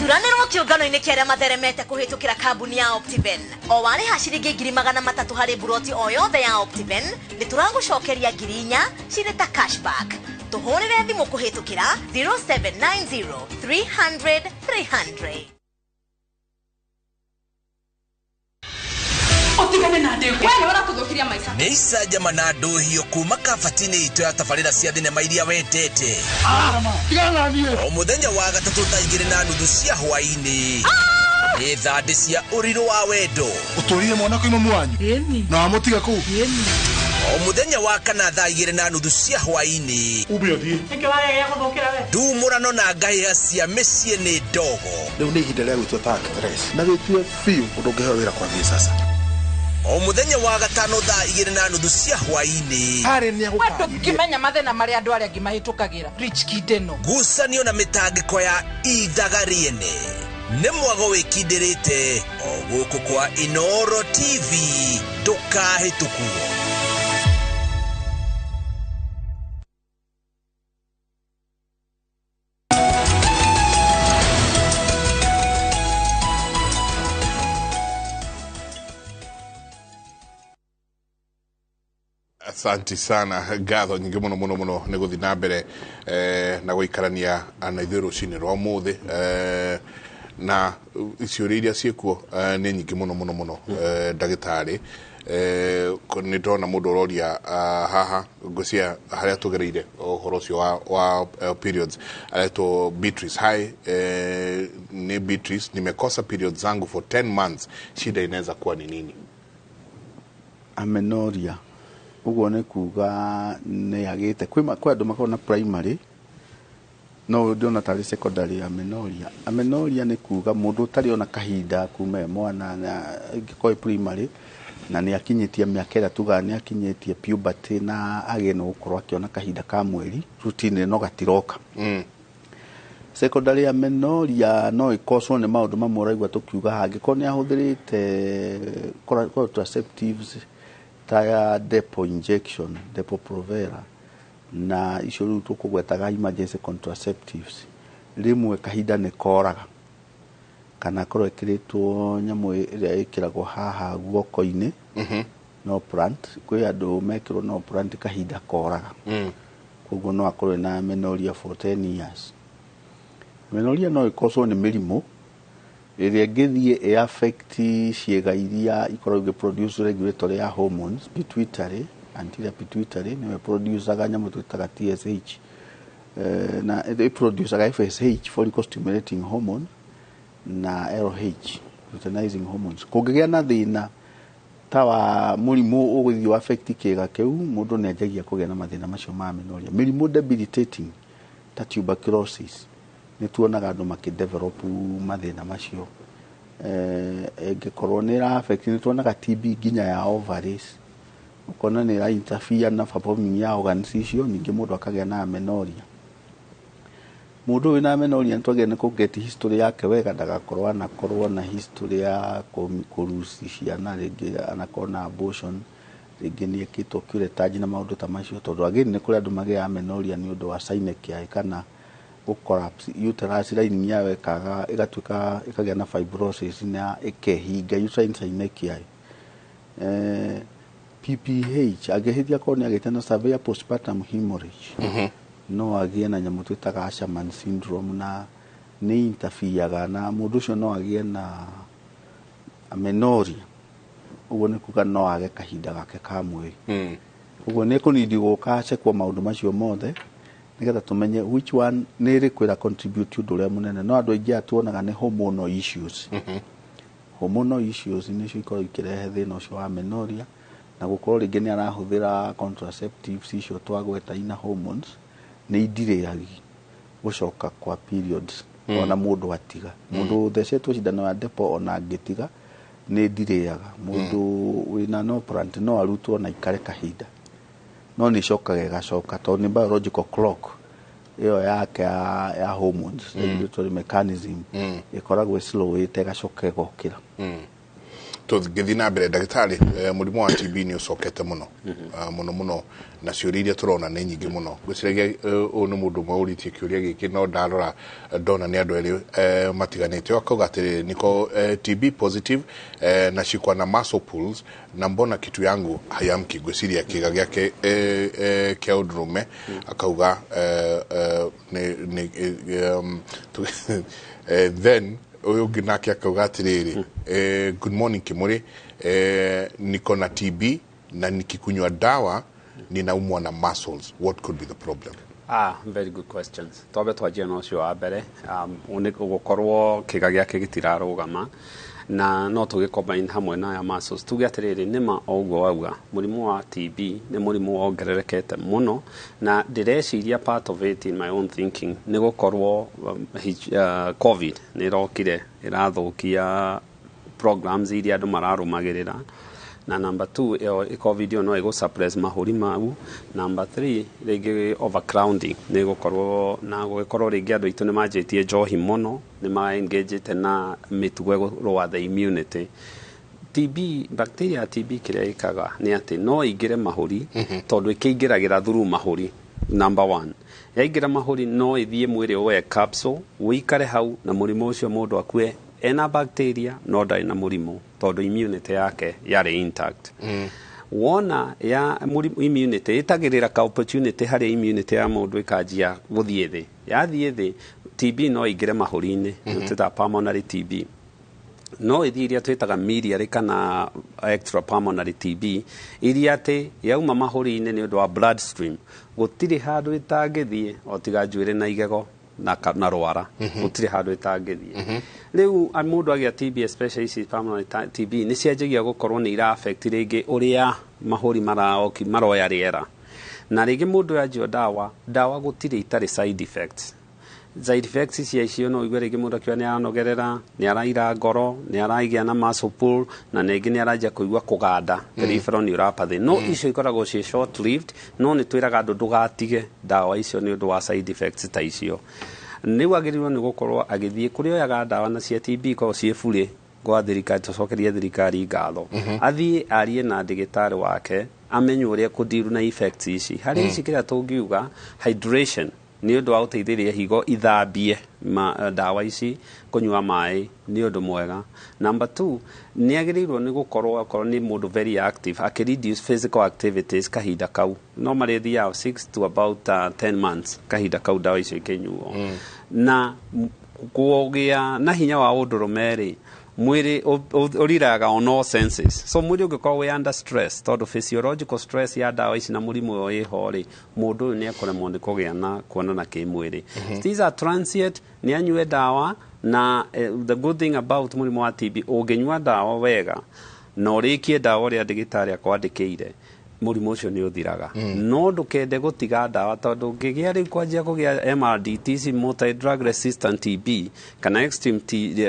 Thuranĩrwo kĩũngano-inĩ kĩa arĩa matheremete kũhĩtũkĩra kambuni ya Optiven. O warĩha ciringi 300,000 harĩ buroti o yothe ya Optiven, nĩ tũragũcokeria 4,000 cirĩ ta cashback. Tũhũrĩre thimũ kũhĩtũkĩra 0790 300 300. Ũtigane na ndĩgwa. We nĩ ũratũthũkiria maica. Nĩ icanjama na ndũhio kuma kabati-inĩ itũ ya tabarĩra cia thinema iria wendete. O mũthenya wa gatatũ thaa 2:30 cia hwaĩ-inĩ. Nĩ thandĩ cia ũrirũ wa wendo. Ũtũrire mwana kwĩ mamu wanyu na wamũtiga kũu. O mũthenya wa kana thaa 2:30 cia hwaĩ-inĩ. Ube ũthiĩ. Nĩkĩ wagegea gũthũkĩra we? Ndumũrano na ngahĩha cia mĩciĩ nĩ ndogo. Rĩu nĩ ihinda rĩa gwĩtua ta actress na wĩtue biũ ũndũ ũngĩheo wĩra kwambie sasa. O mũthenya wa gatano thaa 2:30 cia hwaĩ-inĩ. Harĩ nĩ We ndũngĩmenya mathĩna marĩa andũ arĩa angĩ mahĩtũkagĩra. Rich kid ĩno. Ngucanio na mĩtangĩko ya ithaga rĩene. Nĩ mwago wĩkindĩrĩte o gũkũ kwa Inoro TV ndũkahĩtũkwo. Asante sana ngatho nyingĩ mũno mũno mũno nĩ gũthiĩ na mbere na gũikarania na ithuĩ rũcinĩ rwa ũmũthĩ na ciũria iria ciĩkuo nĩ nyingĩ mũno mũno mũno ndagĩtarĩ nĩ ndona mũndũ ũroria haha ngwĩciria harĩa tũgereire ũhoro ũcio wa periods aretwo Beatrice. Hi, ni Beatrice, nimekosa periods zangu for 10 months, shida inaweza kuwa ni nini? Amenorrhea ũguo nĩ kuga nĩ agĩte kwĩ andũ makoragwo na primary no ndĩrona tarĩ secondary amenorrhea. Amenorrhea nĩ kuga mũndũ ũtarĩ ona kahinda kuma e mwana na angĩkorwo e primary na nĩ akinyĩtie mĩaka ĩrĩa tugaga nĩ akinyĩtie puberty na agĩe na gũkorwo akĩona kahinda ka mweri routine no gatiroka. Secondary amenorrhea no ĩkocwo nĩ maũndũ mamwe ũraigua tũkiuga hangĩkorwo nĩ ahũthĩrĩte contraceptives ta ya depo injection, depo provera na icio rĩu tũkũgwetaga emergency contraceptives, rĩmwe kahinda nĩ koraga kana akorwo ĩkĩrĩtwo nyamũ ĩrĩa ĩkĩragwo haha guoko-inĩ no plant, kwĩ andũ mekĩrwo no plant kahinda koraga. Koguo no akorwo na amenorrhea for 10 years. Amenorrhea no ĩkocwo nĩ mĩrimũ ĩrĩa ĩngĩthiĩ ĩ affect ciĩga iria ikoragwo igĩproduce regulatory ya hormones, pituitary, anterior pituitary nĩyo ĩproducaga nyamũ twĩtaga TSH na ĩproducaga FSH, follicle stimulating hormone, na LH, luteinizing hormones. Kũngĩgĩa na thĩna ta wa mũrimũ ũgũthiĩ wa affect kĩĩga kĩu, mũndũ nĩ anjagia kũgĩa na mathĩna macio ma amenorrhea. Mĩrimũ debilitating ta tuberculosis nĩ tuonaga andũ makĩdevelop mathĩna macio. Ĩngĩkorwo nĩ ĩra affect, nĩ tuonaga TB nginya ya ovaries, ũkona nĩ ĩra interfere na performing ya organs icio, ningĩ mũndũ akagĩa na amenorrhea. Mũndũ wĩna amenorrhea nĩ twagĩrĩirwo nĩ kũ-get history yake wega, ndagakorwo anakorwo na history ya kũruci ciana, rĩngĩ anakorwo na abortion, rĩngĩ nĩ ekĩtwo curettage na maũndũ ta macio, tondũ again nĩ kũrĩ andũ magĩaga amenorrhea nĩ ũndũ wa synechia kana gũ-collapse uterus lining yayo ĩkaga ĩgatuĩka ĩkagĩa na fibrosis na ĩkehinga uterine synechia. PPH angĩhĩtia korwo nĩ agĩte na severe postpartum hemorrhage, no agĩe na nyamũ twĩtaga Asherman syndrome na nĩ interfereaga na mũndũ ũcio no agĩe na amenorrhea. Ũguo nĩ kuga no age kahinda gake ka mweri. Ũguo nĩ ekũnindi gũka acekwo maũndũ macio mothe nĩgetha tũmenye which one nĩ ĩrĩkũ ĩra contribute ũndũ ũrĩa mũnene. No andũ aingĩ aya tuonaga nĩ hormonal issues. Hormonal issues nĩcio ikoragwo ikĩrehe thĩna ũcio wa amenorrhea, na gũkorwo rĩngĩ nĩ arahũthĩra contraceptives icio twagweta ina hormones nĩ idirĩagi gũcoka kwa periods ona mũndũ atiga. Mũndũ ũthecetwo cindano ya depo ona angĩtiga nĩ ndirĩaga. Mũndũ wĩna no plant no arutwo na ikare kahinda, no nĩ icokaga ĩgacoka tondũ nĩ biological clock ĩyo yake ya hormones regulatory mechanism ĩkoragwo ĩslowĩte ĩgacoka ĩgokĩra. Tũngĩthiĩ na mbere ndagĩtarĩ, mũrimũ wa TB nĩ ũcokete mũno mũno mũno, na ciũria iria tũrona nĩ nyingĩ mũno. Ngwĩciragia ũyũ nĩ mũndũ ũmwe ũrĩtie kĩũria gĩkĩ, no ndarora ndona nĩ andũ erĩ matiganĩte. Akauga atĩrĩrĩ, niko TB positive nashikwa na muscle pulls na mbona kitu yangu hayamki. Ngwĩciria kĩga gĩake kĩa ũndũrũme akauga then Ũyũ ũngĩ nake akauga atĩrĩrĩ, good morning Kimuri, niko na TB na nikikunywa dawa ninaumwa na muscles, what could be the problem? Ah, very good questions. Twambe twanjie na ũcio wa mbere, nĩ gũkorwo kĩga gĩake gĩtirarũgama na no tũgĩcombine hamwe na ya muscles. Tuge atĩrĩrĩ, nĩma o ũguo wauga, mũrimũ wa TB nĩ mũrimũ wongererekete mũno, na ndĩreciria part of it in my own thinking nĩ gũkorwo COVID nĩ ĩrokire ĩrathũkia programs iria andũ mararũmagĩrĩra. Na number 2, ĩyo COVID ĩyo no ĩgũ suppress mahũri mau. Number 3, rĩngĩ overcrowding nĩ gũkorwo na gũgĩkorwo rĩngĩ andũ aitũ nĩ manjĩtie njohi mũno, nĩ ma-engagete na mĩtugo ĩgũrũa the immunity. TB, bacteria ya TB kĩrĩa ĩkaga nĩ atĩ no ĩingĩre mahũri, tondũ ĩkĩingĩragĩra through mahũri. Number 1, yaingĩra mahũri no ĩthiĩ mwĩrĩ ũwe capsule, ũikare hau na mũrimũ ũcio mũndũ akue ena bacteria no ndarĩ na mũrimũ tondũ immunity yake yarĩ intact. Wona ya immunity ĩtagĩrĩra ka opportunity harĩa immunity ya mũndũ ĩkanjia gũthiĩ thĩ, yathiĩ thĩ TB no ĩingĩre mahũri-inĩ, twĩtaga pulmonary TB. No ĩthiĩ iria twĩtaga miliary kana extra pulmonary TB, iria atĩ yauma mahũri-inĩ nĩ ũndũ wa blood stream, gũtirĩ handũ ĩtangĩthiĩ o tiga njuĩrĩ na igego na rwara, gũtirĩ handũ ĩtangĩthiĩ. Rĩu mũndũ agĩa TB, especially ici pulmonary TB, nĩ cianjagia gũkorwo nĩ ira affect rĩngĩ ũrĩa mahũri maroya rĩera. Na rĩngĩ mũndũ yanjio ndawa, ndawa gũtirĩ itarĩ side effects. Side effects cia icio no ũigue rĩngĩ mũndũ akiuga nĩ aranogerera, nĩ araira ngoro, nĩ araigĩa na muscle pull, na rĩngĩ nĩ aranjia kũigua kũganda, peripheral neuropathy. No icio ikoragwo ciĩ short lived, no nĩ twĩraga andũ ndũgatige ndawa icio nĩ ũndũ wa side effects ta icio. Nĩ wagĩrĩirwo nĩ gũkorwo agĩthiĩ kũrĩa oyaga ndawa na cia TB ikoragwo ciĩ burĩ gwa thirikari, tũcokerie thirikari ngatho. Athiĩ arie na ndagĩtarĩ wake amenye ũrĩa kũdeal na effects ici. Harĩ ici kĩrĩa tũngiuga hydration nĩ ũndũ wa gũteithĩrĩria higo ithambie ndawa ici, kũnyua maĩ nĩ ũndũ mwega. Number 2, nĩ agĩrĩirwo nĩ gũkorwo akorwo nĩ mũndũ very active, akĩ reduce physical activities kahinda kau. No marĩthiaga 6 to about 10 months kahinda kau ndawa icio ikĩnyuo. Na kũgĩa na hinya wa ũndũrũme rĩ, mwĩrĩ ũriraga on all senses. So mwĩrĩ ũngĩkorwo wĩ under stress, tondũ physiological stress ya ndawa ici na mũrimũ ũyũ wĩho rĩ, mũndũ ũyũ nĩ ekũremwo nĩ kũgĩa na kuonana kĩmwĩrĩ. These are transient, nĩ anyue ndawa, na the good thing about mũrimũ wa TB, ũngĩnyua ndawa wega na ũrĩkie ndawa ũrĩa ndagĩtarĩ akwandĩkĩire, mũrimũ ũcio nĩ ũthiraga. No ndũkende gũtiga ndawa tondũ ũngĩgĩa rĩu kwanjia kũgĩa MRDT, multi drug resistant TB kana extreme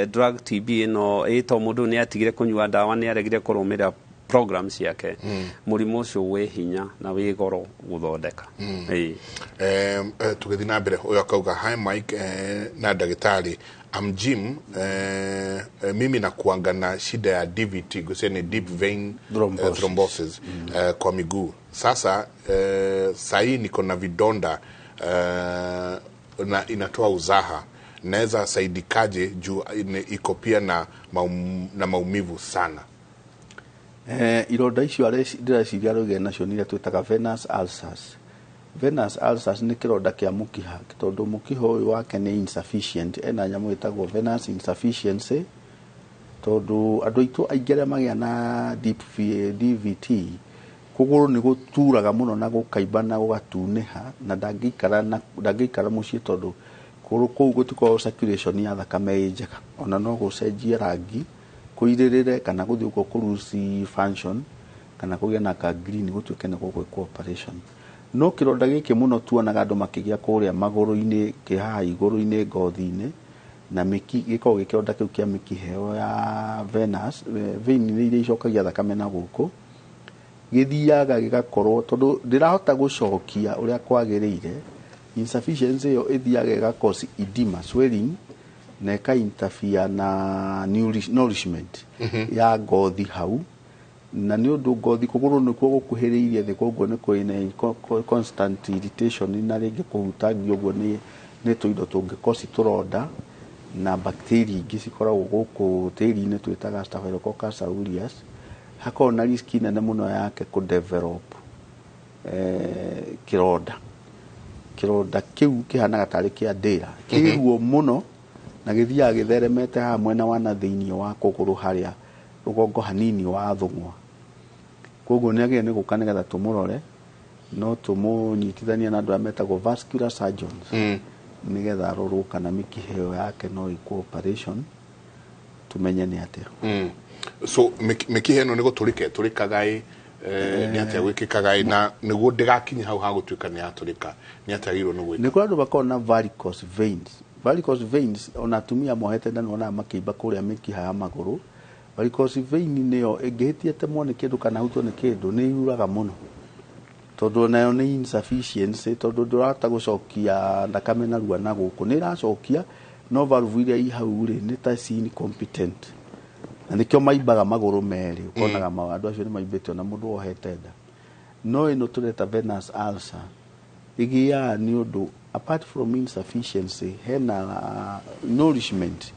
drug TB ĩno ĩtwo mũndũ nĩ atigire kũnyua ndawa, nĩ aregire kũrũmĩrĩra program ciake, mũrimũ ũcio wĩ hinya na wĩ goro gũthondeka. Tũgĩthiĩ na mbere, ũyũ akauga hi Mike na ndagĩtarĩ, I'm Jim, mimi nakuanga na shida ya DVT, gusema ni deep vein thrombosis, kwa miguu. Sasa sahi niko na vidonda na inatoa uzaha. Naweza saidikaje juu iko pia na maumivu sana? Ironda icio ndĩreciria rũgĩa nacio nĩ iria twĩtaga venous ulcers. Venous ulcers nĩ kĩronda kĩa mũkiha, tondũ mũkiha ũyũ wake nĩ insufficient, ena nyamũ ĩtagwo venous insufficiency, tondũ andũ aitũ aingĩ arĩa magĩa na deep DVT, kũgũrũ nĩ gũturaga mũno na gũkaimba na gũgatunĩha, na ndangĩikara mũciĩ tondũ kũgũrũ kũu gũtikoragwo circulation ya thakame ĩ njega, ona no gũcenjie rangi, kũirĩrĩre kana gũthiĩ ũguo kũruci function, kana kũgĩa na ka green gũtuĩke nĩ gũgwĩkwo operation. No kĩronda gĩkĩ mũno tuonaga andũ makĩgĩa kũrĩa magũrũ-inĩ, kĩ haha igũrũ-inĩ ngothi-inĩ, na gĩkoragwo gĩ kĩronda kĩu kĩa mĩkiha ĩyo ya venous, vein nĩ iria icokagia thakame na gũkũ, gĩthiaga gĩgakorwo tondũ ndĩrahota gũcokia ũrĩa kwagĩrĩire, insufficiency ĩyo ĩthiaga ĩgacause edema, swelling, na ĩka interfere na nourishment ya ngothi hau, na nĩ ũndũ ngothi kũgũrũ nĩkuo gũkuhĩrĩirie thĩ, koguo nĩ kũrĩ na constant irritation na rĩngĩ kũhutangio ũguo nĩ tũindo tũngĩkoci tũronda na bacteria ingĩ cikoragwo gũkũ tĩri-inĩ twĩtaga Staphylococcus aureus, hakoragwo na risk nene mũno yake kũ develop kĩronda. Kĩronda kĩu kĩhanaga tarĩ kĩa ndĩra, kĩruo mũno Na gĩthiaga gĩtheremete haha mwena wa na thĩinĩ wa kũgũrũ harĩa rũgongo hanini wa thũng'wa. Koguo nĩ agĩrĩire nĩ gũka nĩgetha tũmũrore, no tũmũnyitithanie na andũ arĩa metagwo vascular surgeons, nĩgetha arorwo kana mĩkiha ĩyo yake no ĩkwo operation, tumenye nĩ atĩa. So mĩkiha ĩno nĩ gũtũrĩka ĩtũrĩkaga ĩ, nĩ atĩa gwĩkĩkaga ĩ, na nĩguo ndĩgakinye hau ha gũtuĩka nĩ yatũrĩka, nĩ atĩa agĩrĩirwo nĩ gwĩka? Nĩ kũrĩ andũ makoragwo na varicose veins. Varicose veins, ona atumia mohete nda nĩwonaga makĩimba kũrĩa mĩkiha ya magũrũ. Varicose vein nĩyo ĩngĩhĩtia ĩtemwo nĩ kĩndũ kana hutwo nĩ kĩndũ, nĩ yuraga mũno, tondũ nayo nĩ insufficiency, tondũ ndũrahota gũcokia thakame narua na gũkũ. Nĩ ĩracokia, no valve iria i hau rĩ, nĩ ta ci incompetent, na nĩkĩo maimbaga magũrũ merĩ. Ũkonaga andũ acio nĩ maimbĩte ona mũndũ wohete nda. No ĩno tũreta venous ulcer ĩgĩaga nĩ ũndũ, apart from insufficiency, hena nourishment,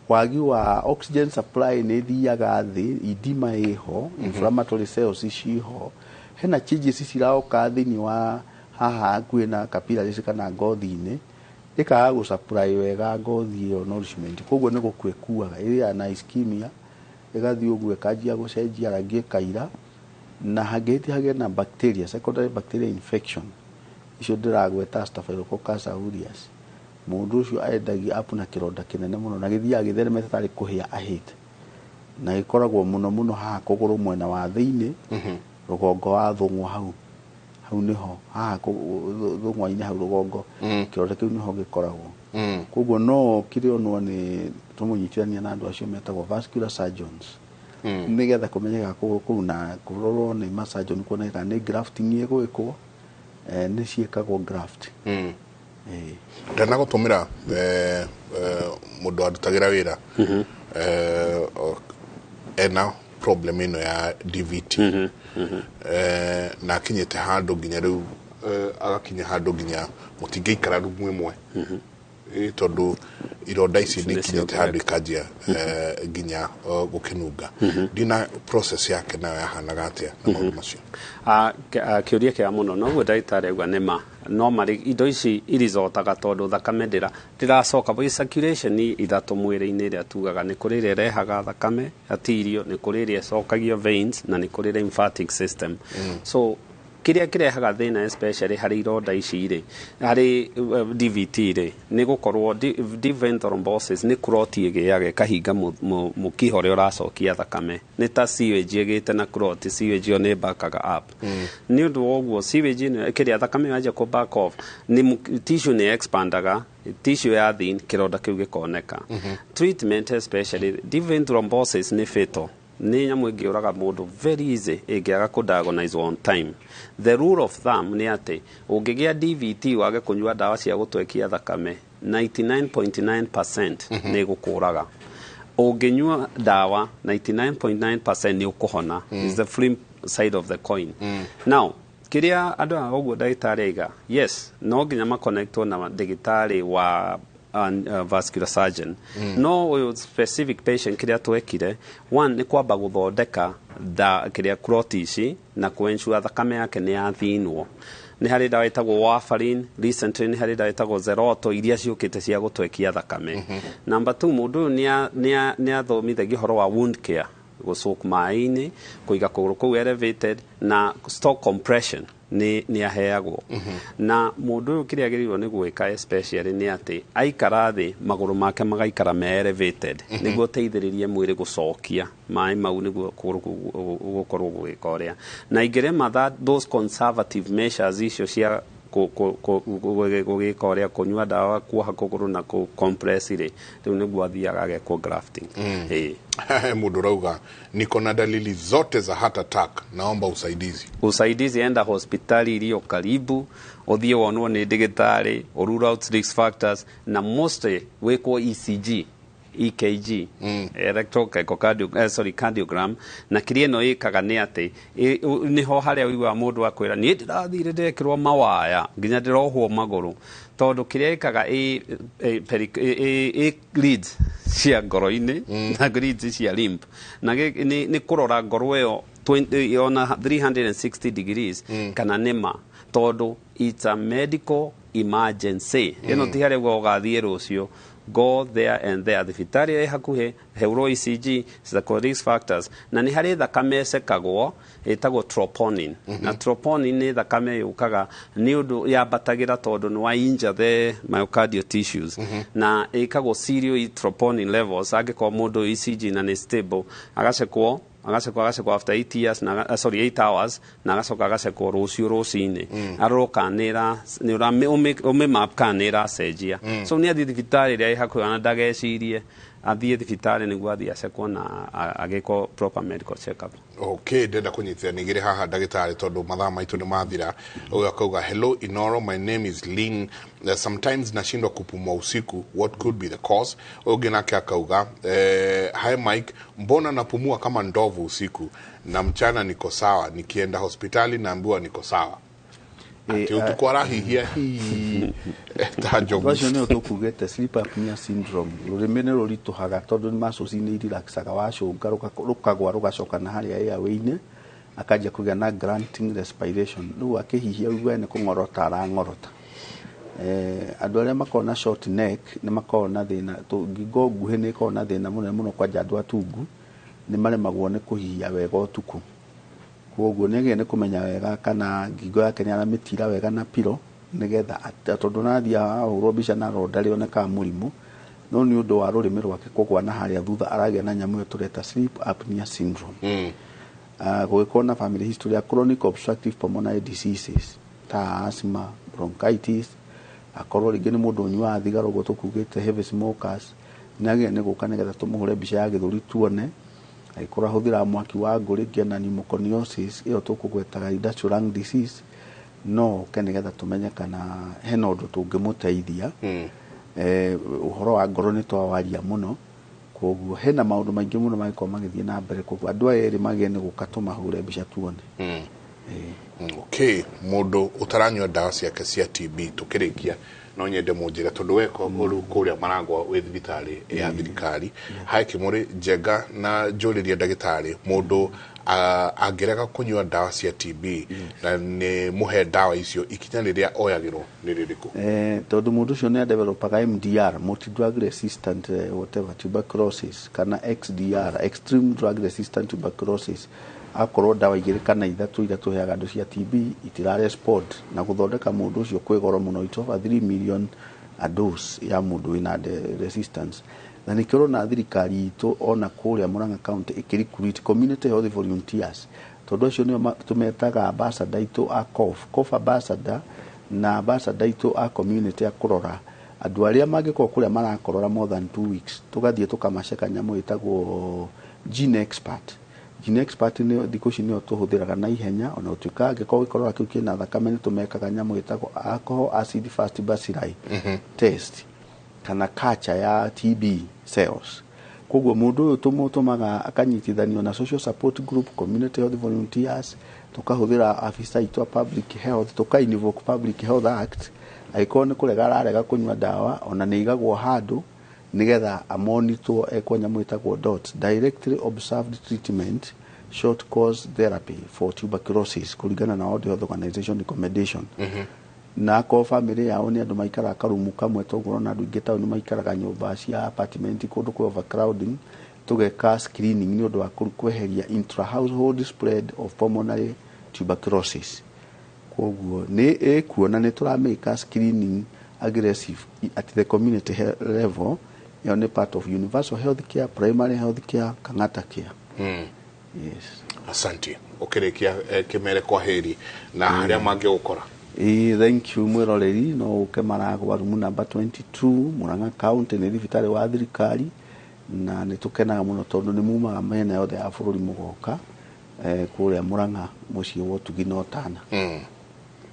wagi wa oxygen supply nĩ ĩthiaga thĩ, edema ĩho, inflammatory cells ciho, hena changes ciroka thĩinĩ wa haha hakuhĩ na capillaries kana ngothi-inĩ, ĩkaga gũ supply wega ngothi ĩyo nourishment, koguo nĩ gũkua ĩkuaga, ĩrĩa na ischemia, ĩgathiĩ ũguo ĩkanjia gũcenjia rangi, ĩkaira, na hangĩhĩtia hagĩe na bacteria, secondary bacteria infection icio ndĩragweta, Staphylococcus aureus, mũndũ ũcio endagia up na kĩronda kĩnene mũno, na gĩthiaga gĩtheremete tarĩ kũhĩa ahĩte, na gĩkoragwo mũno mũno haha kũgũrũ mwena wa thĩinĩ, rũgongo wa thũng'wa, hau hau nĩho haha thũng'wa-inĩ hau rũgongo, kĩronda kĩu nĩho gĩkoragwo. Koguo no kĩrĩ onwo nĩ tũmũnyitithania na andũ acio metagwo vascular surgeons, nĩgetha kũmenyeka kũgũrũ kũu na kũrorwo nĩ masurgeon, kuoneka nĩ grafting ĩgwĩkwo, nĩ ciĩkagwo graft. Ndanagũtũmĩra mũndũ andutagĩra wĩra, ena problem ĩno ya DVT, na akinyĩte handũ nginya rĩu, agakinya handũ nginya mũtingĩikara rumu ĩmwe, tondũ ironda ici nĩ ikinyĩte handũ ikanjia nginya gũkĩnunga. Ndina process yake nayo yahanaga atĩa na maũndũ macio? Kĩũria kĩega mũno. Noguo ndagĩtarĩ auga nĩ ma no marĩ indo ici irizotaga tondũ thakame ndĩracoka bwi circulation ithatũ mwĩrĩ-inĩ ĩrĩa tugaga nĩ kũrĩ ĩrĩa ĩrehaga thakame arterial, nĩ kũrĩ ĩrĩa ĩcokagio veins, na nĩ kũrĩ lymphatic system. So kĩrĩa kĩrehaga thĩna especially harĩ ironda ici rĩ, harĩ DVT rĩ, nĩ gũkorwo deep vein thrombosis nĩ clot ĩgĩaga ĩkahinga mũkiha ũrĩa ũracokia thakame. Nĩ ta sewage ĩgĩte na clot, sewage ĩyo nĩ backaga up. Nĩ ũndũ wa ũguo sewage ĩno kĩrĩa thakame yanjia kũ back off, nĩ tissue nĩ expandaga, tissue ya thin, kĩronda kĩu gĩkoneka. Treatment especially deep vein thrombosis nĩ fatal, nĩ nyamũ ĩngĩũraga mũndũ very easy ĩngĩaga kũ diagnose on time. The rule of thumb nĩ atĩ ũngĩgĩa DVT wage kũnyua ndawa cia gũtwekia thakame, 99.9% nĩ ĩgũkũraga. Ũngĩnyua ndawa, 99.9% nĩ ũkũhona. Is the flip side of the coin. Now kĩrĩa andũ aya ũguo ndagĩtarĩ aiga, yes, no nginya maconnectwo na ndagĩtarĩ wa vascular surgeon. No ũyũ specific patient, kĩrĩa twekire, one nĩ kwamba gũthondeka da kĩrĩa clot ici na kũ-ensure thakame yake nĩ yathinwo. Nĩ harĩ ndawa ĩtagwo warfarin, recently nĩ harĩ ndawa ĩtagwo Xarelto iria ciũkĩte cia gũtwekia thakame. Number two, mũndũ ũyũ nĩ athomithagia ũhoro wa wound care, gũcook maĩ-inĩ, kũiga kũgũrũ kũu elevated, na stock compression nĩ aheagwo. Na mũndũ ũyũ kĩrĩa agĩrĩirwo nĩ gwĩka especially nĩ atĩ aikara thĩ, magũrũ make magaikara me elevated, nĩguo ũteithĩrĩrie mwĩrĩ gũcokia maĩ mau, nĩguo kũgũrũ kũu gũkorwo gũgĩka ũrĩa. Na ingĩrema that those conservative measures icio cia gũgĩka ũrĩa, kũnyua ndawa, kuoha kũgũrũ na kũ compress rĩ, rĩu nĩguo athiaga agekwo grafting. Ĩĩ. Mũndũ rauga, "Niko na dalili zote za heart attack, naomba usaidizi." Usaidizi, enda hospitali iliyo karibu, ũthiĩ wonwo nĩ ndagĩtarĩ, rule out risk factors, na mostly wĩkwo ECG, EKG, electrocardio, sorry, cardiogram. Na kĩrĩa ĩno ĩkaga nĩ atĩ nĩho harĩa ũiguaga mũndũ akwĩra, "Niĩ ndĩrathire ndekĩrwo mawaya nginya ndĩrohwo magũrũ," tondũ kĩrĩa ĩkaga ĩ leads cia ngoro-inĩ na leads cia lymph, na nĩ kũrora ngoro ĩyo 20 ona 360 degrees kana nĩma, tondũ it's a medical emergency. Ĩno ti harĩa ũguo ũgathiĩ rũciũ. Go there and there, thibitarĩ ĩ hakuhĩ, heurwo ECG, the risk factors. Na nĩ harĩ thakame ĩcekagwo ĩtagwo troponin. Na troponin nĩ thakame yũkaga nĩ ũndũ yambatagĩra tondũ nĩ wa injure the myocardial tissues. Na ĩkagwo serial troponin levels angĩkorwo mũndũ ECG na nĩ stable, agacekwo agacekwo agacekwo after 8 years na sorry, 8 hours, na agacoka agacekwo rũciũ rũcinĩ. Arorwo kana nĩ ũra ũmĩ map kana nĩ ĩracenjia. So nĩ athiĩ thibitarĩ ĩrĩa ĩ hakuhĩ, ona ndagecirie, athiĩ thibitarĩ nĩguo athiĩ acekwo na agĩkwo proper medical check up. Okay, ndenda kũnyitithania igĩrĩ haha, ndagĩtarĩ, tondũ mathaa maitũ nĩ mathira. Ũyũ akauga, "Hello Inoro, my name is Lynn. Sometimes nashindwa kupumua usiku, what could be the cause?" Ũyũ ũngĩ nake akauga, "Hi Mike, mbona napumua kama ndovu usiku na mchana niko sawa? Nikienda hospitali naambiwa niko sawa." Atĩ ũtukũ arahihia hii ta njogu. Acio nĩo tũkugĩte sleep apnea syndrome. Rũrĩmĩ nĩ rũritũhaga tondũ nĩ muscles nĩ irelaxaga, wacũnga rũkagwa rũgacoka na harĩa airway-inĩ, akanjia kũgĩa na grunting respiration. Rĩu akĩhihia ũigue nĩ kũng'orota arang'orota. Andũ arĩa makoragwo na short neck nĩ makoragwo na thĩna. Ngingo nguhĩ nĩ ĩkoragwo na thĩna mũnene mũno, kwanja andũ atungu nĩ maremagwo nĩ kũhihia wega ũtukũ. Koguo nĩ agĩrĩire nĩ kũmenya wega kana ngingo yake nĩ aramĩtira wega na pillow, nĩgetha tondũ nathiĩ ahũrwo mbica na ronda rĩonekaga mũrimũ, no nĩ ũndũ wa rũrĩmĩ rwake kũgwa na harĩa thutha aragĩa na nyamũ ĩyo tũreta sleep apnea syndrome. Gũgĩkorwo na family history ya chronic obstructive pulmonary diseases ta asthma, bronchitis, akorwo rĩngĩ nĩ mũndũ ũnyuaga thigara, ũguo tũkugĩte heavy smokers, nĩ agĩrĩire nĩ gũka nĩgetha tũmũhũre mbica ya gĩthũri tuone. Angĩkorwo ahũthĩraga mwaki wa ngũ rĩngĩ na pneumoconiosis ĩyo tũkũgwetaga industrial lung disease, no oke nĩgetha tũmenye kana hena ũndũ tũngĩmũteithia. Ũhoro wa ngoro nĩ twawaria mũno, koguo hena maũndũ maingĩ mũno mangĩkorwo magĩthiĩ na mbere. Koguo andũ aya erĩ magĩrĩire nĩ gũka tũmahũre mbica tuone. Okay, mũndũ ũtaranyua ndawa ciake cia TB, tũkĩrĩkia no nyende mũnjĩre, tondũ weko rĩu kũrĩa Maragwa wĩ thibitarĩ ya thirikari hai kĩmũrĩ njenga, na njũrĩrie ndagĩtarĩ, mũndũ angĩrega kũnyua ndawa cia TB na nĩ mũhe ndawa icio, ikinya rĩrĩa oyagĩrwo nĩ rĩrĩkũ? Tondũ mũndũ ũcio nĩ adevelopaga MDR, multi drug resistant whatever tuberculosis, kana XDR, extreme drug resistant tuberculosis, akorwo ndawa igĩrĩ kana ithatũ iria tũheaga andũ cia TB itirarespond, na gũthondeka mũndũ ũcio kwĩ goro mũno, it's over 3 million a dose ya mũndũ wĩna resistance. Na nĩkĩo ũrona thirikari itũ ona kũrĩa Murang'a County ĩkĩrecruit community health volunteers, tondũ acio nĩo tũmetaga ambassador aitũ a cough ambassador na ambassador aitũ a community, a kũrora andũ arĩa mangĩkorwo kũrĩa marakorora more than 2 weeks, tũgathiĩ tũkamaceka nyamũ ĩtagwo Gene Expert. Gene Expert nĩ thikũ ici nĩyo tũhũthĩraga na ihenya. Ona gũtuĩka angĩkorwo gĩkorora kĩu kĩna thakame, nĩ tũmekaga nyamũ ĩtagwo alcohol acid fast bacilli test kana culture ya TB cells. Koguo mũndũ ũyũ tũmũtũmaga akanyitithanio na social support group, community health volunteers, tũkahũthĩra afisa aitũ a public health, tũka invoke Public Health Act. Angĩkorwo nĩ kũrega ararega kũnyua ndawa, ona nĩ igagwo handũ nĩgetha amonitwo ekwo nyamũ ĩtagwo DOT, directly observed treatment, short course therapy for tuberculosis, kũringana na World Health Organization recommendation. Na akorwo family yao nĩ andũ maikaraga karumu kamwe, toguo ũrona andũ aingĩ taũni maikaraga nyũmba cia apartment kũndũ kwĩ overcrowding, tũgeka screening nĩ ũndũ wa kweheria intra household spread of pulmonary tuberculosis. Koguo nĩ ĩkuo na nĩ tũramĩka screening aggressive at the community level. Ĩyo nĩ part of universal health care, primary health care, Kang'ata Care. Yes. Asante. Ũkĩrĩkia, kĩmere kwa heri na harĩa mangĩgũkora. Ĩĩ, thank you mwĩroreri. No ũke Maragwa, rumu namba 22, Murang'a County, nĩ thibitarĩ wa thirikari, na nĩ tũkenaga mũno tondũ nĩ mumaga mĩena yothe ya bũrũri mũgoka kũrĩa Murang'a, mũciĩ wa ũtugi na ũtana.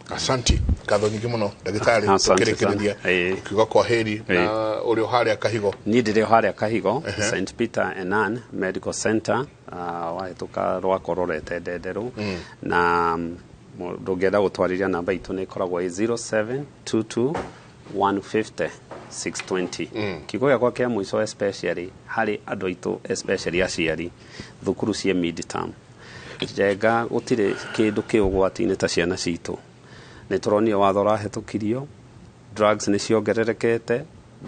Asanti, ngatho nyingĩ mũno ndagĩtarĩ. Asante. Tũkĩrĩkĩrĩria sana. Ũkiuga kwa heri na ũrĩ o harĩa Kahigo? Niĩ ndĩrĩ o harĩa Kahigo, St Peter and Ann Medical Center, wahĩtũka rwako rorete Ndenderũ. Na ndũngĩenda gũtwarĩria, namba itũ nĩ ĩkoragwo ĩ 0722 150 620. Kiugo gĩakwa kĩa mũico, especially harĩ andũ aitũ, especially aciari, thukuru ciĩ mid-term, njenga gũtirĩ kĩndũ kĩ ũgwati-inĩ ta ciana citũ. Nĩ tũronire watho ũrahĩtũkirio, drugs nĩ ciongererekete.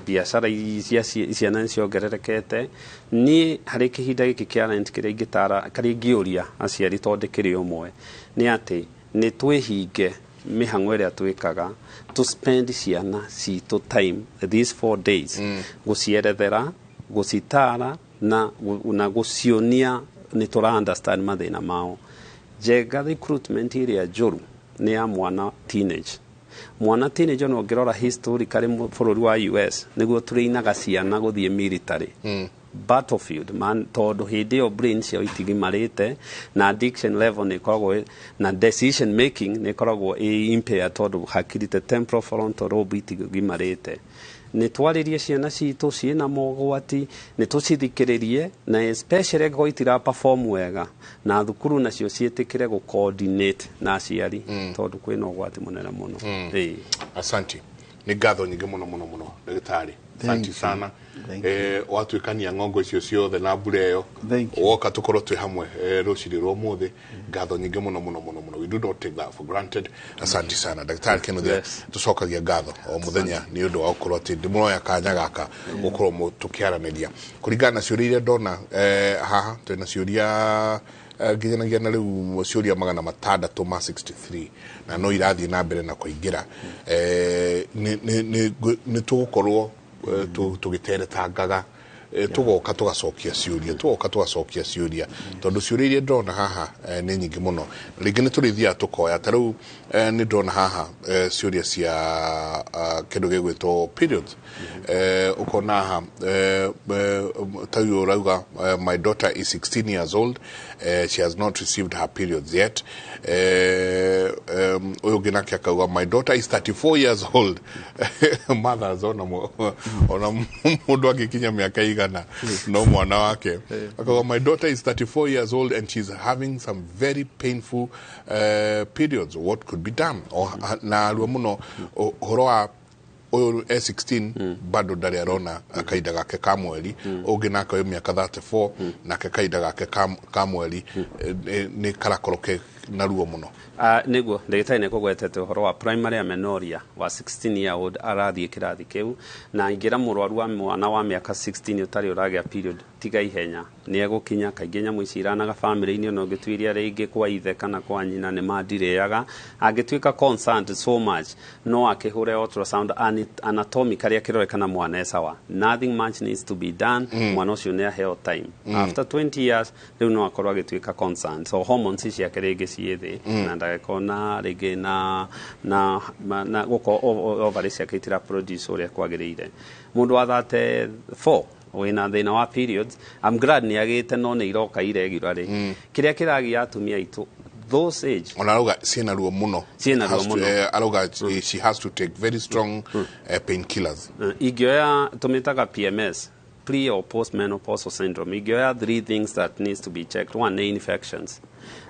Biacara cia ciana nĩ ciongererekete. Niĩ harĩ kĩhinda gĩkĩ kĩa Lent, kĩrĩa ingĩtara karĩa ingĩũria aciari, tondũ ndĩkĩrĩ ũmwe, nĩ atĩ nĩ twĩhinge mĩhang'o ĩrĩa twĩkaga, to spend ciana citũ time these 4 days, gũcierethera, gũcitara na gũcionia nĩ tũra understand mathĩna mao. Njenga recruitment ĩrĩa njũru nĩ ya mwana teenage. Mwana teenage, ona ũngĩrora historically bũrũri wa US, nĩguo tũrĩinaga ciana gũthiĩ military battlefield man, tondũ hĩndĩ ĩyo brain ciao itigimarĩte na addiction level nĩ ĩkoragwo na decision making nĩ ĩkoragwo ĩ impaired, tondũ hakiri te temporal frontal lobe itigimarĩte. Nĩ twarĩrie ciana citũ ciĩna mogwati, nĩ tũcithikĩrĩrie, na especially angĩkorwo itira perform wega na thukuru, nacio ciĩtĩkĩre gũ coordinate na aciari, tondũ kwĩna ũgwati mũnene mũno. Ĩĩ. Asanti, nĩ ngatho nyingĩ mũno mũno mũno, ndagĩtarĩ. Asanti you. sana. Thank Watuĩkania ng'ongo icio ciothe na mbura ĩyo, woka tũkorwo twĩ hamwe rũcinĩ rwa ũmũthĩ. Ngatho nyingĩ mũno mũno mũno mũno. We do not take that for granted. Asanti sana, ndagĩtarĩ Kinuthia. Tũcokagia ngatho o mũthenya nĩ ũndũ wa gũkorwo atĩ ndĩmũroya kanya gaka gũkorwo tũkĩaranĩria kũringana na ciũria iria ndona haha. Twĩna ciũria nginyanagia na rĩu ciũria 663, na no irathiĩ na mbere na kũingĩra. Nĩ tũgũkorwo tũgĩteretangaga, tũgoka tũgacokia ciũria, tũgoka tũgacokia ciũria, tondũ ciũria iria ndĩrona haha nĩ nyingĩ mũno. Rĩngĩ nĩ tũrĩthiaga tũkoya ta rĩu nĩ ndĩrona haha ciũria cia kĩndũ gĩgwĩtwo periods. Ũkona haha ta ũyũ ũrauga, "My daughter is 16 years old. She has not received her periods yet." Ũyũ ũngĩ nake akauga, "My daughter is 34 years old." Mothers, ona mũndũ angĩkinya mĩaka igana no mwana wake. Akauga, "My daughter is 34 years old and she's having some very painful periods. What could be done?" Na arua mũno ũhoro wa ũyũ e 16, bado ndarĩ arona kahinda gake ka mweri. Ũngĩ nake wĩ mĩaka 34, nake kahinda gake ka mweri nĩ karakorwo ke na ruo mũno. Nĩguo ndagĩtarĩ nĩ kũgwetete ũhoro wa primary amenorrhea wa 16 year old arathiĩ kĩrathi kĩu, na ingĩra mũrwaru wa mwana wa mĩaka 16 ũtarĩ ũragĩa period, tiga ihenya, nĩ egũkinya. Kaingĩ nyamũ ici iranaga family-inĩ, ona ũngĩtuĩria rĩngĩ kwa ithe kana kwa nyina nĩ mandirĩaga. Angĩtuĩka concerned so much, no akĩhũre ultrasound anatomically akĩrore kana mwana e sawa. Nothing much needs to be done. Mwana ũcio nĩ aheo time. After 20 years rĩu no akorwo agĩtuĩka concerned, so hormones ciake rĩngĩ ciĩ thĩ na ndagĩkorwo na rĩngĩ na gũkorwo ovary ciake itira produce ũrĩa kwagĩrĩire. Mũndũ wa 34 wĩna thĩna wa periods, I'm glad nĩ agĩte, no nĩ iroka irregularly. Kĩrĩa kĩragia atumia aitũ those age, Ona arauga ciĩna ruo mũno. Ciĩna ruo mũno. Arauga she has to take very strong painkillers. Ingĩoya tũmĩtaga PMS, pre or post menopausal syndrome, ingĩoya three things that needs to be checked. One nĩ infections.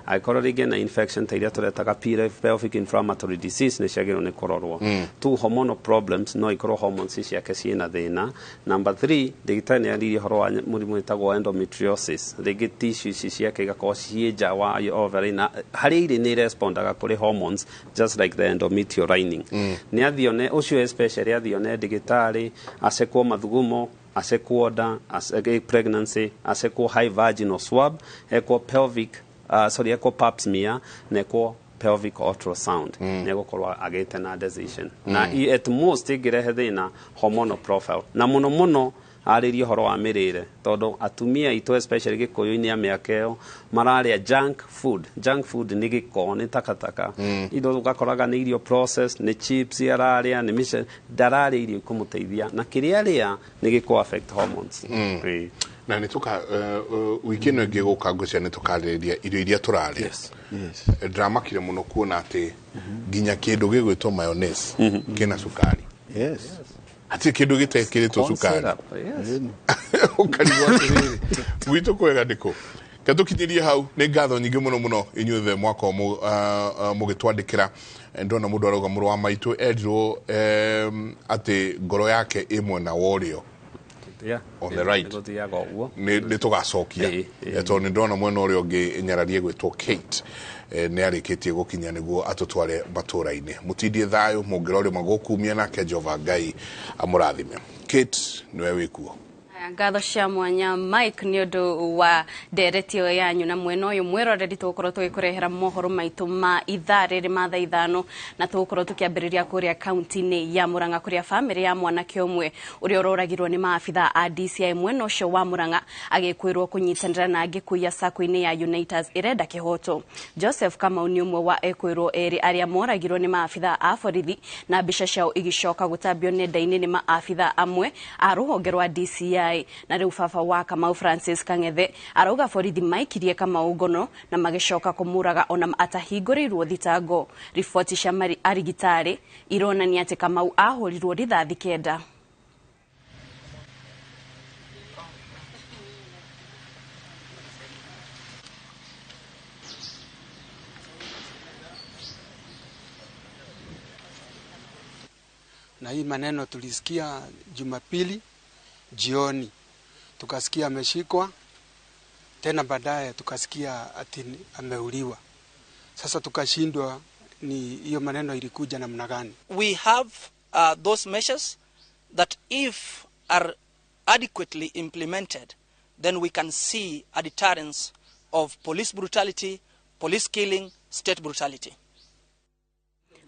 Angĩkorwo rĩngĩ na infection ta iria tũretaga pelvic inflammatory disease, nĩ ciagĩrĩirwo nĩ kũrorwo. Two, hormonal problems, no ikorwo hormones ciake ciĩna thĩna. Number three, ndagĩtarĩ nĩ aririe ũhoro wa mũrimũ wĩtagwo endometriosis, rĩngĩ tissue ici ciake igakorwo ciĩ nja wa ovary, na harĩa irĩ nĩ respondaga kũrĩ hormones just like the endometrial lining. Nĩ athiĩ one ũcio, especially athiĩ one ndagĩtarĩ, acekwo mathugumo, acekwo nda, pregnancy, acekwo high vaginal swab, ekwo pelvic sorry, ekwo pap smear na ekwo pelvic ultrasound. Nĩ egũkorwo agĩte na decision. Na at most ĩngĩrehe thĩna, hormonal profile, na mũno mũno arĩrie ũhoro wa mĩrĩre, tondũ atumia aitũ especially gĩkũyũ-inĩ a mĩaka ĩyo mararĩa junk food. Junk food nĩ gĩko, nĩ takataka. Indo ũgakoraga nĩ irio processed, nĩ chips ararĩa, nĩ mice, ndararĩa irio ikũmũteithia, na kĩrĩa arĩa nĩ gĩkũ affect hormones. Ĩĩ. Na nĩ tũka wiki ĩno ĩngĩ gũka, ngwĩciria nĩ tũkarĩrĩria irio iria tũrarĩa. Ndĩramakire mũno kuona atĩ nginya kĩndũ gĩgwĩtwo mayonnaise kĩna cukari. Hatirĩ kĩndũ gĩtekĩrĩtwo Corn cukari. syrup, yes. Ũkarigwo atĩrĩrĩ, gwitũ kwega ndĩkũ? Ketũkinyĩrie hau. Nĩ ngatho nyingĩ mũno mũno inyuothe mwakorwo mũgĩtwandĩkĩra. Ndona mũndũ arauga, mũrũ wa maitũ erirwo atĩ ngoro yake ĩ mwena wa ũrĩo. On the right. Gũthiaga ũguo. Nĩ tũgacokia tondũ nĩ ndona mwena ũrĩa ũngĩ nyararie gwĩtwo Kate nĩ arĩkĩtie gũkinya nĩguo atũtware matũra-inĩ. Mũtindie thayũ mũngĩrore magũkumia nake Jehova Ngai amũrathime. Kate nĩwe wĩkuo. Ngatho cia mwanya Mike nĩ ũndũ wa ndereti ĩyo yanyu na mwena ũyũ mwĩroreri tũgũkorwo tũgĩkũrehera mohoro maitũ ma ithaa rĩrĩ ma thaa 5 na tũgũkorwo tũkĩambĩrĩria kũrĩa kaunti-inĩ ya Murang'a kũrĩa bamĩrĩ ya mwanake ũmwe ũrĩa ũroragirwo nĩ maabitha a DCI mwena ũcio wa Murang'a agĩkwĩrwo kũnyitanĩra na angĩ kũiya sacco-inĩ ya Unitas ĩrenda kĩhoto. Joseph Kamau nĩ ũmwe wa ekwĩrwo erĩ arĩa moragirwo nĩ maabitha a borithi na mbica ciao igĩcoka gũtambio nenda-inĩ nĩ maabitha amwe a rũhonge rwa DCI. Na rĩu baba wa Kamau Francis Kang'ethe arauga borithi maikirie Kamau ngono na magĩcoka kũmũraga ona atahingũrĩirwo thitango. Riboti cia arigitari ironania atĩ Kamau ahũrirwo rithathi 9. Na hii maneno tulisikia Jumapili jioni, tukasikia ameshikwa, tena baadaye tukasikia ati ameuliwa. Sasa tukashindwa ni hiyo maneno ilikuja namna gani. We have those measures that if are adequately implemented, then we can see a deterrence of police brutality, police killing, state brutality.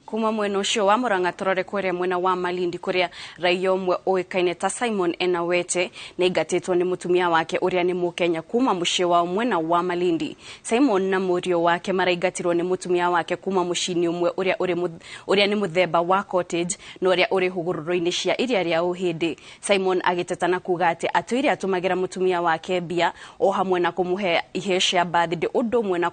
Kuma mwena ũcio wa Murang'a tũrore kũrĩa mwena wa Malindi kũrĩa raia ũmwe ũĩkaine ta Simon Enawete nĩaingatĩtwo nĩ mũtumia wake ũrĩa nĩ Mũkenya kuma mũciĩ wao mwena wa Malindi. Simon na mũriũ wake maraingatirwo nĩ mũtumia wake kuma mũciĩ-inĩ ũmwe ũrĩa nĩ mũthemba wa cottage na ũrĩa ũrĩ hũgũrũrũ-inĩ cia iria rĩa Ũhĩndĩ. Simon agĩteta na kuga atĩ atũire atũmagĩra mũtumia wake mbia o hamwe na kũmũhe iheo cia birthday ũndũ ũmwe na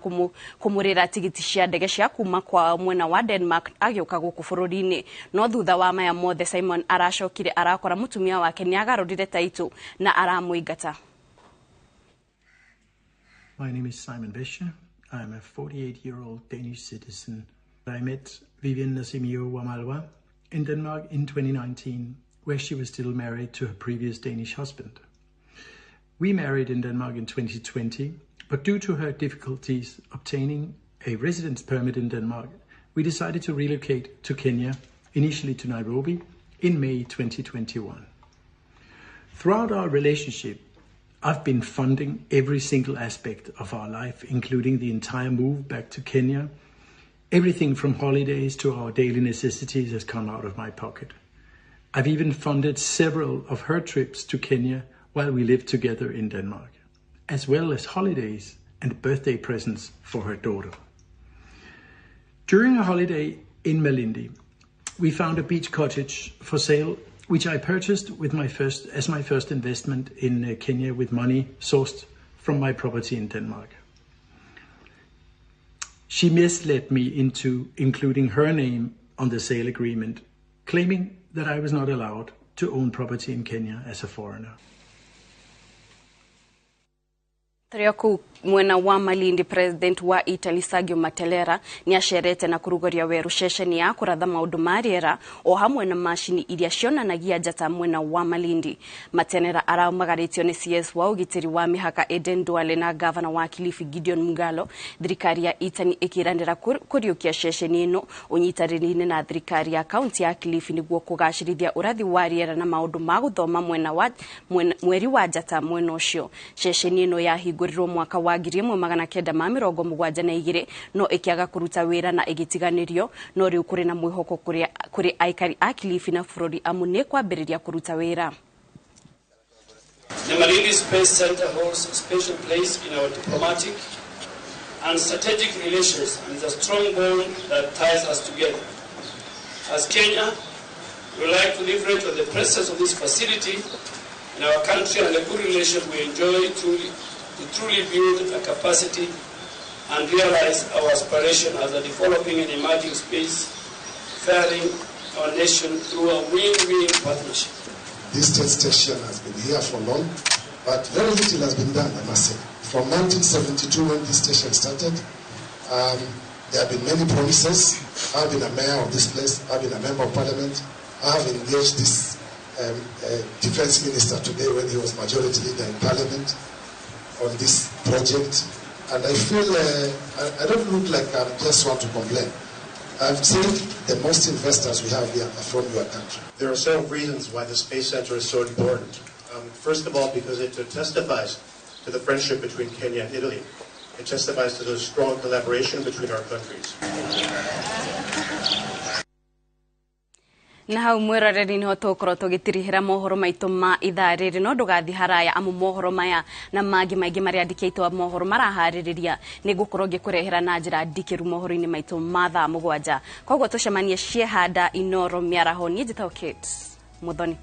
kũmũrĩra tigiti cia ndege cia kuma kwao mwena wa Denmark agĩũka gũkũ bũrũri-inĩ. No thutha wa maya mothe Simon aracokire arakora mũtumia wake nĩagarũrire taitũ na aramũingata. My name is Simon Vescher. I am a 48-year-old Danish citizen. I met Vivian Nasimio Wamalwa in Denmark in 2019, where she was still married to her previous Danish husband. We married in Denmark in 2020, but due to her difficulties obtaining a residence permit in Denmark, we decided to relocate to Kenya, initially to Nairobi, in May 2021. Throughout our relationship, I've been funding every single aspect of our life, including the entire move back to Kenya. Everything from holidays to our daily necessities has come out of my pocket. I've even funded several of her trips to Kenya while we lived together in Denmark, as well as holidays and birthday presents for her daughter. During a holiday in Malindi, we found a beach cottage for sale, which I purchased with as my first investment in Kenya with money sourced from my property in Denmark. She misled me into including her name on the sale agreement, claiming that I was not allowed to own property in Kenya as a foreigner. Kuu mwena wa Malindi, President wa Italy Sergio Mattarella ni acerete na kurugoria weru ceceni ya kuratha maundu ma riera o hamwe na macini iria cionanagia njata mwena wa Malindi. Mattarella araumagarĩtio nĩ CS wa ũgitĩri wa mĩhaka Aden Duale na gavana wa Kilifi Gideon Mungalo. Thirikari ya Italy ĩkĩranĩra kũriũkia ceceni ĩno ũnyitanĩri-inĩ na thirikari ya kaunti ya Kilifi nĩguo kũgacĩrithia ũrathi wa rĩera na maũndũ ma gũthoma mwena wa mweri wa njata mwena ũcio. Ceceni ĩno yahingũrirwo mwaka wa 1972 no ĩkĩaga kũruta wĩra na ĩgĩtiganĩrio, no rĩu kũrĩ na mwĩhoko kũrĩ aikari a Kilifi na bũrũri amu nĩ kwambĩrĩria kũruta wĩra. The Malindi Space Center holds a special place in our diplomatic and strategic relations and is a strong bond that ties us together. As Kenya, we would like to leverage on the presence of this facility in our country and the good relation we enjoy to truly build a capacity and realize our aspiration as a developing and emerging space, faring our nation through a win-win partnership. This state station has been here for long, but very little has been done, I must say. From 1972, when this station started, there have been many promises. I've been a mayor of this place, I've been a member of parliament, I've engaged this defense minister today when he was majority leader in parliament on this project. And I feel I don't look like I just want to complain. I'm saying the most investors we have here are from your country. There are several reasons why the Space Center is so important. First of all, because it testifies to the friendship between Kenya and Italy. It testifies to the strong collaboration between our countries. Na hau mwiroreri niho tugukorwo tugitirihira mohoro maitu ma ithaa riri, no ndugathi haraya amu mohoro maya na mangi maingi maria andikitwo mohoro marahaririria ni ngukorwo ngikurehera na njira ndikiru mohoro-ini maitu ma thaa 7. Koguo tucemanie ciehanda Inoro miaraho. Niĩ njĩtagwo Kate Muthoni.